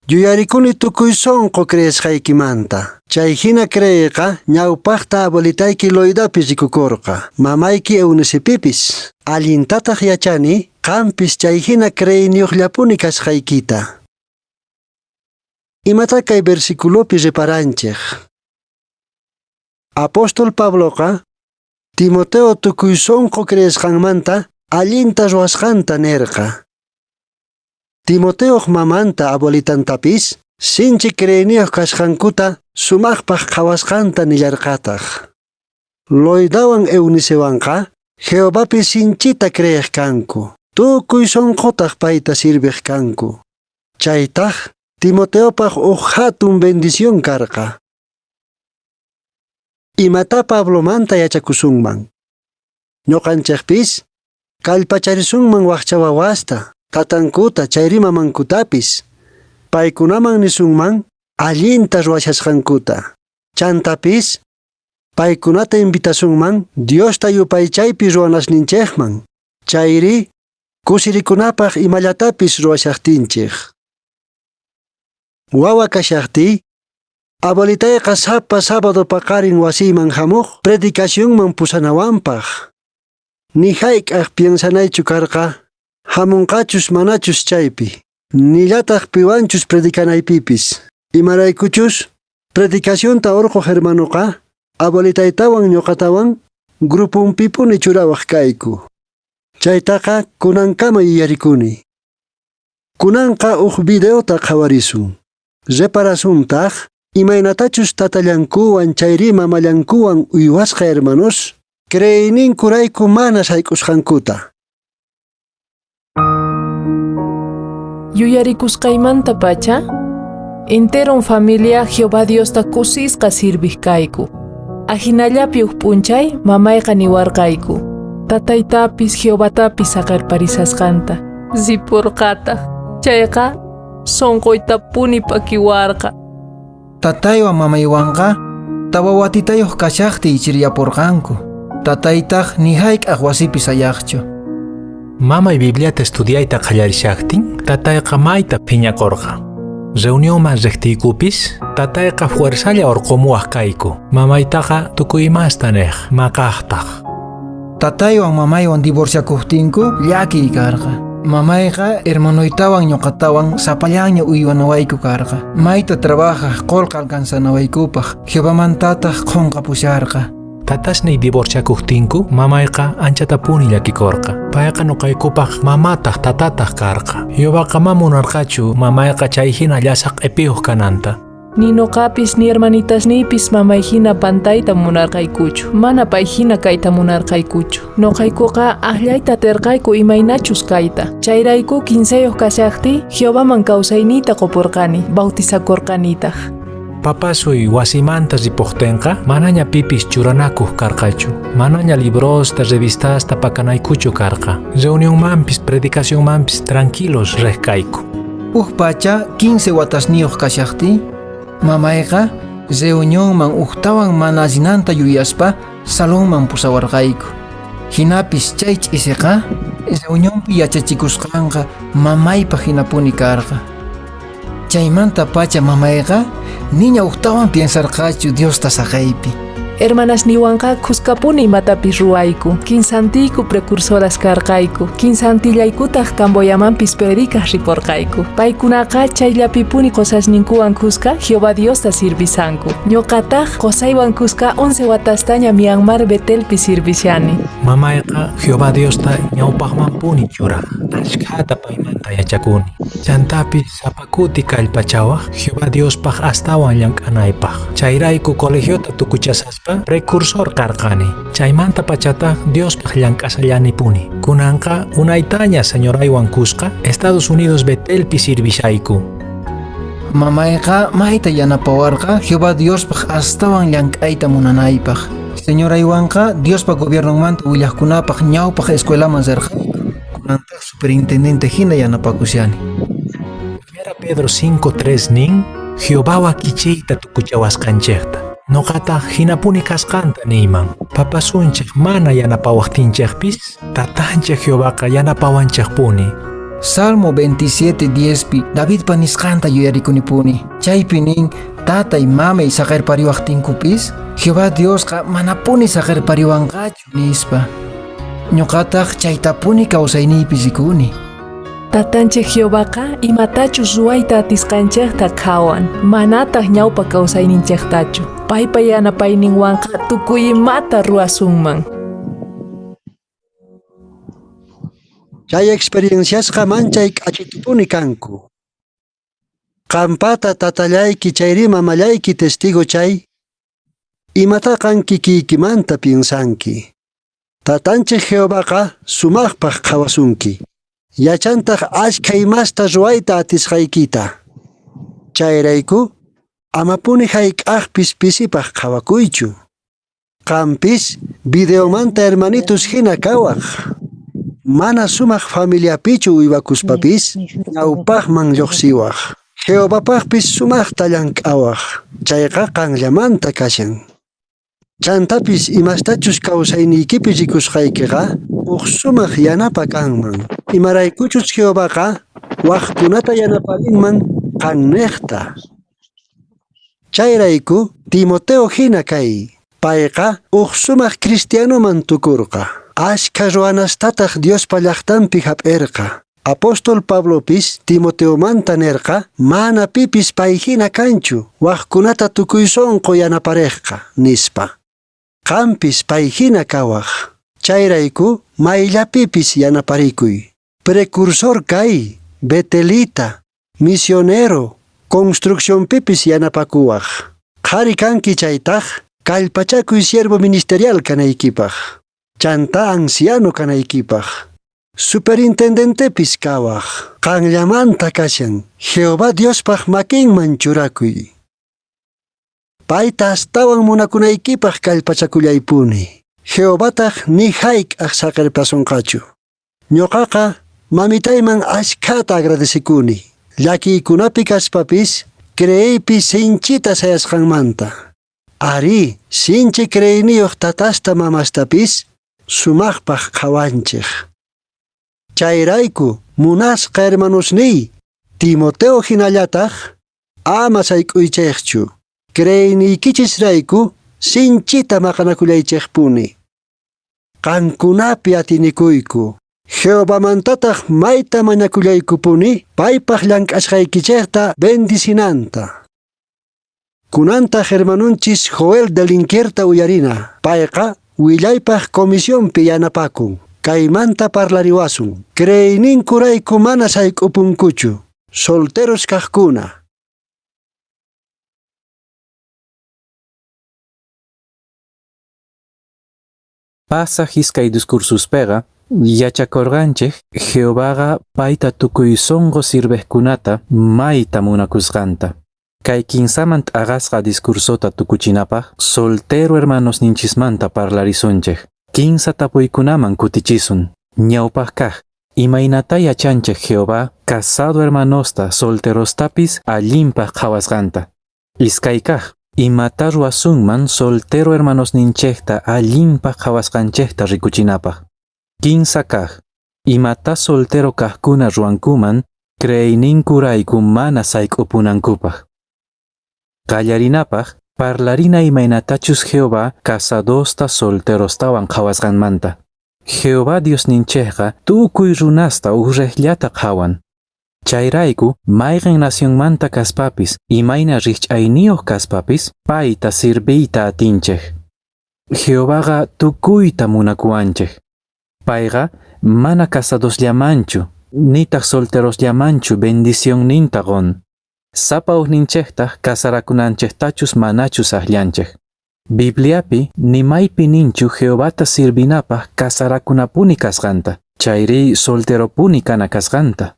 Yuyarikuni tukuy sonqo creesqaykimanta. Chay hina creeyqa ñawpaqta abuelitayki Loidapi rikukurqa, mamayki Eunicipipis. Allintataq yachani, qampis chay hina creeyniyuqllapuni kasqaykita. Imata kay versiculopi reparanchej. Apóstol Pabloqa Timoteo tukuy sonqo creesqanmanta allinta ruwasqanta nerqa. Timoteoj mamanta abuelitantapis sinchi creeyniyuq kasqankuta sumaqpaq qhawasqanta nillarqataq. Loidawan Eunicewanqa Jehovapi sinchita creeq kanku, tukuy sonqotaq payta sirviq kanku. Chaytaq Timoteopaq uj hatun bendición karqa. Imata Pablomanta yachakusunman. Ñuqanchikpis kallpacharisunman waqcha wawasta, tatankuta chayri mamankutapis. Paykunaman nisunman allinta ruwashasqankuta. Chantapis paykunata invitasunman Diosta yupaychaypi ruwanasninchikman. Chayri kusirikunapaq imallatapis ruwashaqtinchik. Wawa kashaqtiy abuelitayqa sapa sábado paqarin wasiyman hamuq predicacionman pusanawanpaq. Ni hayk'aq piensanaychu karqa hamunqachus manachus chaypi. Nillataq piwanchus predicanaypipis. Imaraykuchus predicacionta urquq hermanoqa abuelitaytawan ñuqatawan grupunpipuni churawaq kayku. Chaytaqa kunankama yuyarikuni. Kunanqa uj videota qhawarisun. Reparasuntaq imaynatachus tatallankuwan chayri mamallankuwan uywasqa hermanos creeyninkurayku mana sayk'usqankuta. Yuyarikusqaymanta pacha, enteron familia Jehová Diosta kusisqa sirviq kayku. Ajinallapi uj p'unchay mamayqa niwarqayku. Tataytapis Jehovatapis saqerparisasqanta. Ripurqataq. Chayqa sonqoytapuni p'akiwarqa. Tataywan mamaywanqa tawa watitayuq kashaqtiy chiriyapurqanku. Tataytaq ni hayk'aq wasipi sayaqchu. Mamay Bibliata estudiayta qallarishaqtin, tatayqa mayta phiñakurqa. Reunionman riqtiykupis, tatayqa fuerzalla urqumuwaq kayku. Mamaytaqa tukuy imasta niq, maqaqtaq. Tataywan mamaywan divorciakuqtinku llakiy karqa. Mamayqa hermanoytawan ñuqatawan sapallanña uywanawayku karqa. Mayta trabajaq qullqi alcanzanawaykupaq, Jehovamantataq qunqapusharqa. Tatasniy divorciakuqtinku, mamayqa anchatapuni llakikurqa. Payqa nuqaykupaq mamataq tatataq karqa. Jehovaqa ma munarqachu mamayqa chay hina llasa q'ipiyuq kananta. Ni noqapis ni hermanitasniypis mamay hina pantayta munarqaykuchu, mana pay hina kayta munarqaykuchu. Noqaykuqa aqllayta atirqayku imaynachus kayta. Chayrayku 15 kashaqtiy Jehovaman kawsayniyta qupurqani, bautizakurqanitaq. Papasuy wasimanta ripuqtinqa manaña pipis churanakuq karqachu. Manaña librosta, revistasta pakanaykuchu karqa. Reunionmanpis, predicacionmanpis tranquilos riq kayku. Uj pacha 15 watasniyuq kashaqtiy, mamayqa reunionman ujtawan mana allinanta yuyaspa salonman pusawarqayku. Hinapis chay ch'isiqa reunionpi yachachikusqanqa mamaypaq hinapuni karqa. Chaymanta pacha mamayqa niña ujtawan piensarqachu Diosta saqaypi. Hermanasniwanqa khuskapuni imatapis ruwayku. Kinsantiyku precursoras karqayku. Kinsantillaykutaq Camboyamanpis predicaq riporqayku. Paykunaqa chayllapipuni qosasninkuwan khuska Jehová Diosta sirvisanku. Ñuqataq qosaywan khuska 11 watastaña Myanmar Betelpi sirvishani. Mamayqa Jehová Diosta ñawpaqmanpuni churaq. Ashkhata paymanta yachakuni. Chantapis sapa kuti kallpachawaq Jehová Diospaq astawan llank'anaypaq. Chayrayku colegiota tukuchasaspa precursor karqani. Chaymanta pachataq Diospaq llank'asallanipuni. Kunanqa unaytaña señoraywan kuska Estados Unidos Betelpi sirvishayku. Mamayqa mayta yanapawarqa Jehová Diospaq astawan llank'ayta munanaypaq. Señoraywanqa Diospa gobiernonmanta willaqkunapaq ñawpaq escuelaman rirqayku. Kunantaq superintendente hina yanapakushani. Primera Pedro 5:3 nin, Jehová wakichiyta tukuchawasqanchikta. Noqataj jinapuni kasqanta niyman. Papasunchej mana yanapawajtinchejpis, tatanchej Jehovaqa yanapawanchejpuni. Salmo 27:10 pi Davidpa nisqanta yuyarikunipuni. Chaypi nin tatay mamay saqerpariwaqtinkupis Jehová Diosqa manapuni saqerpariwanqachu nispa. Ñuqataq chaytapuni kawsayniypi rikuni. Tatanchej Jehovaqa imatachus ruwayta atisqanchejta qhawan, manataq ñawpa kawsayninchejtachu. Paypa yanapayninwanqa tukuy imata ruwasunman. Chay experienciasqa manchay k'achitupuni kanku. Qampata tatallayki chayri mamallayki testigo chay, imata qan kikiykimanta piensanki. Tatanchej Jehovaqa sumaqpaq qhawasunki. Yachantaq ashkha imasta ruwayta atisqaykita. Chayrayku, amapuni hayk'aqpis pisipaq qhawakuychu. Qampis videomanta hermanitos hina kawaq. Mana sumaq familiapichu uywakuspapis ñawpaqman lluqsiwaq. Jehovapaqpis sumaqta llank'awaq. Chayqa qanllamanta kashan. Chantapis imastachus kawsayniykipi rikusqaykiqa uj sumaq yanapa kanman. Imaraykuchus Jehovaqa wajkunata yanaparinman qanniqta. Chayrayku Timoteo hina kay. Payqa uj sumaq cristianoman tukurqa. Ashkha ruwanastataq Diospa llaqtanpi hap'irqa. Apóstol Pablopis Timoteomanta nerqa mana pipis pay hina kanchu wajkunata tukuy sunqu yanaparejqa nispa. Qampis pay hina kawaj. Chayrayku mayllapipis yanaparikuy. Precursor kay, betelita, misionero, construccionpipis yanapakuwaj. Qhari kanki chaytaj, kallpachakuy siervo ministerial kanaykipaj. Chanta anciano kanaykipaj. Superintendentepis kawaj. Qanllamanta kashan, Jehová Diospaj makinman churakuy. Payta astawan munakunaykipaj kallpachakullaypuni. Jehovataj ni hayk'aj saqerpasunqachu. Ñuqaqa mamitayman ashkhata agradecikuni. Llakiykunapi kaspapis creeypi sinchita sayasqanmanta. Ari, sinchi creeyniyuq tatasta mamastapis sumaqpaq qhawanchej. Chayrayku munasqa hermanosniy, Timoteo hinallataq ama sayk'uychejchu. Creeyniykichisrayku sinchita maqanakullaychejpuni. Qankunapi atinikuyku. Jehovamantataq mayta mañakullaykupuni paypaq llank'asqaykichejta bendicinanta. Kunantaq hermanunchis Joel Delinquerta uyarina. Payqa willaypaq comisionpi yanapakun. Kaymanta parlariwasun. Creeyninkurayku mana sayk'upunkuchu. Solteros kaqkuna. Pasaj iskay discursuspeqa yachakorqanchej Jehovaqa payta tukuy sonqo sirvejkunata mayta munakusqanta. Kay kinsaman t'aqasqa discursota tukuchinapaj soltero hermanosninchismanta parlarisunchej. Kinsa tapuykunaman kutichisun. Ñawpaj kaj, imaynata yachanchej Jehová casado hermanosta solterostapis allinpaj qhawasqanta. Iskay kaj, imata ruwasunman soltero hermanosninchejta allinpaj qhawasqanchejta rikuchinapaj. Kinsa kaj, imata soltero kajkuna ruwankuman creeyninkurayku mana sayk'upunankupaj. Qallarinapaj, parlarina imaynatachus Jehová casadosta solterostawan qhawasqanmanta. Jehová Diosninchejqa tukuy runasta uj rejllata qhawan. Chayrayku mayqen nacionmanta kaspapis, imayna rijch'ayniyuq kaspapis, payta sirviyta atinchej. Jehovaqa tukuyta munakuwanchej. Payqa mana casadosllamanchu, nitaq solterosllamanchu bendicionninta qon. Sapa ujninchejtaj casarakunanchejtachus manachus ajllanchej. Bibliapi ni maypi ninchu Jehovata sirvinapaj casarakunapuni kasqanta, chayri solteropuni kana kasqanta.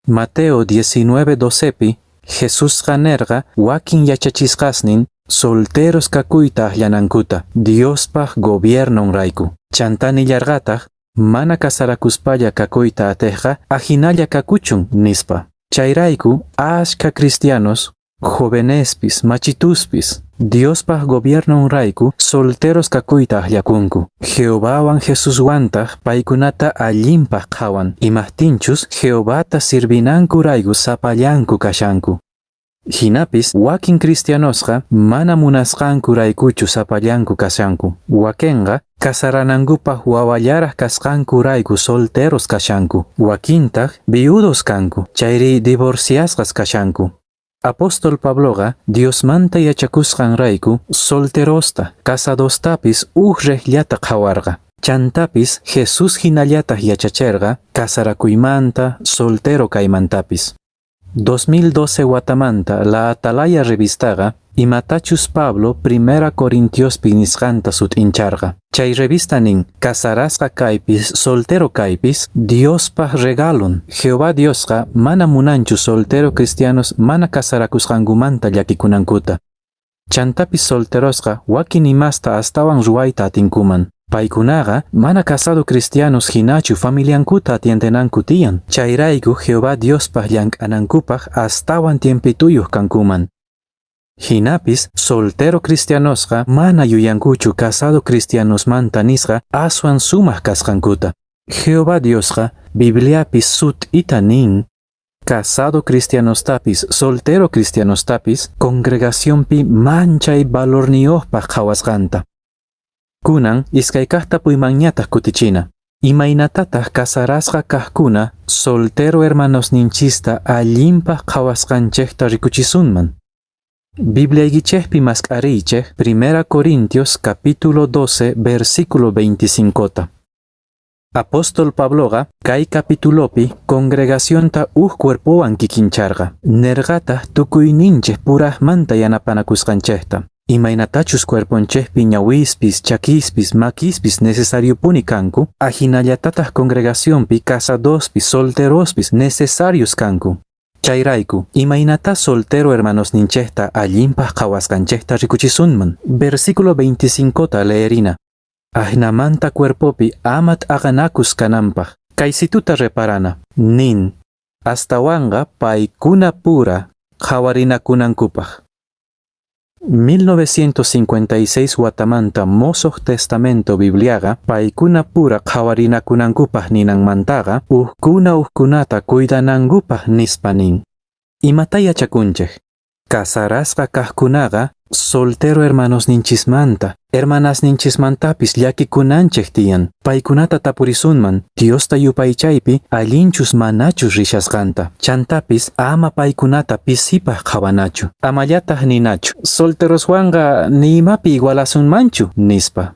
Mateo 19:12pi Jesusqa nerqa wakin yachachisqasnin solteros kakuyta ajllanankuta Diospaj gobiernonrayku. Chantá nillarqataj mana casarakuspalla kakuyta atejqa ajinalla kakuchun nispa. Chayrayku ashkha cristianos jovenespis machituspis Diospaj gobiernonrayku solteros kakuyta ajllakunku. Jehovawan Jesuswantaj paykunata allinpaj qhawan. Imajtinchus Jehovata sirvinankurayku sapallanku kashanku. Jinapis wakin cristianosqa mana munasqankuraykuchu sapallanku kashanku. Wakenqa casaranankupaj wawallaraj kasqankurayku solteros kashanku. Wakintaj viudos kanku, chayri divorciasqas kashanku. Apóstol Pabloqa Diosmanta yachakusqanrayku solterosta, casadostapis uj rejllata qhawarqa. Chantapis Jesús hinallataj yachacherqa casarakuymanta, soltero kaymantapis. 2012 watamanta La Atalaya revistaqa imatachus Pablo Primera Corintiospi nisqanta sut'incharqa. Chay revista nin casarasqa kaypis soltero kaypis Diospaj regalon. Jehová Diosqa mana munanchu soltero cristianos mana casarakusqankumanta llakikunankuta. Chantapis solterosqa wakin imasta astawan ruwayta atinkuman. Paykunaqa mana casado cristianos hinachu familiankuta atiendenanku tiyan. Chayrayku Jehová Diospaj llank'anankupaj astawan tiempituyuq kankuman. Jinapis soltero cristianosqa mana yuyankuchu casado cristianosmanta nisqa aswan sumaq kasqankuta. Jehová Diosqa Bibliapi sut'ita nin casado cristianostapis soltero cristianostapis congregacionpi manchay valorniyojpaj qhawasqanta. Kunan iskay kaj tapuymanñataq kutichina. Imaynatataq casarasqa kajkuna soltero hermanosninchista allinpaj qhawasqanchejta rikuchisunman. Bibliaykichejpi mask'ariychej 1 Corintios capítulo 12 versículo 25. Apóstol Pabloqa kay capitulopi congregacionta uj cuerpowan kikincharqa. Nerqataq tukuyninchej purajmanta yanapanakusqanchejta. Imaynatachus cuerponchejpi ñawispis, chakispis, makispis necesariopuni kanku, ajinallatataq congregacionpi casadospis, solterospis necesarios kanku. Chayrayku, imaynata soltero hermanosninchejta allinpaj qhawasqanchejta rikuchisunman. Versículo 25ta leerina. Ajnamanta cuerpopi ama t'aqanakus kananpaj. Kaysituta reparana. Nin. Astawanqa paykuna pura qhawarinakunankupaj. 1956 watamanta Mosoj Testamento Bibliaqa paykuna pura qhawarinakunankupaj ninanmantaqa ujkuna ujkunata cuidanankupaj nispa nin. Imata yachakunchej? Casarasqa kajkunaqa soltero hermanosninchismanta, hermanasninchismantapis llakikunanchej tiyan. Paykunata tapurisunman Diosta yupaychaypi allinchus manachus rishasqanta. Chantapis ama paykunata pisipaj qhawanachu. Amallataj ninachu. Solteroswanqa ni imapi igualasunmanchu nispa.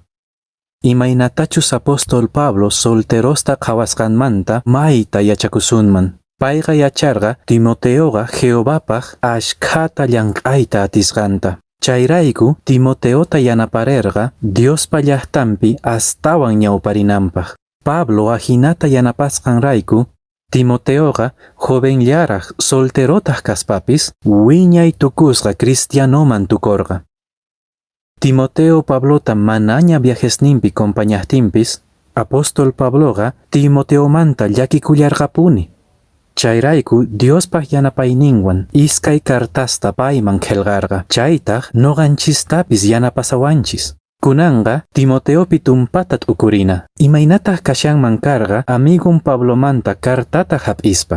Imaynatachus apóstol Pablo solterosta qhawasqanmanta mayta yachakusunman. Payqa yacharqa Timoteoqa Jehovapaj ashkhata llank'ayta atisqanta. Chayrayku Timoteota yanaparerqa Diospa llaqtanpi astawan ñawparinanpaj. Pablo ajinata yanapasqanrayku Timoteoqa jovenllaraj solterotaq kaspapis wiñay tukusqa cristianoman tukorqa. Timoteo Pablota manaña viajesninpi compañajtinpis, apóstol Pabloqa Timoteomanta llakikullarqapuni. Chayrayku Diospaj yanapayninwan iskay cartasta payman qhelqarqa. Chaytaj noqanchistapis yanapasawanchis. Kunanqa Timoteopi tumpata t'ukurina. Imaynataq kashanman karqa amigon Pablomanta cartata hap'ispa.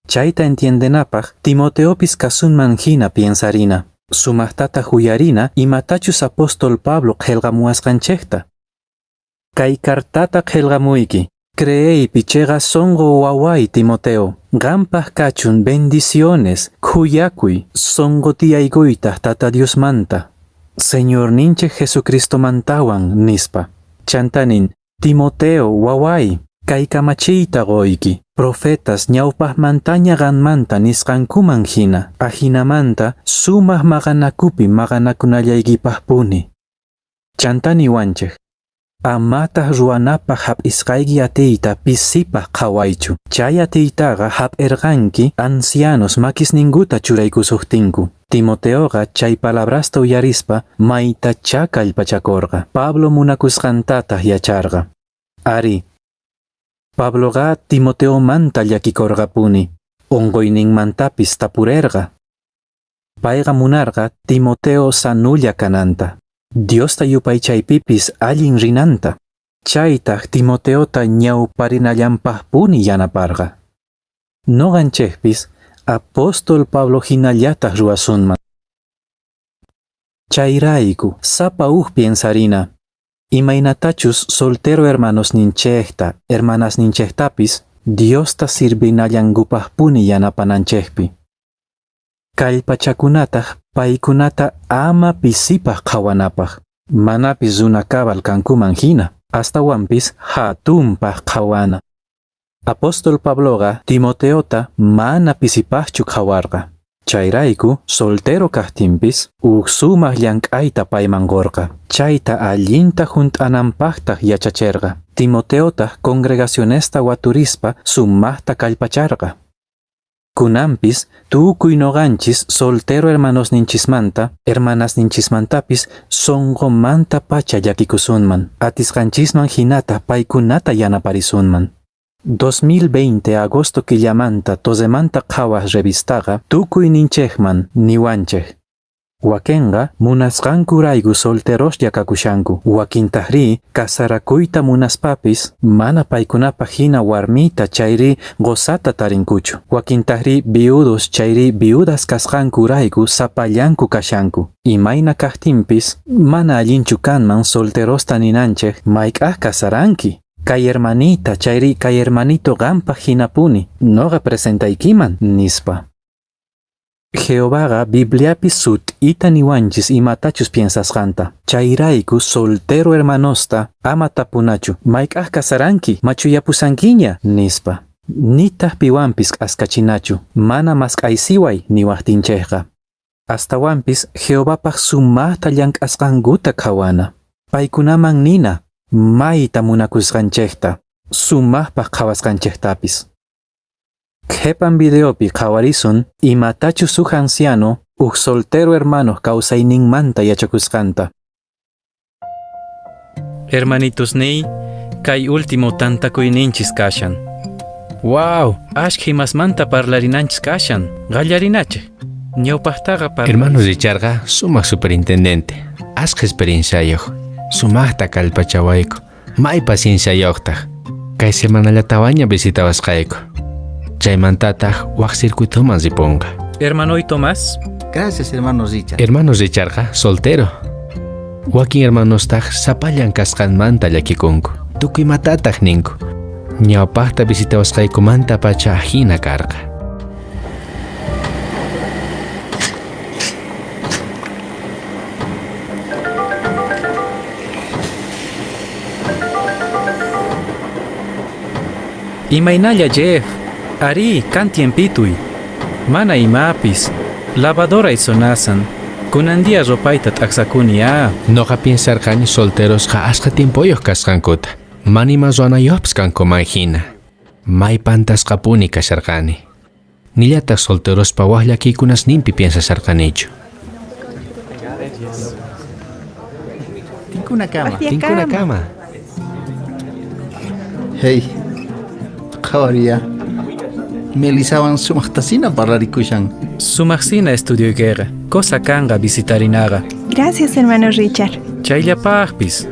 Chayta entiendenapaj Timoteopis kasunman hina piensarina. Sumaqtataq uyarina imatachus apóstol Pablo qhelqamuwasqanchejta. Kay cartata qhelqamuyki. Creeypi cheqa sonqo waway Timoteo, qanpaj kachun bendiciones, khuyakuy, sonqo tiyaykuytaj Tata Diosmanta, Señorninchej Jesucristomantawan nispa. Chantá nin, Timoteo waway, kay kamachiyta qoyki, profetas ñawpajmantaña qanmanta nisqankuman hina, ajinamanta sumaj maqanakupi maqanakunallaykipajpuni. Chantá niwanchej, Amataq ruwanapaq hap'isqayki atiyta pisipaq qhawaychu. Chay atiytaqa hap'irqanki ancianos makisninkuta churaykusuqtinku. Timoteoqa chay palabrasta uyarispa maytachá kallpachakorqa. Pablo munakusqantataq yacharqa. Ari, Pabloqa Timoteomanta llakikorqapuni, unquyninmantapis tapurerqa. Payqa munarqa Timoteo sanulla kananta, Diosta yupaychaypipis allin rinanta. Chaytaj Timoteota ñawparinallanpajpuni yanaparqa. Noqanchejpis apóstol Pablo jinallataj ruwasunman. Chayrayku sapa uj piensarina. Imaynatachus soltero hermanosninchejta, hermanasninchejtapis Diosta sirvinallankupajpuni yanapananchejpi. Kallpachakunataj paykunata ama pisipaj qhawanapaj. Manapis runa cabal kankuman hina, astawanpis hatunpaj qhawana. Apóstol Pabloqa Timoteota mana pisipajchu qhawarqa. Chayrayku soltero kajtinpis uj sumaj llank'ayta payman qorqa. Chayta allinta junt'ananpajtaj yachacherqa. Timoteotaj congregacionesta waturispa sumajta kallpacharqa. Kunanpis tukuy noqanchis soltero hermanosninchismanta, hermanasninchismantapis sonqomanta pacha llakikusunman. Atisqanchisman hinata paykunata yanaparisunman. 2020 agosto killamanta Torremanta Qhawaj revistaqa tukuyninchejman niwanchej. Wakenqa munasqankurayku solteroslla kakushanku. Wakintajrí casarakuyta munaspapis mana paykunapaj hina warmita chayri qosata tarinkuchu. Wakintajrí viudos chayri viudas kasqankurayku sapallanku kashanku. Imayna kajtinpis mana allinchu kanman solterosta ninanchej mayk'aj casaranki. Kay hermanita chayri kay hermanito qanpaj hinapuni noqa presentaykiman nispa. Jehovaqa Bibliapi sut'ita niwanchis imatachus piensasqanta. Chayrayku soltero hermanosta ama tapunachu mayk'aj casaranki machuyapusankiña nispa. Nitaj piwanpis k'askachinachu mana mask'aysiway niwajtinchejqa. Astawanpis Jehovapaj sumajta llank'asqankuta qhawana. Paykunaman nina mayta munakusqanchejta, sumajpaj qhawasqanchejtapis. Qhepan videopi qhawarisun imatachus uj anciano uj soltero hermano kawsayninmanta yachakusqanta. Hermanitosniy, kay último tantakuyninchis kashan. Wow, ashkha imasmanta parlarinanchis kashan. Qallarinachej. Ñawpajtaqa Hermano Richardqa sumaq superintendente, ashkha experienciayuq, sumaqta kallpachawayku, may pacienciayuqtaj. Kay semanallatawanña visitawasqayku. Chaymantataq waj circuitoman ripunqa. Hermanoy Tomás. Gracias, hermano Richard. Hermano Richardqa soltero. Wakin hermanostaq sapallan kasqanmanta llakikunku. Tukuy imatataq ninku. Ñawpaqta visitawasqaykumanta pacha ajina karqa. Imaynalla Jeff. Arí, kan tiempituy. Mana imapis. Lavadoray sonasan. Kunan día ropayta t'aqsakuni ah. Noqa piensarqani solterosqa ashkha tiempoyuq kasqankuta. Mana ima ruwanayuqpis kankuman hina. May pantasqapuni kasharqani. Nillataq solterospa waj llakiykunasninpi piensasharqanichu. Tinkunakama. Tinkunakama. Hey, qhawariya. Melisawan sumaqtasina parlarikushan. Sumaqsina estudioykeqa. Cosa kanqa visitarinaqa. Gracias, hermano Richard. Chayllapaqpis.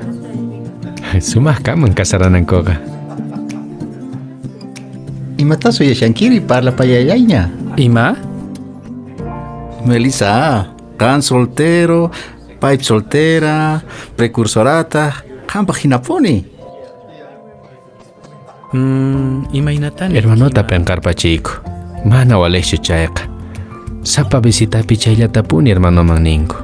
Sumaq kanman casaranankuqa. Imata suyashankiri parlapayallayña. Ima? Melisa, qan soltero, payp soltera, precursorata, qanpaq hinapuni. Imaynatani? Hermanota p'inqarpachiyku. Mana walejchu chayqa. Sapa visitapi chayllatapuni hermanoman ninku.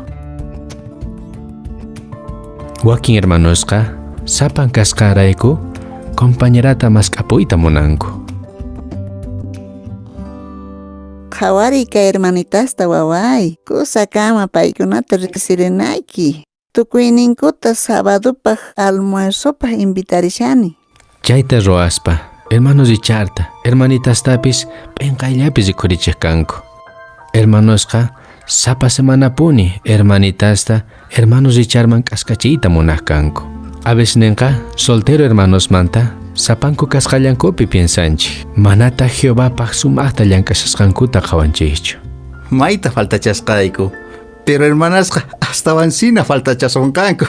Wakin hermanosqa sapan kasqanrayku compañerata mask'apuyta munanku. Qhawariy kay hermanitasta waway, kusakama paykunata riqsirinayki. Tukuyninkuta sabadupaj almuerzopaj invitarishani. Chayta ruwaspa, hermano Richardta, hermanitastapis p'inqayllapi rikhurichej kanku. Hermanosqa sapa semanapuni hermanitasta hermano Richardman k'askachiyta munaj kanku. A veces soltero hermanosmanta sapanku kasqallankupi piensanchik. Manataq Jehovapaj sumaqta llank'ashasqankuta qhawanchikchu. Mayta faltachasqayku. Pero hermanasqa astawansina faltachasonqanku.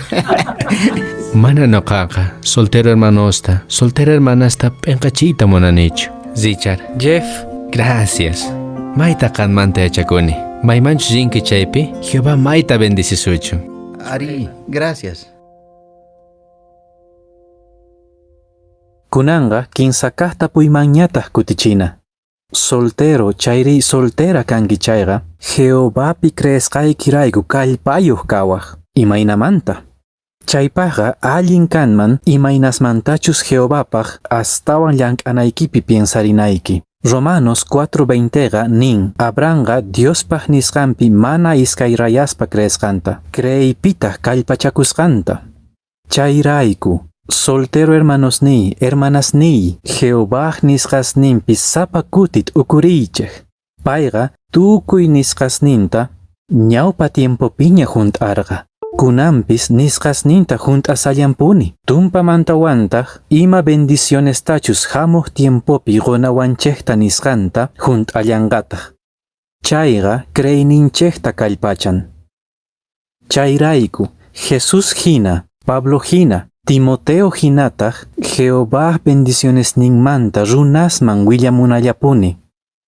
Mana noqaqa soltero hermanosta, soltera hermanasta p'enqachiyta munanichu. Richard. Jeff. Gracias. Mayta qanmanta yachakuni. Maymanchus rinki chaypi, Jehová mayta bendecisuchun. Ari, gracias. Kunanqa kinsa kaq tapuymanñataq kutichina. Soltero chayri soltera kanki chayqa, Jehovapi creesqaykirayku kallpayuq kawaq. Imaynamanta? Chaypaqqa allin kanman imaynasmantachus Jehovapaq astawan llank'anaykipi piensarinayki. Romanos 4:20 nin Abrahamqa Diospaq nisqanpi mana iskayrayaspa creesqanta, creeypitaq kallpachakusqanta. Chayrayku, soltero hermanosniy, hermanasniy, Jehovaj nisqasninpi sapa kuti t'ukuriychej. Payqa tukuy nisqasninta ñawpa tiempopiña junt'arqa. Kunanpis nisqasninta junt'asallampuni. Tumpamantawantaq ima bendicionestachus hamuq tiempopi qunawanchejta nisqanta junt'allanqataq. Chayqa creeyninchejta kallpachan. Chayrayku, Jesús hina, Pablo hina, Timoteo hinataq Jehová bendicionesninmanta runasman willamunallapuni.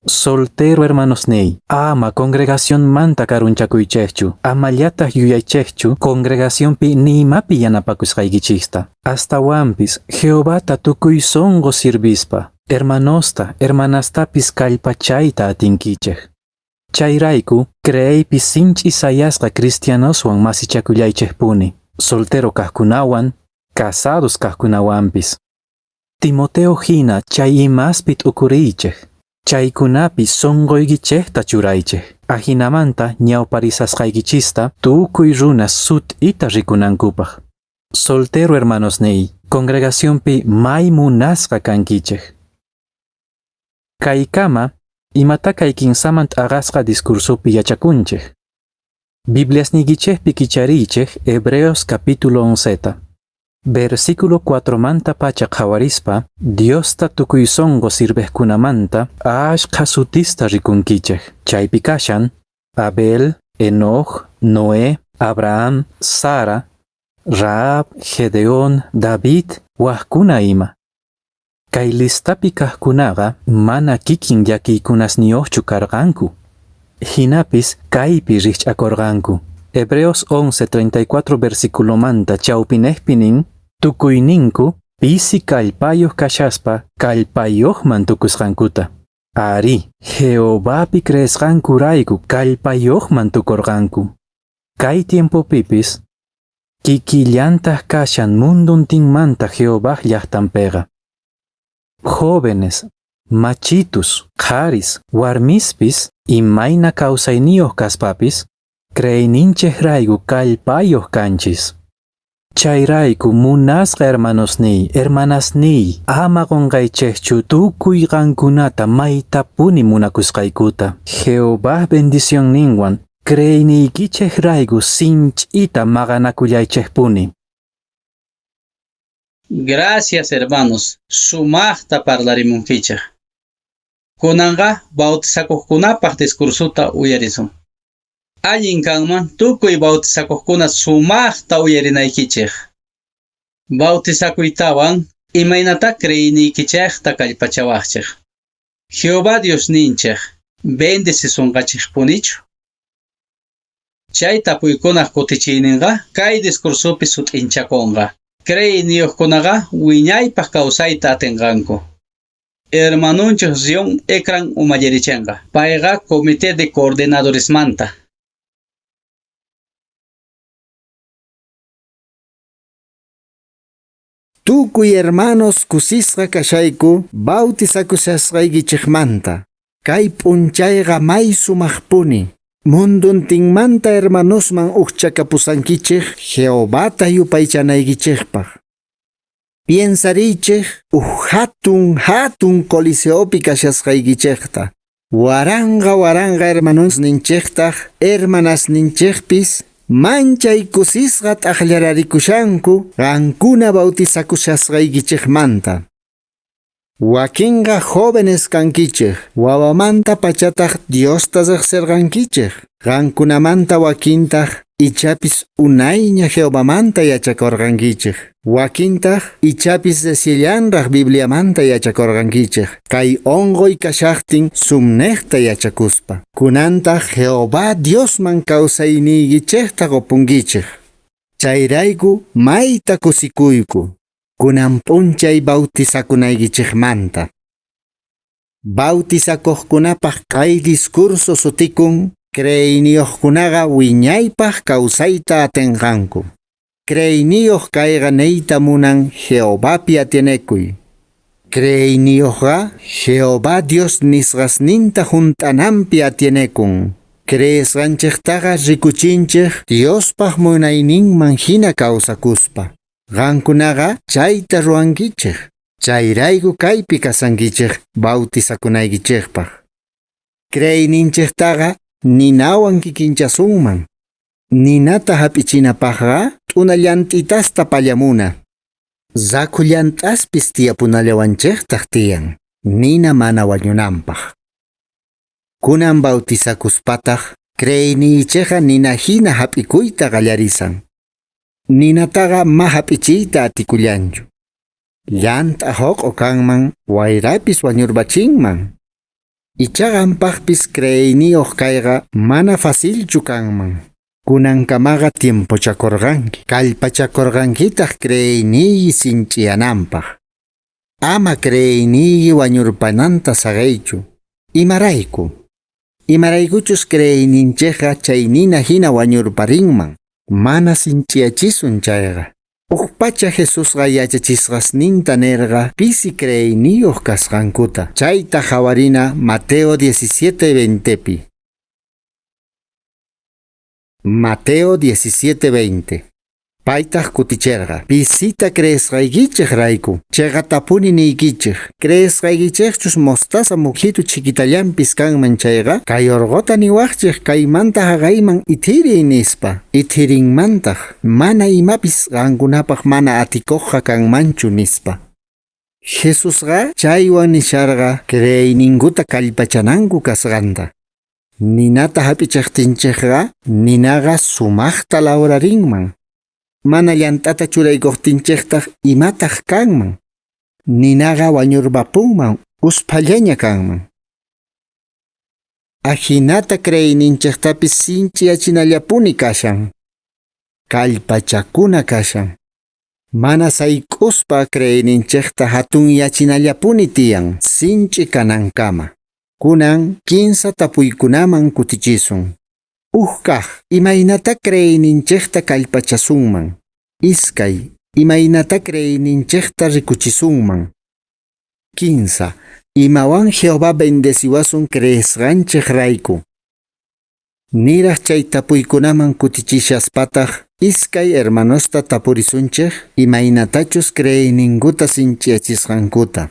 Soltero hermanosniy, ama congregacionmanta karunchakuychejchu, amallataq yuyaychejchu congregacionpi ni imapi yanapakusqaykichista. Astawanpis Jehovata tukuy sonqo sirvispa, hermanosta, hermanastapis kallpachayta atinkichej. Chayrayku, creeypi sinch'i sayasqa cristianoswan masichakullaychejpuni, soltero kajkunawan, casados kajkunawanpis. Timoteo hina chay imaspi t'ukuriychej. Chaykunapi sonqoykichejta churaychej. Ajinamanta ñawparisasqaykichista tukuy runas sut'ita rikunankupaq. Soltero hermanosniy, congregacionpi may munasqa kankichej. Kaykama, imata kay kinsaman t'aqasqa discursopi yachakunchej. Bibliasniykichejpi kichariychej Hebreos capítulo 11. Versículo 4 manta pacha qhawarispa, Diosta tukuy sonqo sirvejkunamanta ashkha sutista rikunkichej. Chaypi kashan, Abel, Enoch, Noé, Abraham, Sara, Rahab, Gedeón, David, wajkuna ima. Kay listapi kajkunaqa mana kikin llakiykunasniyuqchu karqanku. Hinapis kaypi rijch'akorqanku. Hebreos 11:34 versiculomanta chawpinejpi nin, tukuyninku pisi kallpayuq kashaspa kallpayuqman tukusqankuta. Ari, Jehovapi creesqankurayku kallpayuqman tukurqanku. Kay tiempopipis kikillantaq kashan munduntinmanta Jehovaj llaqtanpiqa. Jóvenes, machitus, qharis, warmispis, imayna kawsayniyuq kaspapis, creeyninchejrayku kallpayuq kanchis. Chayrayku munasqa hermanosniy, hermanasniy, ama qonqaychejchu tukuy qankunata maytapuni munakusqaykuta. Jehová bendicionninwan creeyniykichejrayku sinch'ita maqanakullaychejpuni. Gracias, hermanos. Sumaqta parlarimunkichej. Kunanqa bautizakuqkunapaq discursota uyarisun. Allin kanman tukuy bautizakuqkuna sumaqta uyarinaykichej. Bautizakuytawan imaynata creeyniykichejta kallpachawaqchej. Jehová Diosninchej bendecisunqachejpunichu. Chay tapuykunaq kutichiyninqa kay discursopi sut'inchakunqa. Creeyniyuqkunaqa wiñaypaq kawsayta atinqanku. Hermanunchik Zion Ekran umallerichenqa. Payqa Comité de Coordinadoresmanta. Tukuy hermanos kusisqa kashayku bautizakushasqaykichikmanta. Kay p'unchayqa may sumaqpuni. Munduntinmanta hermanosman uqchakapusankichik Jehovata yupaychanaykichikpaq. Piensariychik uj hatun hatun coliseopi kashasqaykichikta. Waranqa waranqa hermanosninchiktaq hermanasninchikpis manchay kusisqa t'aqllararikushanku qankuna bautizakushasqaykichikmanta. Wakinqa jóvenes kankichej, wawamanta pachataj Diosta rejserqankichej. Qankunamanta wakintaj ichapis unayña Jehovamanta yachakorqankichej. Wakintaj ichapis reciellanraj Bibliamanta yachakorqankichej. Kay onqoy kashajtin sumnejta yachakuspa. Kunantaj Jehová Diosman kawsayniykichejta qopunkichej. Chayrayku mayta kusikuyku. Kunan p'unchay bautizakunaykichejmanta. Bautizakuqkunapaq kay discurso sutikun creeyniyuqkunaqa wiñaypaq kawsayta atinqanku. Creeyniyuq kayqa niyta munan Jehovapi atienekuy. Creeyniyuqqa Jehová Dios nisqasninta junt'ananpi atienekun. Creesqanchejtaqa rikuchinchej Diospaq munayninman hina kawsakuspa. Qankunaqa chayta ruwankichej. Chayrayku kaypi kasankichej bautizakunaykichejpaq. Creeyninchejtaqa ninawan kikinchasunman. Ninata hap'ichinapaqqa t'una llant'itasta pallamuna. Rakhu llant'aspis tiyapunallawanchejtaj tiyan, nina mana wañunanpaq. Kunan bautizakuspataq creeyniychejqa nina hina hap'ikuyta qallarisan. Ninataqa ma hap'ichiyta atikullanchu. Llant'a joq'o kanman wayrapis wañurbachinman. Icha qanpaqpis creeyniyuq kayqa mana facilchu kanman. Kunankamaqa tiempochakurqanki, kallpachakurqankitaq creeyniyki sinch'iyananpaq. Ama creeyniyki wañurpananta saqiychu. Imarayku? Imaraykuchus creeyninchejqa chay nina hina wañurparinman. Mana sinch'iyachisun chayqa. Uj pacha Jesusqa yachachisqasninta nerqa pisi creeyniyuq kasqankuta. Chayta qhawarina Mateo 17:20pi. Mateo 17:20. Paytaj kuticherqa, pisita creesqaykichej rayku, cheqatapuni niykichej, creesqaykichejchus mostaza mujitu chikitallanpis kanman chayqa, kay orqota niwajchej kaymanta jaqayman ithiriy nispa, ithirinmantaj, mana imapis qankunapaj mana atikuqqa kanmanchu nispa. Jesusqa chaywan nisharqa creeyninkuta kallpachananku kasqanta. Ninata hap'ichejtinchejqa, ninaqa sumajta lawrarinman. Mana llant'ata churaykuqtinchejtaj imataj kanman. Ninaqa wañurpapunman usphallaña kanman. Ajinata creeyninchejtapis sinch'iyachinallapuni kashan. Kallpachakuna kashan. Mana sayk'uspa creeyninchejta hatunyachinallapuni tiyan sinch'i kanankama. Kunan kinsa tapuykunaman kutichisun. Uj kaj, imaynata creeyninchejta kallpachasunman. Iskay, imaynata creeyninchejta rikuchisunman. Kinsa, imawan Jehová bendeciwasun creesqanchej rayku. Niraj chay tapuykunaman kutichishaspataj iskay hermanosta tapurisunchej imaynatachus creeyninkuta sinch'iyachisqankuta.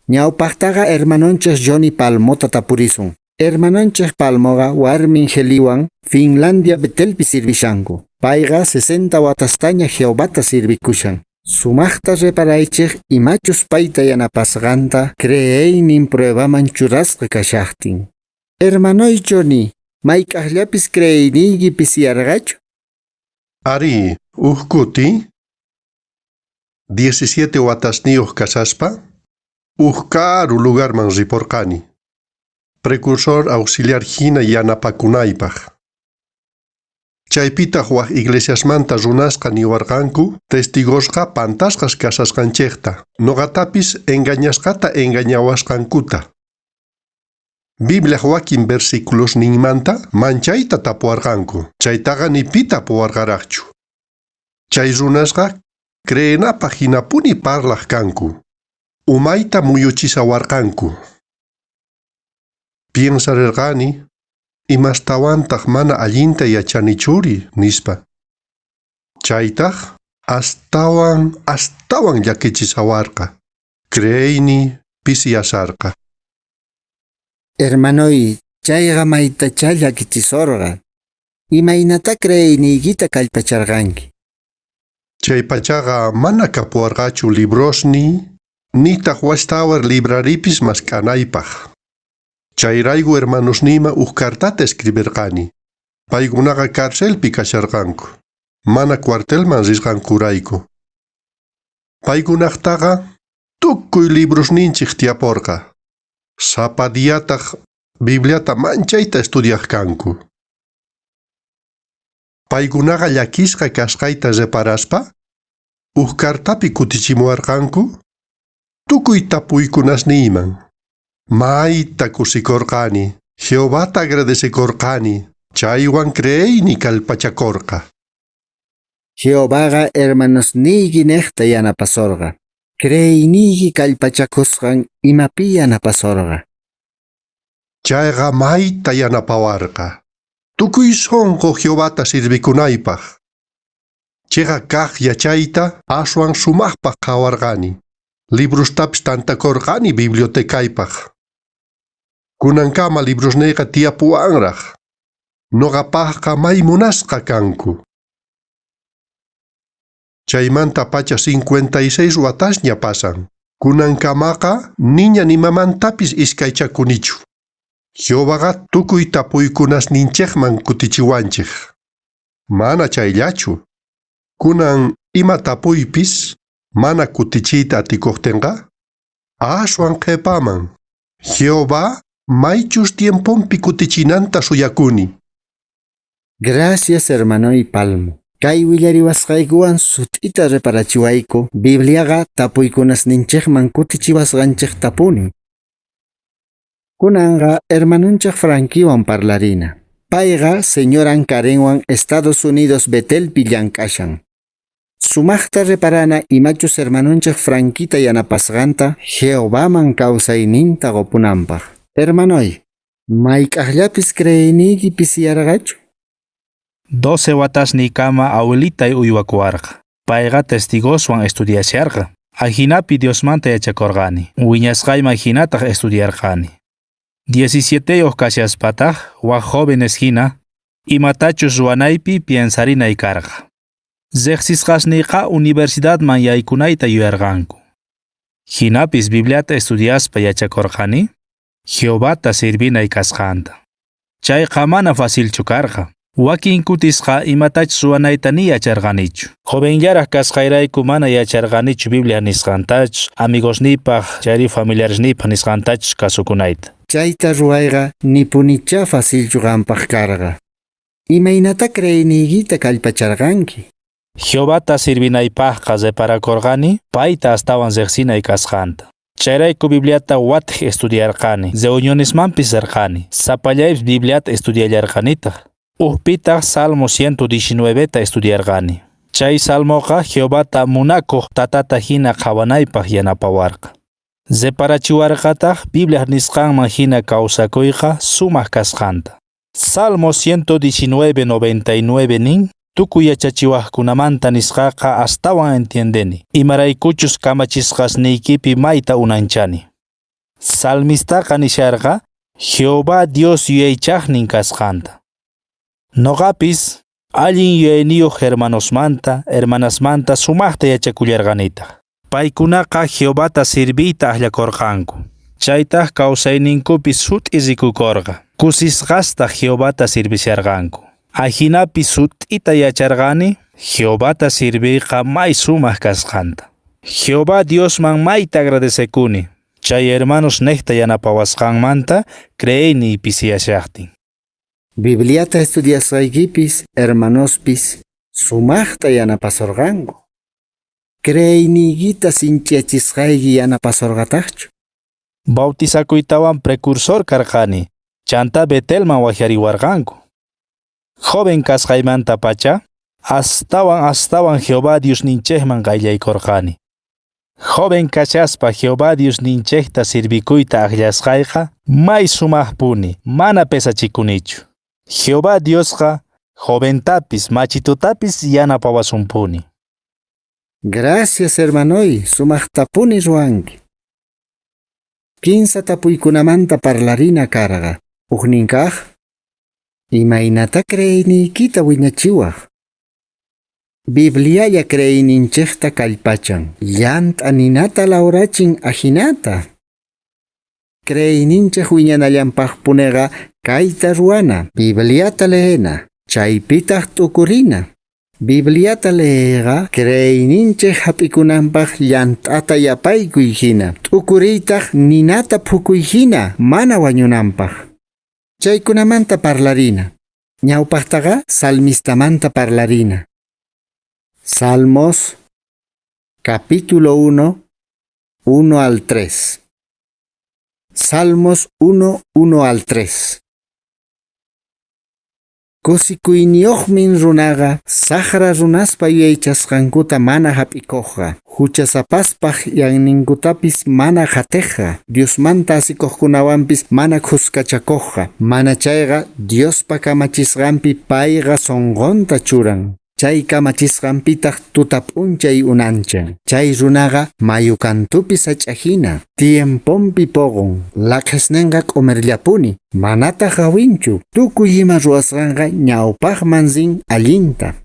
Ñawpajtaqa hermanonchej Johnny Palmota tapurisun. Hermanonchej Palmoqa warmin Heliwan Finlandia Betelpi sirvishanku. Payqa 60 watastaña Jehovata sirvikushan. Sumajta reparaychej imachus payta yanapasqanta creeynin pruebaman churasqa kashajtin. Hermanoy Johnny, mayk'ajllapis creeyniyki pisiyarqachu? Arí, uj kuti, 17 watasniyuq kashaspa, uj karu lugarman riporqani. Precursor auxiliar hina yanapakunaypaq. Chaypitaq waj iglesiasmanta runasqa niwarqanku testigosqa pantasqas kashasqanchejta, noqatapis engañasqata engañawasqankuta. Bibliaj wakin versículosninmanta manchayta tapuwarqanku, chaytaqa ni pi tapuwarqaraqchu. Chay runasqa creenapaq hinapuni parlaq kanku. Umayta muyuchishawarqanku. Piensarerqani, imastawantaq mana allinta yachanichuri, nispa. Chaytaj astawan astawan llakichishawarqa. Creeyni pisiyasharqa. Hermanoy, chayqa maytachá llakichisorqa. Imaynata creeyniykita kallpacharqanki? Chay pachaqa mana kapuwarqachu librosni, nitaj Watchtower libraripis mask'anaypaj. Chayrayku hermanosniyman uj cartata escriberqani. Paykunaqa carcelpi kasharqanku, mana cuartelman risqankurayku. Paykunajtaqa tukuy librosninchej tiyaporqa. Sapa diataj Bibliata manchayta estudiaj kanku. Paykunaqa llakisqa kasqayta reparaspa, uj cartapi kutichimuwarqanku tukuy tapuykunasniyman. Mayta kusikorqani, Jehovata agradecekorqani, chaywan creeyniy kallpachakorqa. Jehovaqa hermanosniyki nejta yanapasorqa. Creeyniyki kallpachakusqan imapi yanapasorqa. Chayqa mayta yanapawarqa. Tukuy sonqo Jehovata sirvikunaypaj. Cheqa kaj yachayta aswan sumajpaj qhawarqani. Librostapis tantakorqani bibliotecaypaj. Kunankama librosneyqa tiyapuwanraj. Noqapajqa may munasqa kanku. Chaymantapacha 56 watasña pasan. Kunankamaqa niña nimamantapis iskaychakunichu. Jehovaqa tukuy tapuykunasninchejman kutichiwanchej. Mana chayllachu. Kunan ima tapuypis mana kutichiyta atikojtenqa, aswan qhepaman. Jehová maychus tiemponpi kutichinanta suyakuni. Gracias hermanoy Palmo. Kay willariwasqaykuwan sut'ita reparachiwayku Bibliaqa tapuykunasninchejman kutichiwasqanchejtapuni. Kunanqa hermanonchej Frankiwan parlarina. Payqa señoran Karenwan Estados Unidos Betelpi llank'ashan. Sumajta reparana imachus hermanonchej Frankita yanapasqanta Jehovaman kawsayninta qopunanpaj. Hermanoy, mayk'ajllapis creeyniyki pisiyarqachu? 12 watasniykama awelitay uywakuwarqa. Payqa testigoswan estudiasharqa. Ajinapi Diosmanta yachakorqani. Wiñasqayman jinataj estudiarqani. 17yoj kashaspataj waj jóvenes jina imatachus ruwanaypi piensarinay karqa. Rejsisqasniyqa universidadman yaykunayta yuyarqanku. Jinapis Bibliata estudiaspa yachakorqani Jehovata sirvinay kasqanta. Chayqa mana facilchu karqa. Wakin kutisqa imatachus ruwanayta ni yacharqanichu. Jovenllaraj kasqayrayku mana yacharqanichu Biblia nisqantachus, amigosniypaj chayri familiaresniypaj nisqantachus kasukunayta. Chayta ruwayqa nipunichá facilchu qanpaj karqa. Imaynatá creeyniykita kallpacharqanki? Jehovata sirvinaypajqa reparakorqani payta astawan rejsinay kasqanta. Chayrayku Bibliata watej estudiarqani, reunionesmanpis rerqani, sapallaypis Bibliata estudiallarqanitaj. Ujpitaj Salmo 119ta estudiarqani. Chay salmoqa Jehovata munakoj tatata jina qhawanaypaj yanapawarqa. Reparachiwarqataj Bibliaj nisqanman jina kawsakuyqa sumaj kasqanta. Salmo 119, 99 nin, tukuy yachachiwajkunamanta nisqaqa astawan entiendeni, imaraykuchus kamachisqasniykipi mayta unanchani. Salmistaqa nisharqa, Jehová Dios yuyaychajnin kasqanta. Noqapis allin yuyayniyuq hermanosmanta, hermanasmanta sumajta yachakullarqanitaj. Paykunaqa Jehovata sirviyta ajllakorqanku. Chaytaj kawsayninkupi sut'i rikukorqa. Kusisqastaj Jehovata sirvisharqanku. Ajinapi sut'ita yacharqani Jehovata sirviyqa may sumaj kasqanta. Jehová Diosman mayta agradecekuni. Chay hermanos nejta yanapawasqanmanta creeyniy pisiyashajtin. Bibliata estudiasqaykipis, hermanospis sumajta yanapasorqanku. Creeyniykita sinch'iyachisqayki yanapasorqatajchu? Bautizakuytawan precursor karqani, chanta Betelman wajyariwarqanku. Joven kasqaymantapacha, astawan astawan Jehová Diosninchejman qayllaykorqani. Joven kashaspa Jehová Diosninchejta sirvikuyta ajllasqayqa may sumajpuni, mana pesachikunichu. Jehová Diosqa joventapis machitutapis yanapawasunpuni. Gracias hermanoy, sumajtapuni ruwanki. Kinsa tapuykunamanta parlarina karqa. Ujnin kaj, imaynatá creeyniykita wiñachiwaj? Biblialla creeyninchejta kallpachan, llant'a ninata lawrachin ajinata. Creeyninchej wiñanallanpajpuneqa kayta ruwana, Bibliata leena, chaypitaj t'ukurina. Bibliata leeyqa creeyninchej hap'ikunanpaj llant'ata yapaykuy hina, t'ukuriytaj ninata phukuy hina mana wañunanpaj. Chaykunamanta parlarina. Ñawpajtaqa salmistamanta parlarina. Salmos capítulo 1, 1 al 3. Salmos 1, 1 al 3. Kusikuyniyojmin runaqa sajra runaspa yuyaychasqankuta mana hap'ikojqa, huchasapaspaj yanninkutapis mana qhatejqa, Diosmanta asikojkunawanpis mana khuskachakojqa, mana chayqa Diospa kamachisqanpi payqa sonqonta churan. Chay kamachisqanpitaq tuta p'unchay unanchan. Chay runaqa mayu kantupi sach'ajina, tiemponpi poqon, laqhesnenqa q'umerllapuni, manataq qawinchu, tukuy ima ruwasqanqa ñawpaqman rin allinta.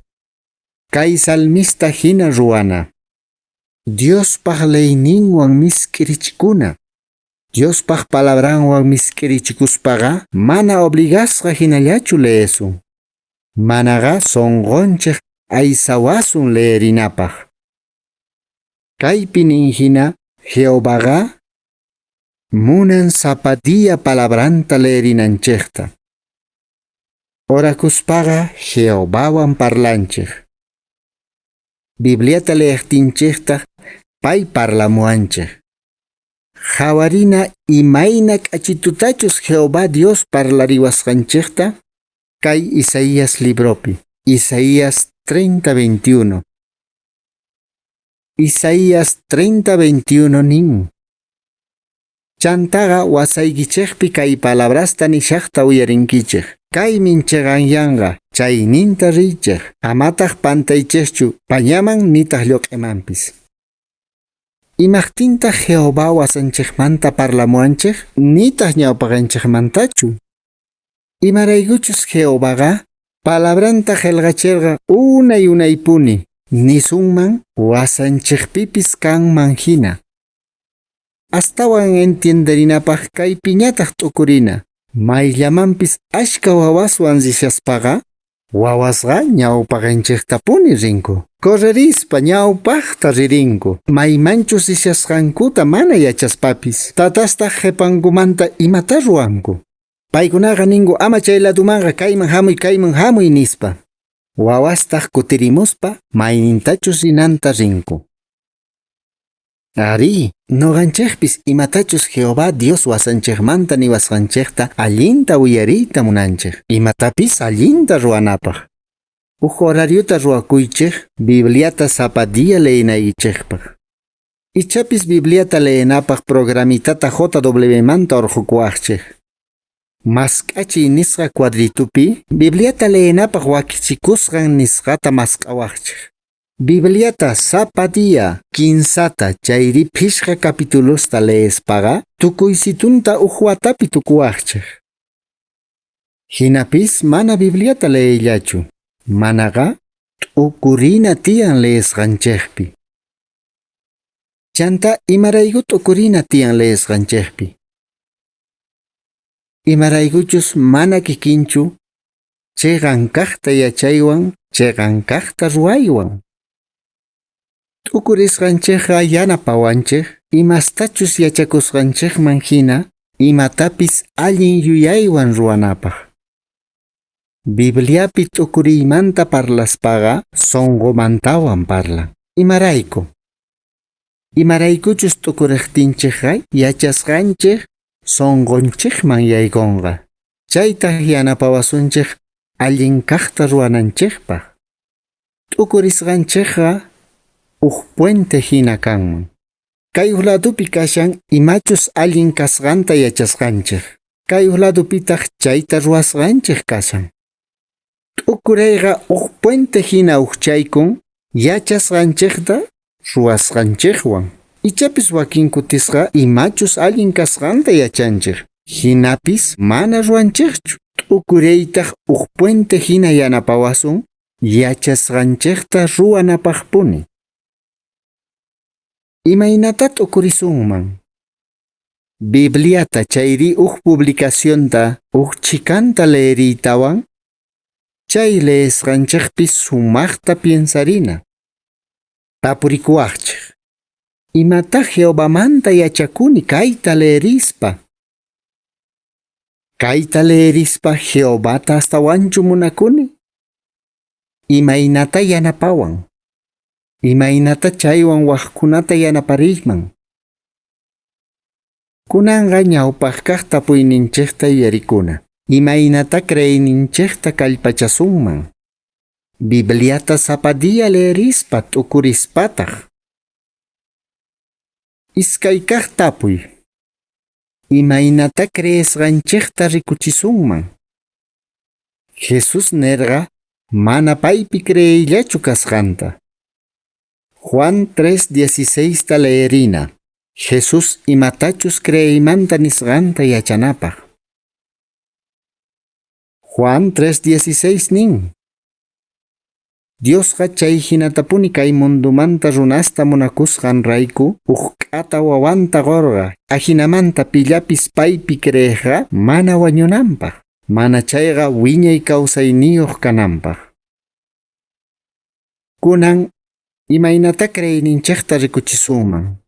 Kay salmista hina ruwana. Diospaj leyninwan misk'irichikuna. Diospaj palabranwan misk'irichikuspaqa mana obligasqa hinallachu leesun. Manaqa sonqonchej aysawasun leerinapaj. Kaypi nin hina Jehovaqa munan sapa día palabranta leerinanchejta. Orakuspaqa Jehovawan parlanchej. Bibliata leejtinchejtaj pay parlamuwanchej. Qhawarina imayna k'achitutachus Jehová Dios parlariwasqanchejta kay Isaías libropi. Isaías 30:21. Isaías 30:21 nin. Chantaqa wasaykichejpi kay palabrasta nishajta uyarinkichej. Kaymin cheqanyanqa, chayninta riychej, amataq pantaychejchu pañaman nitaq lloq'emanpis. Imajtintaq Jehová wasanchejmanta parlamuwanchej, nitaq ñawpaqanchejmantachu. Imaraykuchus Jehovaqa palabranta qhelqacherqa unay unaypuni, nisunman wasanchejpipis kanman hina. Astawan entienderinapaj kaypiñataq t'ukurina, mayllamanpis ashka wawaswan rishaspaqa, wawasqa ñawpaqanchejtapuni rinku. Correrispa ñawpajta ririnku, maymanchus rishasqankuta mana yachaspapis, tatastaq qhipankumanta imata ruwanku. Paykunaqa ninku ama chay ladumanqa kayman hamuy kayman hamuy nispa. Wawastaq kutirimuspa maynintachus rinanta rinku. Arí, noqanchejpis imatachus Jehová Dios wasanchejmanta niwasqanchejta allinta uyariyta munanchej, imatapis allinta ruwanapaj. Uj horariota ruwakuychej Bibliata sapa día leenaykichejpaj. Ichapis Bibliata leenapaj programitata JW manta urqhukuwajchej. Mask'achiy nisqa cuadritupi Bibliata leenapaj wakichikusqan nisqata mask'awajchej. Bibliata sapa día kinsata chayri phishqa capitulosta leespaqa tukuysitunta uj watapi tukuwajchej. Hinapis mana Bibliata leeyllachu, manaqa t'ukurina tiyan leesqanchejpi. Chanta imarayku t'ukurina tiyan leesqanchejpi. Imaraykuchus mana kikinchu chiqan kaqta yachaywan chiqan kaqta ruwaywan. T'ukurisqanchejqa yanapawanchej imastachus yachakusqanchejman hina imatapis allin yuyaywan ruwanapaj. Bibliapi t'ukuriymanta parlaspaqa sonqomantawan parlan. Imarayku? Imaraykuchus t'ukurejtinchejqa yachasqanchej sonqonchejman yaykonqa. Chaytaj yanapawasunchej allin kaqta ruwananchejpaj. T'ukurisqanchejqa uj puente hina kanman. Kay uj ladupi kashan imachus allin kasqanta yachasqanchej. Kay uj ladupitaq chayta ruwasqanchej kashan. T'ukurayqa uj puente hina ujchaykun yachasqanchejta ruwasqanchejwan. Ichapis wakin kutisqa imachus allin kasqanta yachanchej. Hinapis mana ruwanchejchu. T'ukuraytaq uj puente hina yanapawasun Yachasqanchejta ruwanapajpuni. Imaynatá t'ukurisunman? Bibliata chayri uj publicacionta uj chhikanta leeriytawan, chay leesqanchejpi sumajta piensarina. Tapurikuwajchej: Imatá Jehovamanta yachakuni kayta leerispa? Kayta leerispa Jehovata astawanchu munakuni? Imaynatá yanapawan? Imaynatá chaywan wajkunata yanapariyman? Kunanqa ñawpaj kaj tapuyninchejta yuyarikuna. Imaynatá creeyninchejta kallpachasunman? Bibliata sapa día leerispa t'ukurispataj. Iskay kaj tapuy. Imaynatá creesqanchejta rikuchisunman? Jesús nerqa mana paypi creeyllachu kasqanta. Juan 3:16 ta leerina. Jesús imatachus creeymanta nisqanta yachanapaj. Juan 3:16 nin: Diosqa chay jinatapuni kay mundomanta runasta munakusqanrayku uj k'ata wawanta qorqa, ajinamanta pillapis paypi creejqa mana wañunanpaj, mana chayqa wiñay kawsayniyoj kananpaj. Kunan imaynatá creeyninchejta rikuchisunman?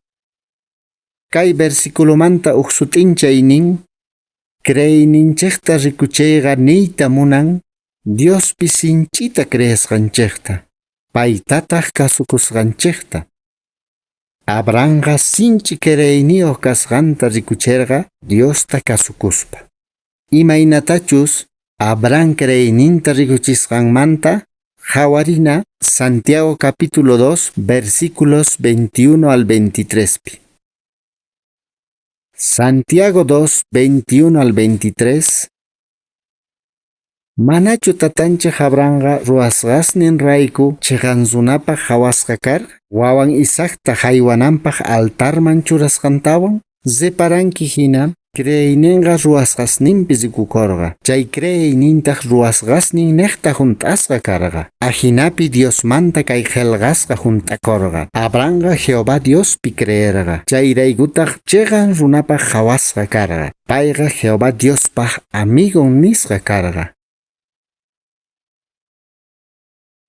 Kay versiculomanta uj sut'inchay nin: Creeyninchejta rikucheyqa niyta munan Diospi sinch'ita creesqanchejta, paytataj kasukusqanchejta. Abrahamqa sinch'i creeyniyoj kasqanta rikucherqa Diosta kasukuspa. Imaynatachus Abraham creeyninta rikuchisqanmanta qhawarina Santiago capítulo 2 versículos 21 al 23 pi. Santiago 2, 21 al 23. Manachu tatanchej Abrahamqa ruwasqasninrayku cheqan runapaj qhawasqa karqa, wawan Isaacta jaywananpaj altarman churasqantawan? Reparanki jina, creeynenqa ruwasqasninpi rikukorqa. Chay creeynintaj ruwasqasninnejta junt'asqa karqa. Ajinapi Diosmanta kay qhelqasqa junt'akorqa. Abrahamqa Jehová Diospi creerqa. Chayraykutaj cheqan runapaj qhawasqa karqa. Payqa Jehová Diospaj amigon nisqa karqa.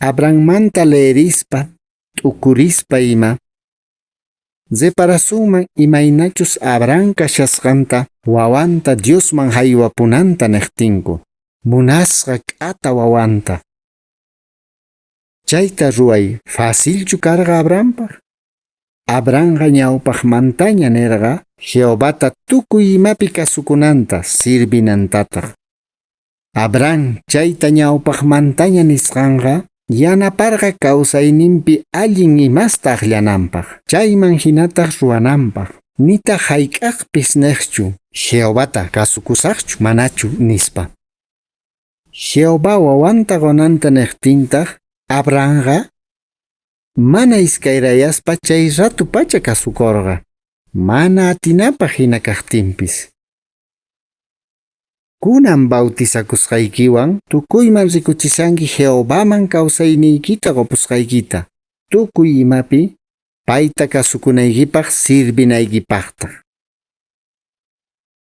Abrahammanta leerispa, t'ukurispa ima, reparasunman imaynachus Abraham kashasqanta wawanta Diosman jaywapunanta nejtinku, munasqa k'ata wawanta. Chayta ruway facilchu karqa Abrahampaj? Abrahamqa ñawpajmantaña nerqa Jehovata tukuy imapi kasukunanta, sirvinantataj. Abraham chayta ñawpajmantaña nisqanqa yanaparqa kawsayninpi allin imasta ajllananpaj, chayman jinataj ruwananpaj. Nitaj jayk'ajpis nejchu Jehovata kasukusajchu manachu nispa. Jehová wawanta qonanta nejtintaj Abrahamqa mana iskayrayaspa chay rato pacha kasukorqa, mana atinapaj jina kajtinpis. Kunan bautizakusqaykiwan tukuyman rikuchishanki Jehovaman kawsayniykita qopusqaykita, tukuy imapi payta kasukunaykipaj sirvinaykipajtaj.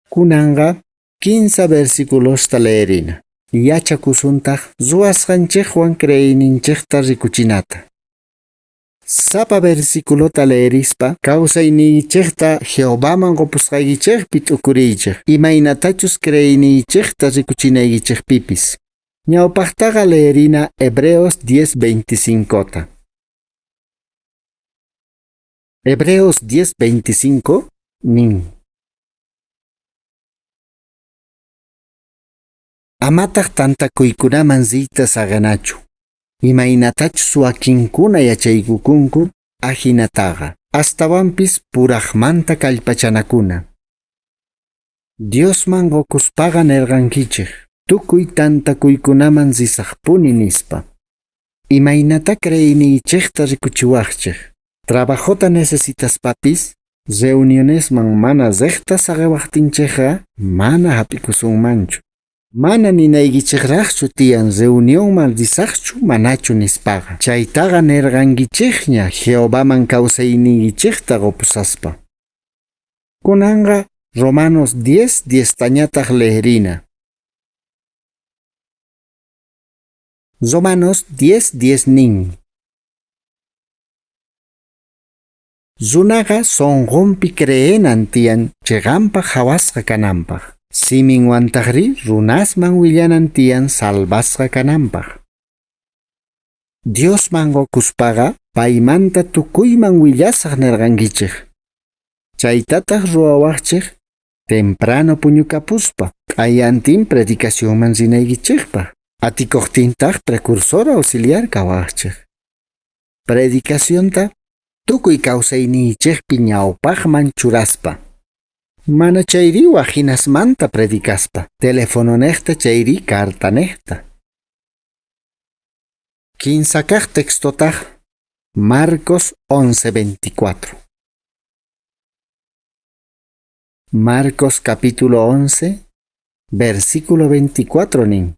Kunanqa kinsa versiculosta leerina. Yachakusuntaj ruwasqanchejwan creeyninchejta rikuchinata. Sapa versiculota leerispa kawsayniychejta Jehovaman qopusqaykichejpi t'ukuriychej, imaynatachus creeyniychejta rikuchinaykichejpipis. Ñawpajtaqa leerina Hebreos 10:25ta. Hebreos 10:25 nin: Amataj tantakuykunaman riyta saqenachu, imaynatachus wakinkuna yachaykukunku ajinataqa, astawanpis purajmanta kallpachanakuna. Diosman qokuspaqa nerqankichej, tukuy tantakuykunaman risajpuni nispa. Imaynatá creeyniychejta rikuchiwajchej? Trabajota necesitaspapis, reunionesman mana rejta saqewajtinchejqa mana jap'ikusunmanchu. Mana ninaykichejrajchu tiyan reunionman risajchu manachu nispaqa. Chaytaqa nerqankichejña Jehovaman kawsayniykichejta qopusaspa. Kunanqa Romanos 10 10tañataq leerina. Romanos 10 10 nin. Runaqa sonqonpi creenan tiyan chiqanpaq qhawasqa kananpaq. Siminwantajri runasman willanan tiyan salvasqa kananpaq. Diosman qokuspaqa paymanta tukuyman willasaq nerqankichej. Chaytataq ruwawaqchej temprano puñukapuspa q'ayantin predicacionman rinaykichejpaq. Atikuqtintaq precursor auxiliar kawaqchej. Predicacionta tukuy kawsayniychejpi ñawpaqman churaspa. Mana chayri wajinasmanta predicaspa, telefononejta chayri cartanejta. Kinsakaj textotaj Marcos 11:24. Marcos capítulo 11, versículo 24 nin.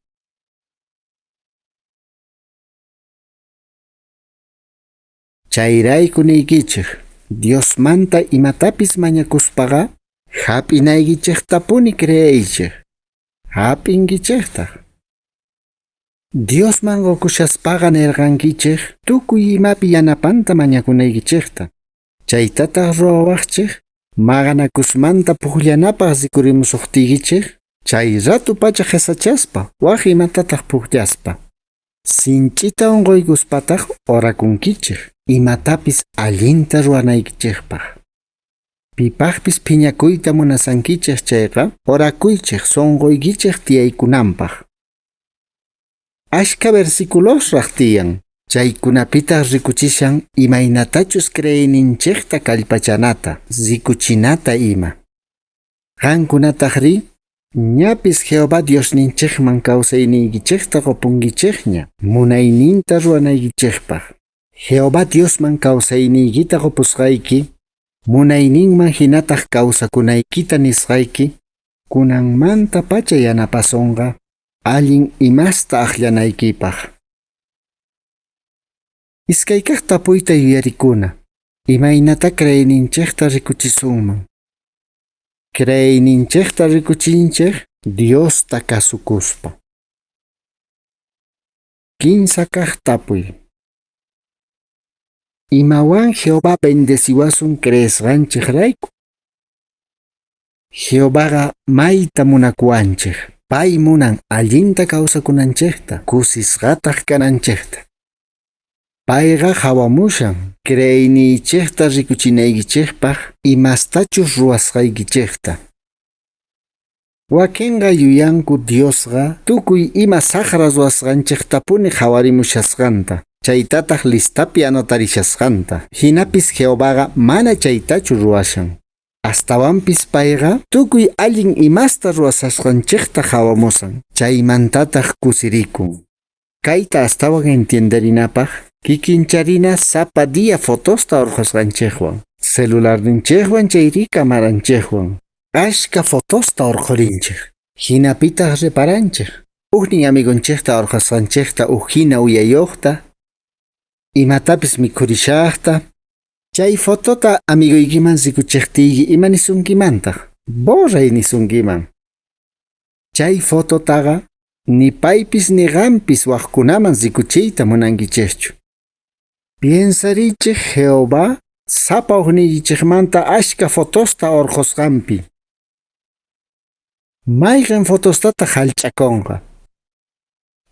Chayrayku niykichej, Diosmanta imatapis mañakuspaqa, hap'inaykichejtapuni creeychej, hap'inkichejtaj. Diosman qokushaspaqa nerqankichej tukuy imapi yanapanta mañakunaykichejta. Chaytataq ruwawaqchej maqanakusmanta pukllanapaq rikurimusuqtiykichej, chay ratu pacha qhesachaspa, waj imatataq pukllaspa. Sinch'ita unquykuspataq orakunkichej, imatapis allinta ruwanaykichejpaq. Pipaqpis phiñakuyta munasankichej chayqa, orakuychej sunquykichej tiyaykunanpaq. Ashka versículosraj tiyan, chaykunapitaq rikuchishan imaynatachus creeyninchejta kallpachanata, rikuchinata ima. Qankunatajri, ñapis Jehová Diosninchejman kawsayniykichejta qopunkichejña, munayninta ruwanaykichejpaq. Jehová Diosman kawsayniykita qopusqayki, munayninman hinataq kawsakunaykita nisqayki, kunanmanta pacha yanapasonqa allin imasta aqllanaykipaq. Iskaykaq tapuyta yuyarikuna, imaynata creeyninchejta rikuchisunman. Creeyninchejta rikuchinchej Diosta kasukuspa. Kinsakaq tapuy. Imawan Jehová bendeciwasun creesqanchejrayku. Jehovaqa mayta munakuwanchej. Pay munan allinta kawsakunanchejta, kusisqataq kananchejta. Payqa qhawamushan creeyniychejta rikuchinaykichejpaq imastachus ruwasqaykichejta. Wakinqa yuyanku Diosqa tukuy ima saqra ruwasqanchejtapuni qhawarimushasqanta, chaytataq listapi anotarishasqanta. Hinapis Jehovaqa mana chaytachu ruwashan. Astawanpis payqa tukuy allin imasta ruwasqanchejta qhawamusan, chaymantataq kusirikun. Kayta astawan entienderinapaq, kikincharina sapa día fotosta urqhusqanchejwan, celularninchejwan chayri camaranchejwan. Ashka fotosta urqhurinchej, hinapitaq reparanchej. Ujnin amigonchejta urqhusqanchejta uj hina uyayuqta, imatapis mikhurishaqta. Chay fotota amigoykiman rikuchejtiyki ima nisunkimantaq, borray nisunkiman. Chay fototaqa ni paypis ni qampis wajkunaman rikuchiyta munankichejchu. Piensarichej Jehová sapa ujniykichejmanta ashka fotosta urqhusqanpi. Mayqin fotostataq hallch'akunqa?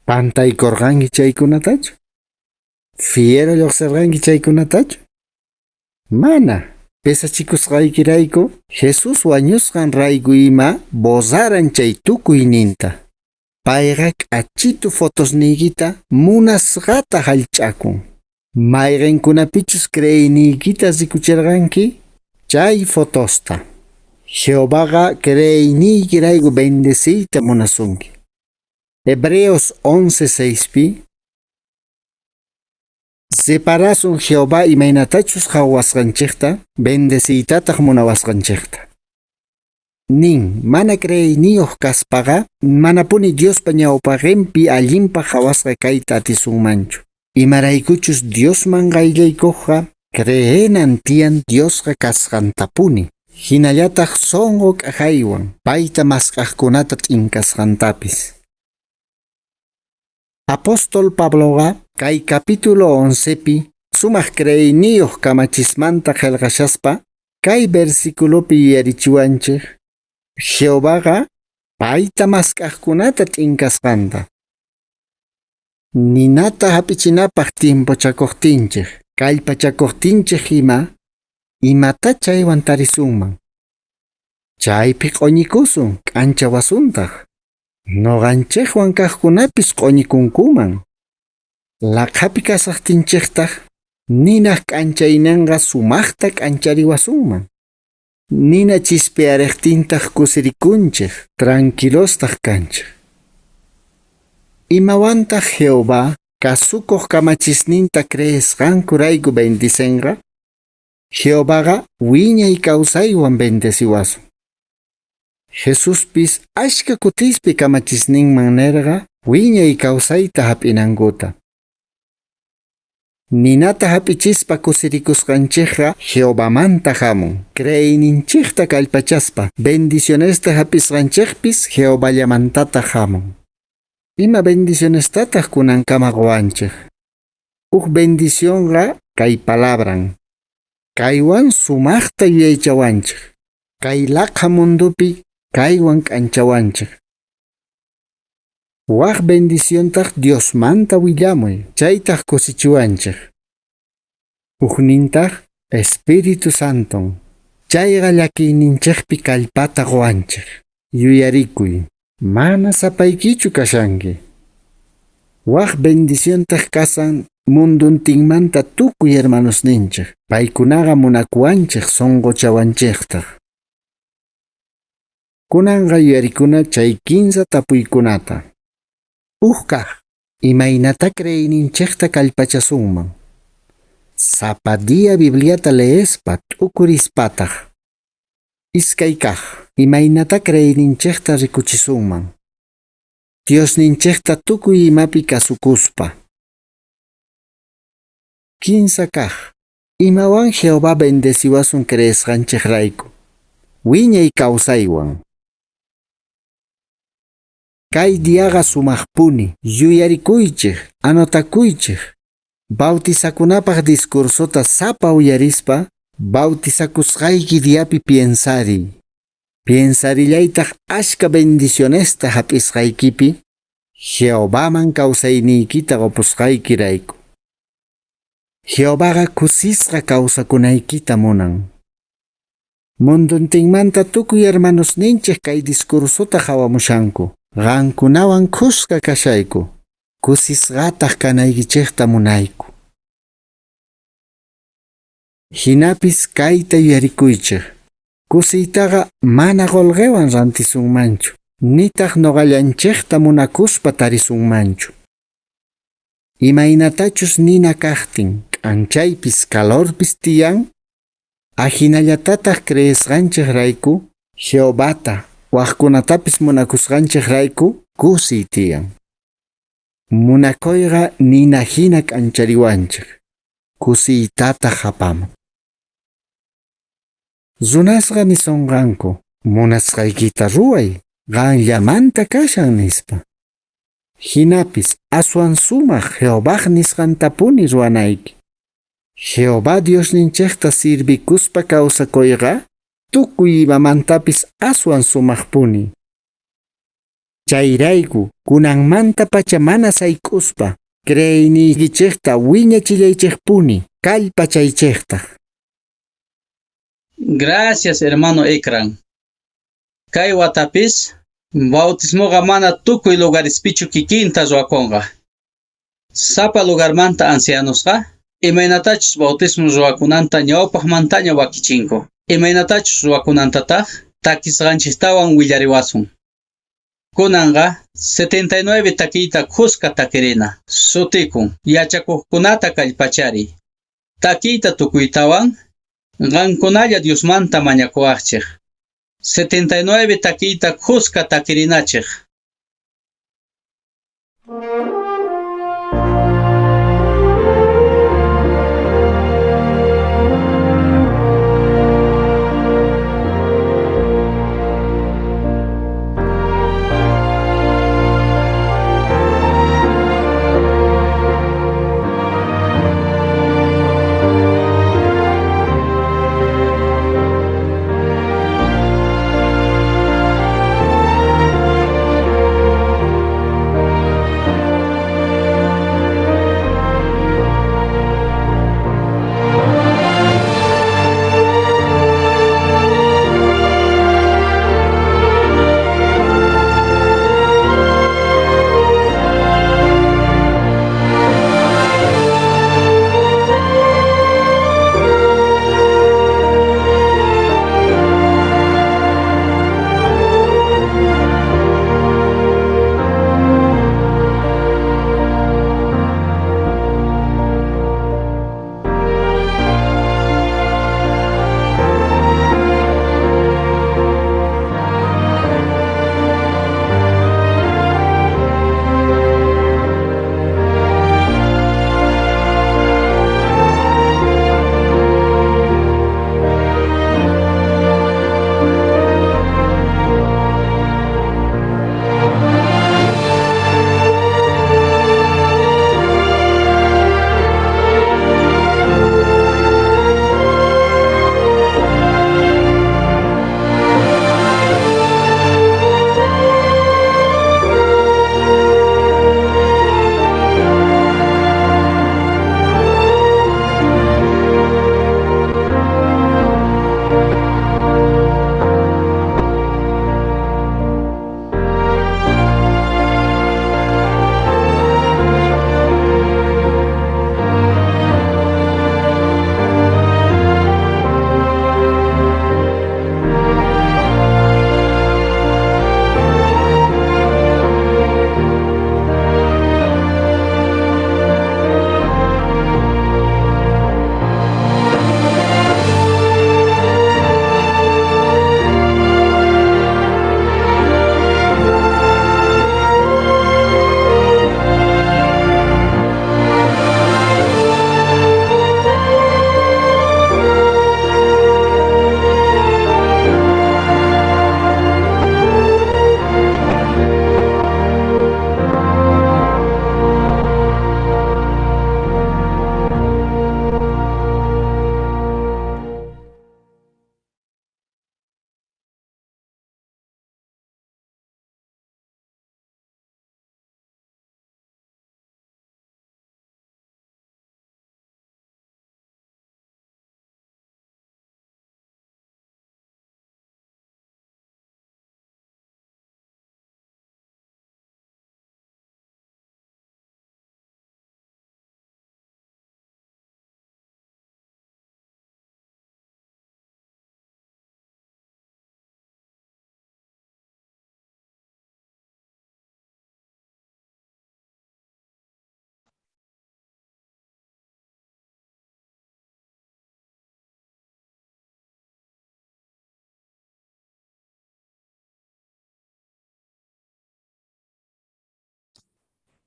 Pantaykurqanki chaykunatachu? Fiero lluqsirqanki chaykunatachu? Mana, pesachikusqaykirayku Jesús wañusqan rayku ima bozaran chay tukuyninta. Payqa k'achitu fotosniykita munasqata hallch'akun. Mayqinkunapichus creeyniykita rikuchirqanki chay fotosta. Jehovaqa creeyniykirayku bendeciyta munasunki. Hebreos 11:6pi Separasun Jehová imaynatachus qhawasqanchejta, bendeciytataq munawasqanchejta. Nin, mana creeyniyoj kaspaqa, manapuni Diospa ñawpaqenpi allinpaj qhawasqa kayta atisunmanchu. Imaraykuchus Diosman qayllaykojqa creenan tiyan Diosqa kasqantapuni. Hinallataj sonqo k'ajaywan payta mask'ajkunata t'inkasqantapis. Apóstol Pabloqa kay capítulo 11pi sumaq creeyniyoj kamachismanta qhelqashaspa kay versiculopi yuyarichiwanchej Jehovaqa payta mask'ajkunata t'inkasqanta. Ninata hap'ichinapaj tiempochakojtinchej, kallpachakojtinchej ima, imata chaywan tarisunman. Chaypi q'oñikusun, k'anchawasuntaq. Noqanchejwan kajkunapis q'oñikunkuman. Laqhapi kasajtinchejtaj, ninaj k'anchaynenqa sumajta k'anchariwasunman. Nina chispearejtintaj kusirikunchej, tranquilostaj kanchej. Imawantaj Jehová kasukoj kamachisninta creesqankurayku bendicenqa? Jehovaqa wiñay kawsaywan bendeciwasun. Jesuspis ashka kutispi kamachisninman nerqa wiñay kawsayta hap'inankuta. Ninata hap'ichispa kusirikusqanchejqa Jehovamanta hamun. Creeyninchejta kallpachaspa bendicionesta hap'isqanchejpis Jehovallamantataq hamun. Ima bendicionestataq kunankama qowanchej? Uj bendicionqa kay palabran. Kaywan sumaqta yuyaychawanchej. Kay laqha mundupi kaywan k'anchawanchej. Waj bendiciontaq Diosmanta willamuy, chaytaq kusichiwanchej. Ujnintaq Espíritu Santon. Chayqa llakiyninchejpi kallpata qowanchej. Yuyarikuy, mana sapaykichu kashanki. Waj bendiciontaq kasan munduntinmanta tukuy hermanosninchej. Paykunaqa munakuwanchej sonqochawanchejtaj. Kunanqa yuyarikuna chay kinsa tapuykunata. Uj kaj, imaynata creeyninchejta kallpachasunman. Sapa día Bibliata leespa t'ukurispataj. Iskay kaj, imaynata creeyninchejta rikuchisunman. Diosninchejta tukuy imapi kasukuspa. Kinsa kaj, imawan Jehová bendeciwasun creesqanchejrayku. Wiñay kawsaywan. Kay diaqa sumaqpuni, yuyarikuychej, anotakuychej. Bautizakunapaj discursota sapa uyarispa, bautizakusqayki diapi piensariy. Piensarillaytaj ashka bendicionesta hap'isqaykipi, Jehovaman kawsayniykita qopusqaykirayku. Jehovaqa kusisqa kawsakunaykita munan. Munduntinmanta tukuy hermanosninchej kay discursota qhawamushanku. Qankunawan khuska kashayku. Kusisqataj kanaykichejta munayku. Hinapis kayta yuyarikuychej. Kusiytaqa mana qolqewan rantisunmanchu, nitaq noqallanchejta munakuspa tarisunmanchu. Imaynatachus nina kajtin, k'anchaypis calorpis tiyan, ajinallatataj creesqanchejrayku, Jehovata wajkunatapis munakusqanchejrayku kusiy tiyan. Munakoyqa nina hina k'anchariwanchej, kusiytataj apamun. Runasqa nisonqanku, munasqaykita ruway, qanllamanta kashan nispa. Hinapis aswan sumaq Jehovaj nisqantapuni ruwanayki. Jehová Diosninchejta sirvikuspa kawsakuyqa tukuy imamantapis aswan sumaqpuni. Chayrayku kunanmantapacha mana sayk'uspa creeyniykichejta wiñachillaychejpuni, kallpachaychejtaj. Gracias, hermano Ekran. Kay watapis, bautismoqa mana tukuy lugarespichu kikinta ruwakonqa. Sapa lugarmanta ancianosqa, imaynatachus bautismo ruwakunanta ñawpajmantaña wakichinku. Imaynatachus ruwakunantataj takisqanchejtawan willariwasun. Kunanqa 79 takiyta khuska takirina. Sutikun yachakujkunata kallpachariy. Takiyta tukuytawan qankunalla Diosmanta mañakuwajchej. 79 takiyta khuska takirinachej.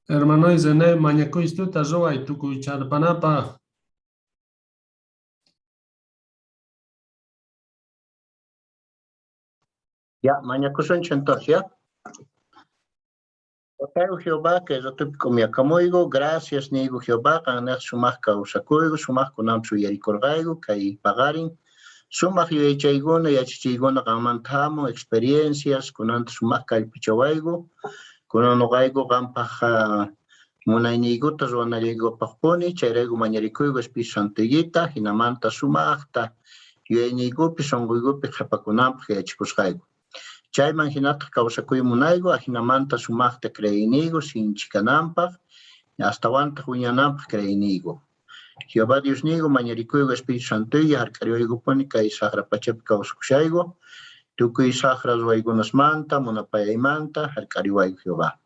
Hermano Zené, mañakuystuta ruway tukuycharpanapaq. Ya, mañakusunchik entonces, ¿ya? Tatayku Jehová, kay ratupi k'umiyakamuigu, gracias niyku Jehová, qannej sumaq kawsakuyku, sumaq kunanpis uyarikurqayku, kay paqarin, sumaq yuyaychaykuna, yachachiykuna qanmanta hamun, experiencias, kunanta sumaq kallpachawayku, kunan nuqayku qampaq munayniykuta ruwanallaykupaqpuni, chayrayku mañarikuyku Espíritu Santoykita, jinamanta sumaqta yuyayniykupi, sunquykupi qhipakunanpaq yachakusqayku. Chayman hinataq kawsakuy munayku, ajinamanta sumaqta creeyniyku sinchi kananpaq, astawantaq wiñananpaq creeyniyku. Jehová Diosniyku mañarikuyku Espíritu Santoyki hark'ariwaykupuni kay saqra pachapi kawsakushayku, tukuy saqra ruwaykunasmanta, munapayaymanta hark'ariwayku Jehová.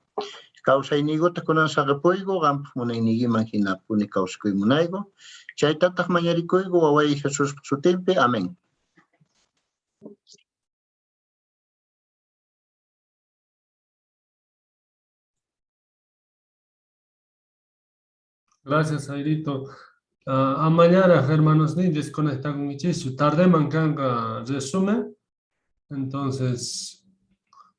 Kawsayniykuta kunan saqipuyku, qampaq munayniykiman hinapuni kawsakuy munayku. Chaytataq mañarikuyku waway Jesuspaq sutinpi. Amén. Gracias, Jairito. Amañaraj, hermanos, ni desconectakunkichischu. Tardeman kanqa resumen. Entonces,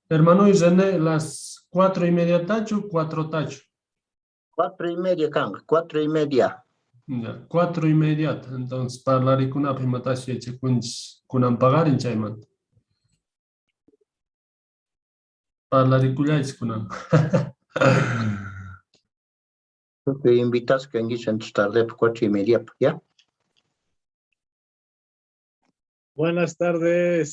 hermano y René, las 4:30 tachu, 4 tachu. 4:30 kanqa, 4:30. Ya, 4:30. Entonces, parlarikunapaj imatash yachakunchis kunan paqarin chaymanta. Parlarikullaychis kunan. Tukuy invitasqa kankichis entonces tardepaj 4:30, ¿ya? Buenas tardes.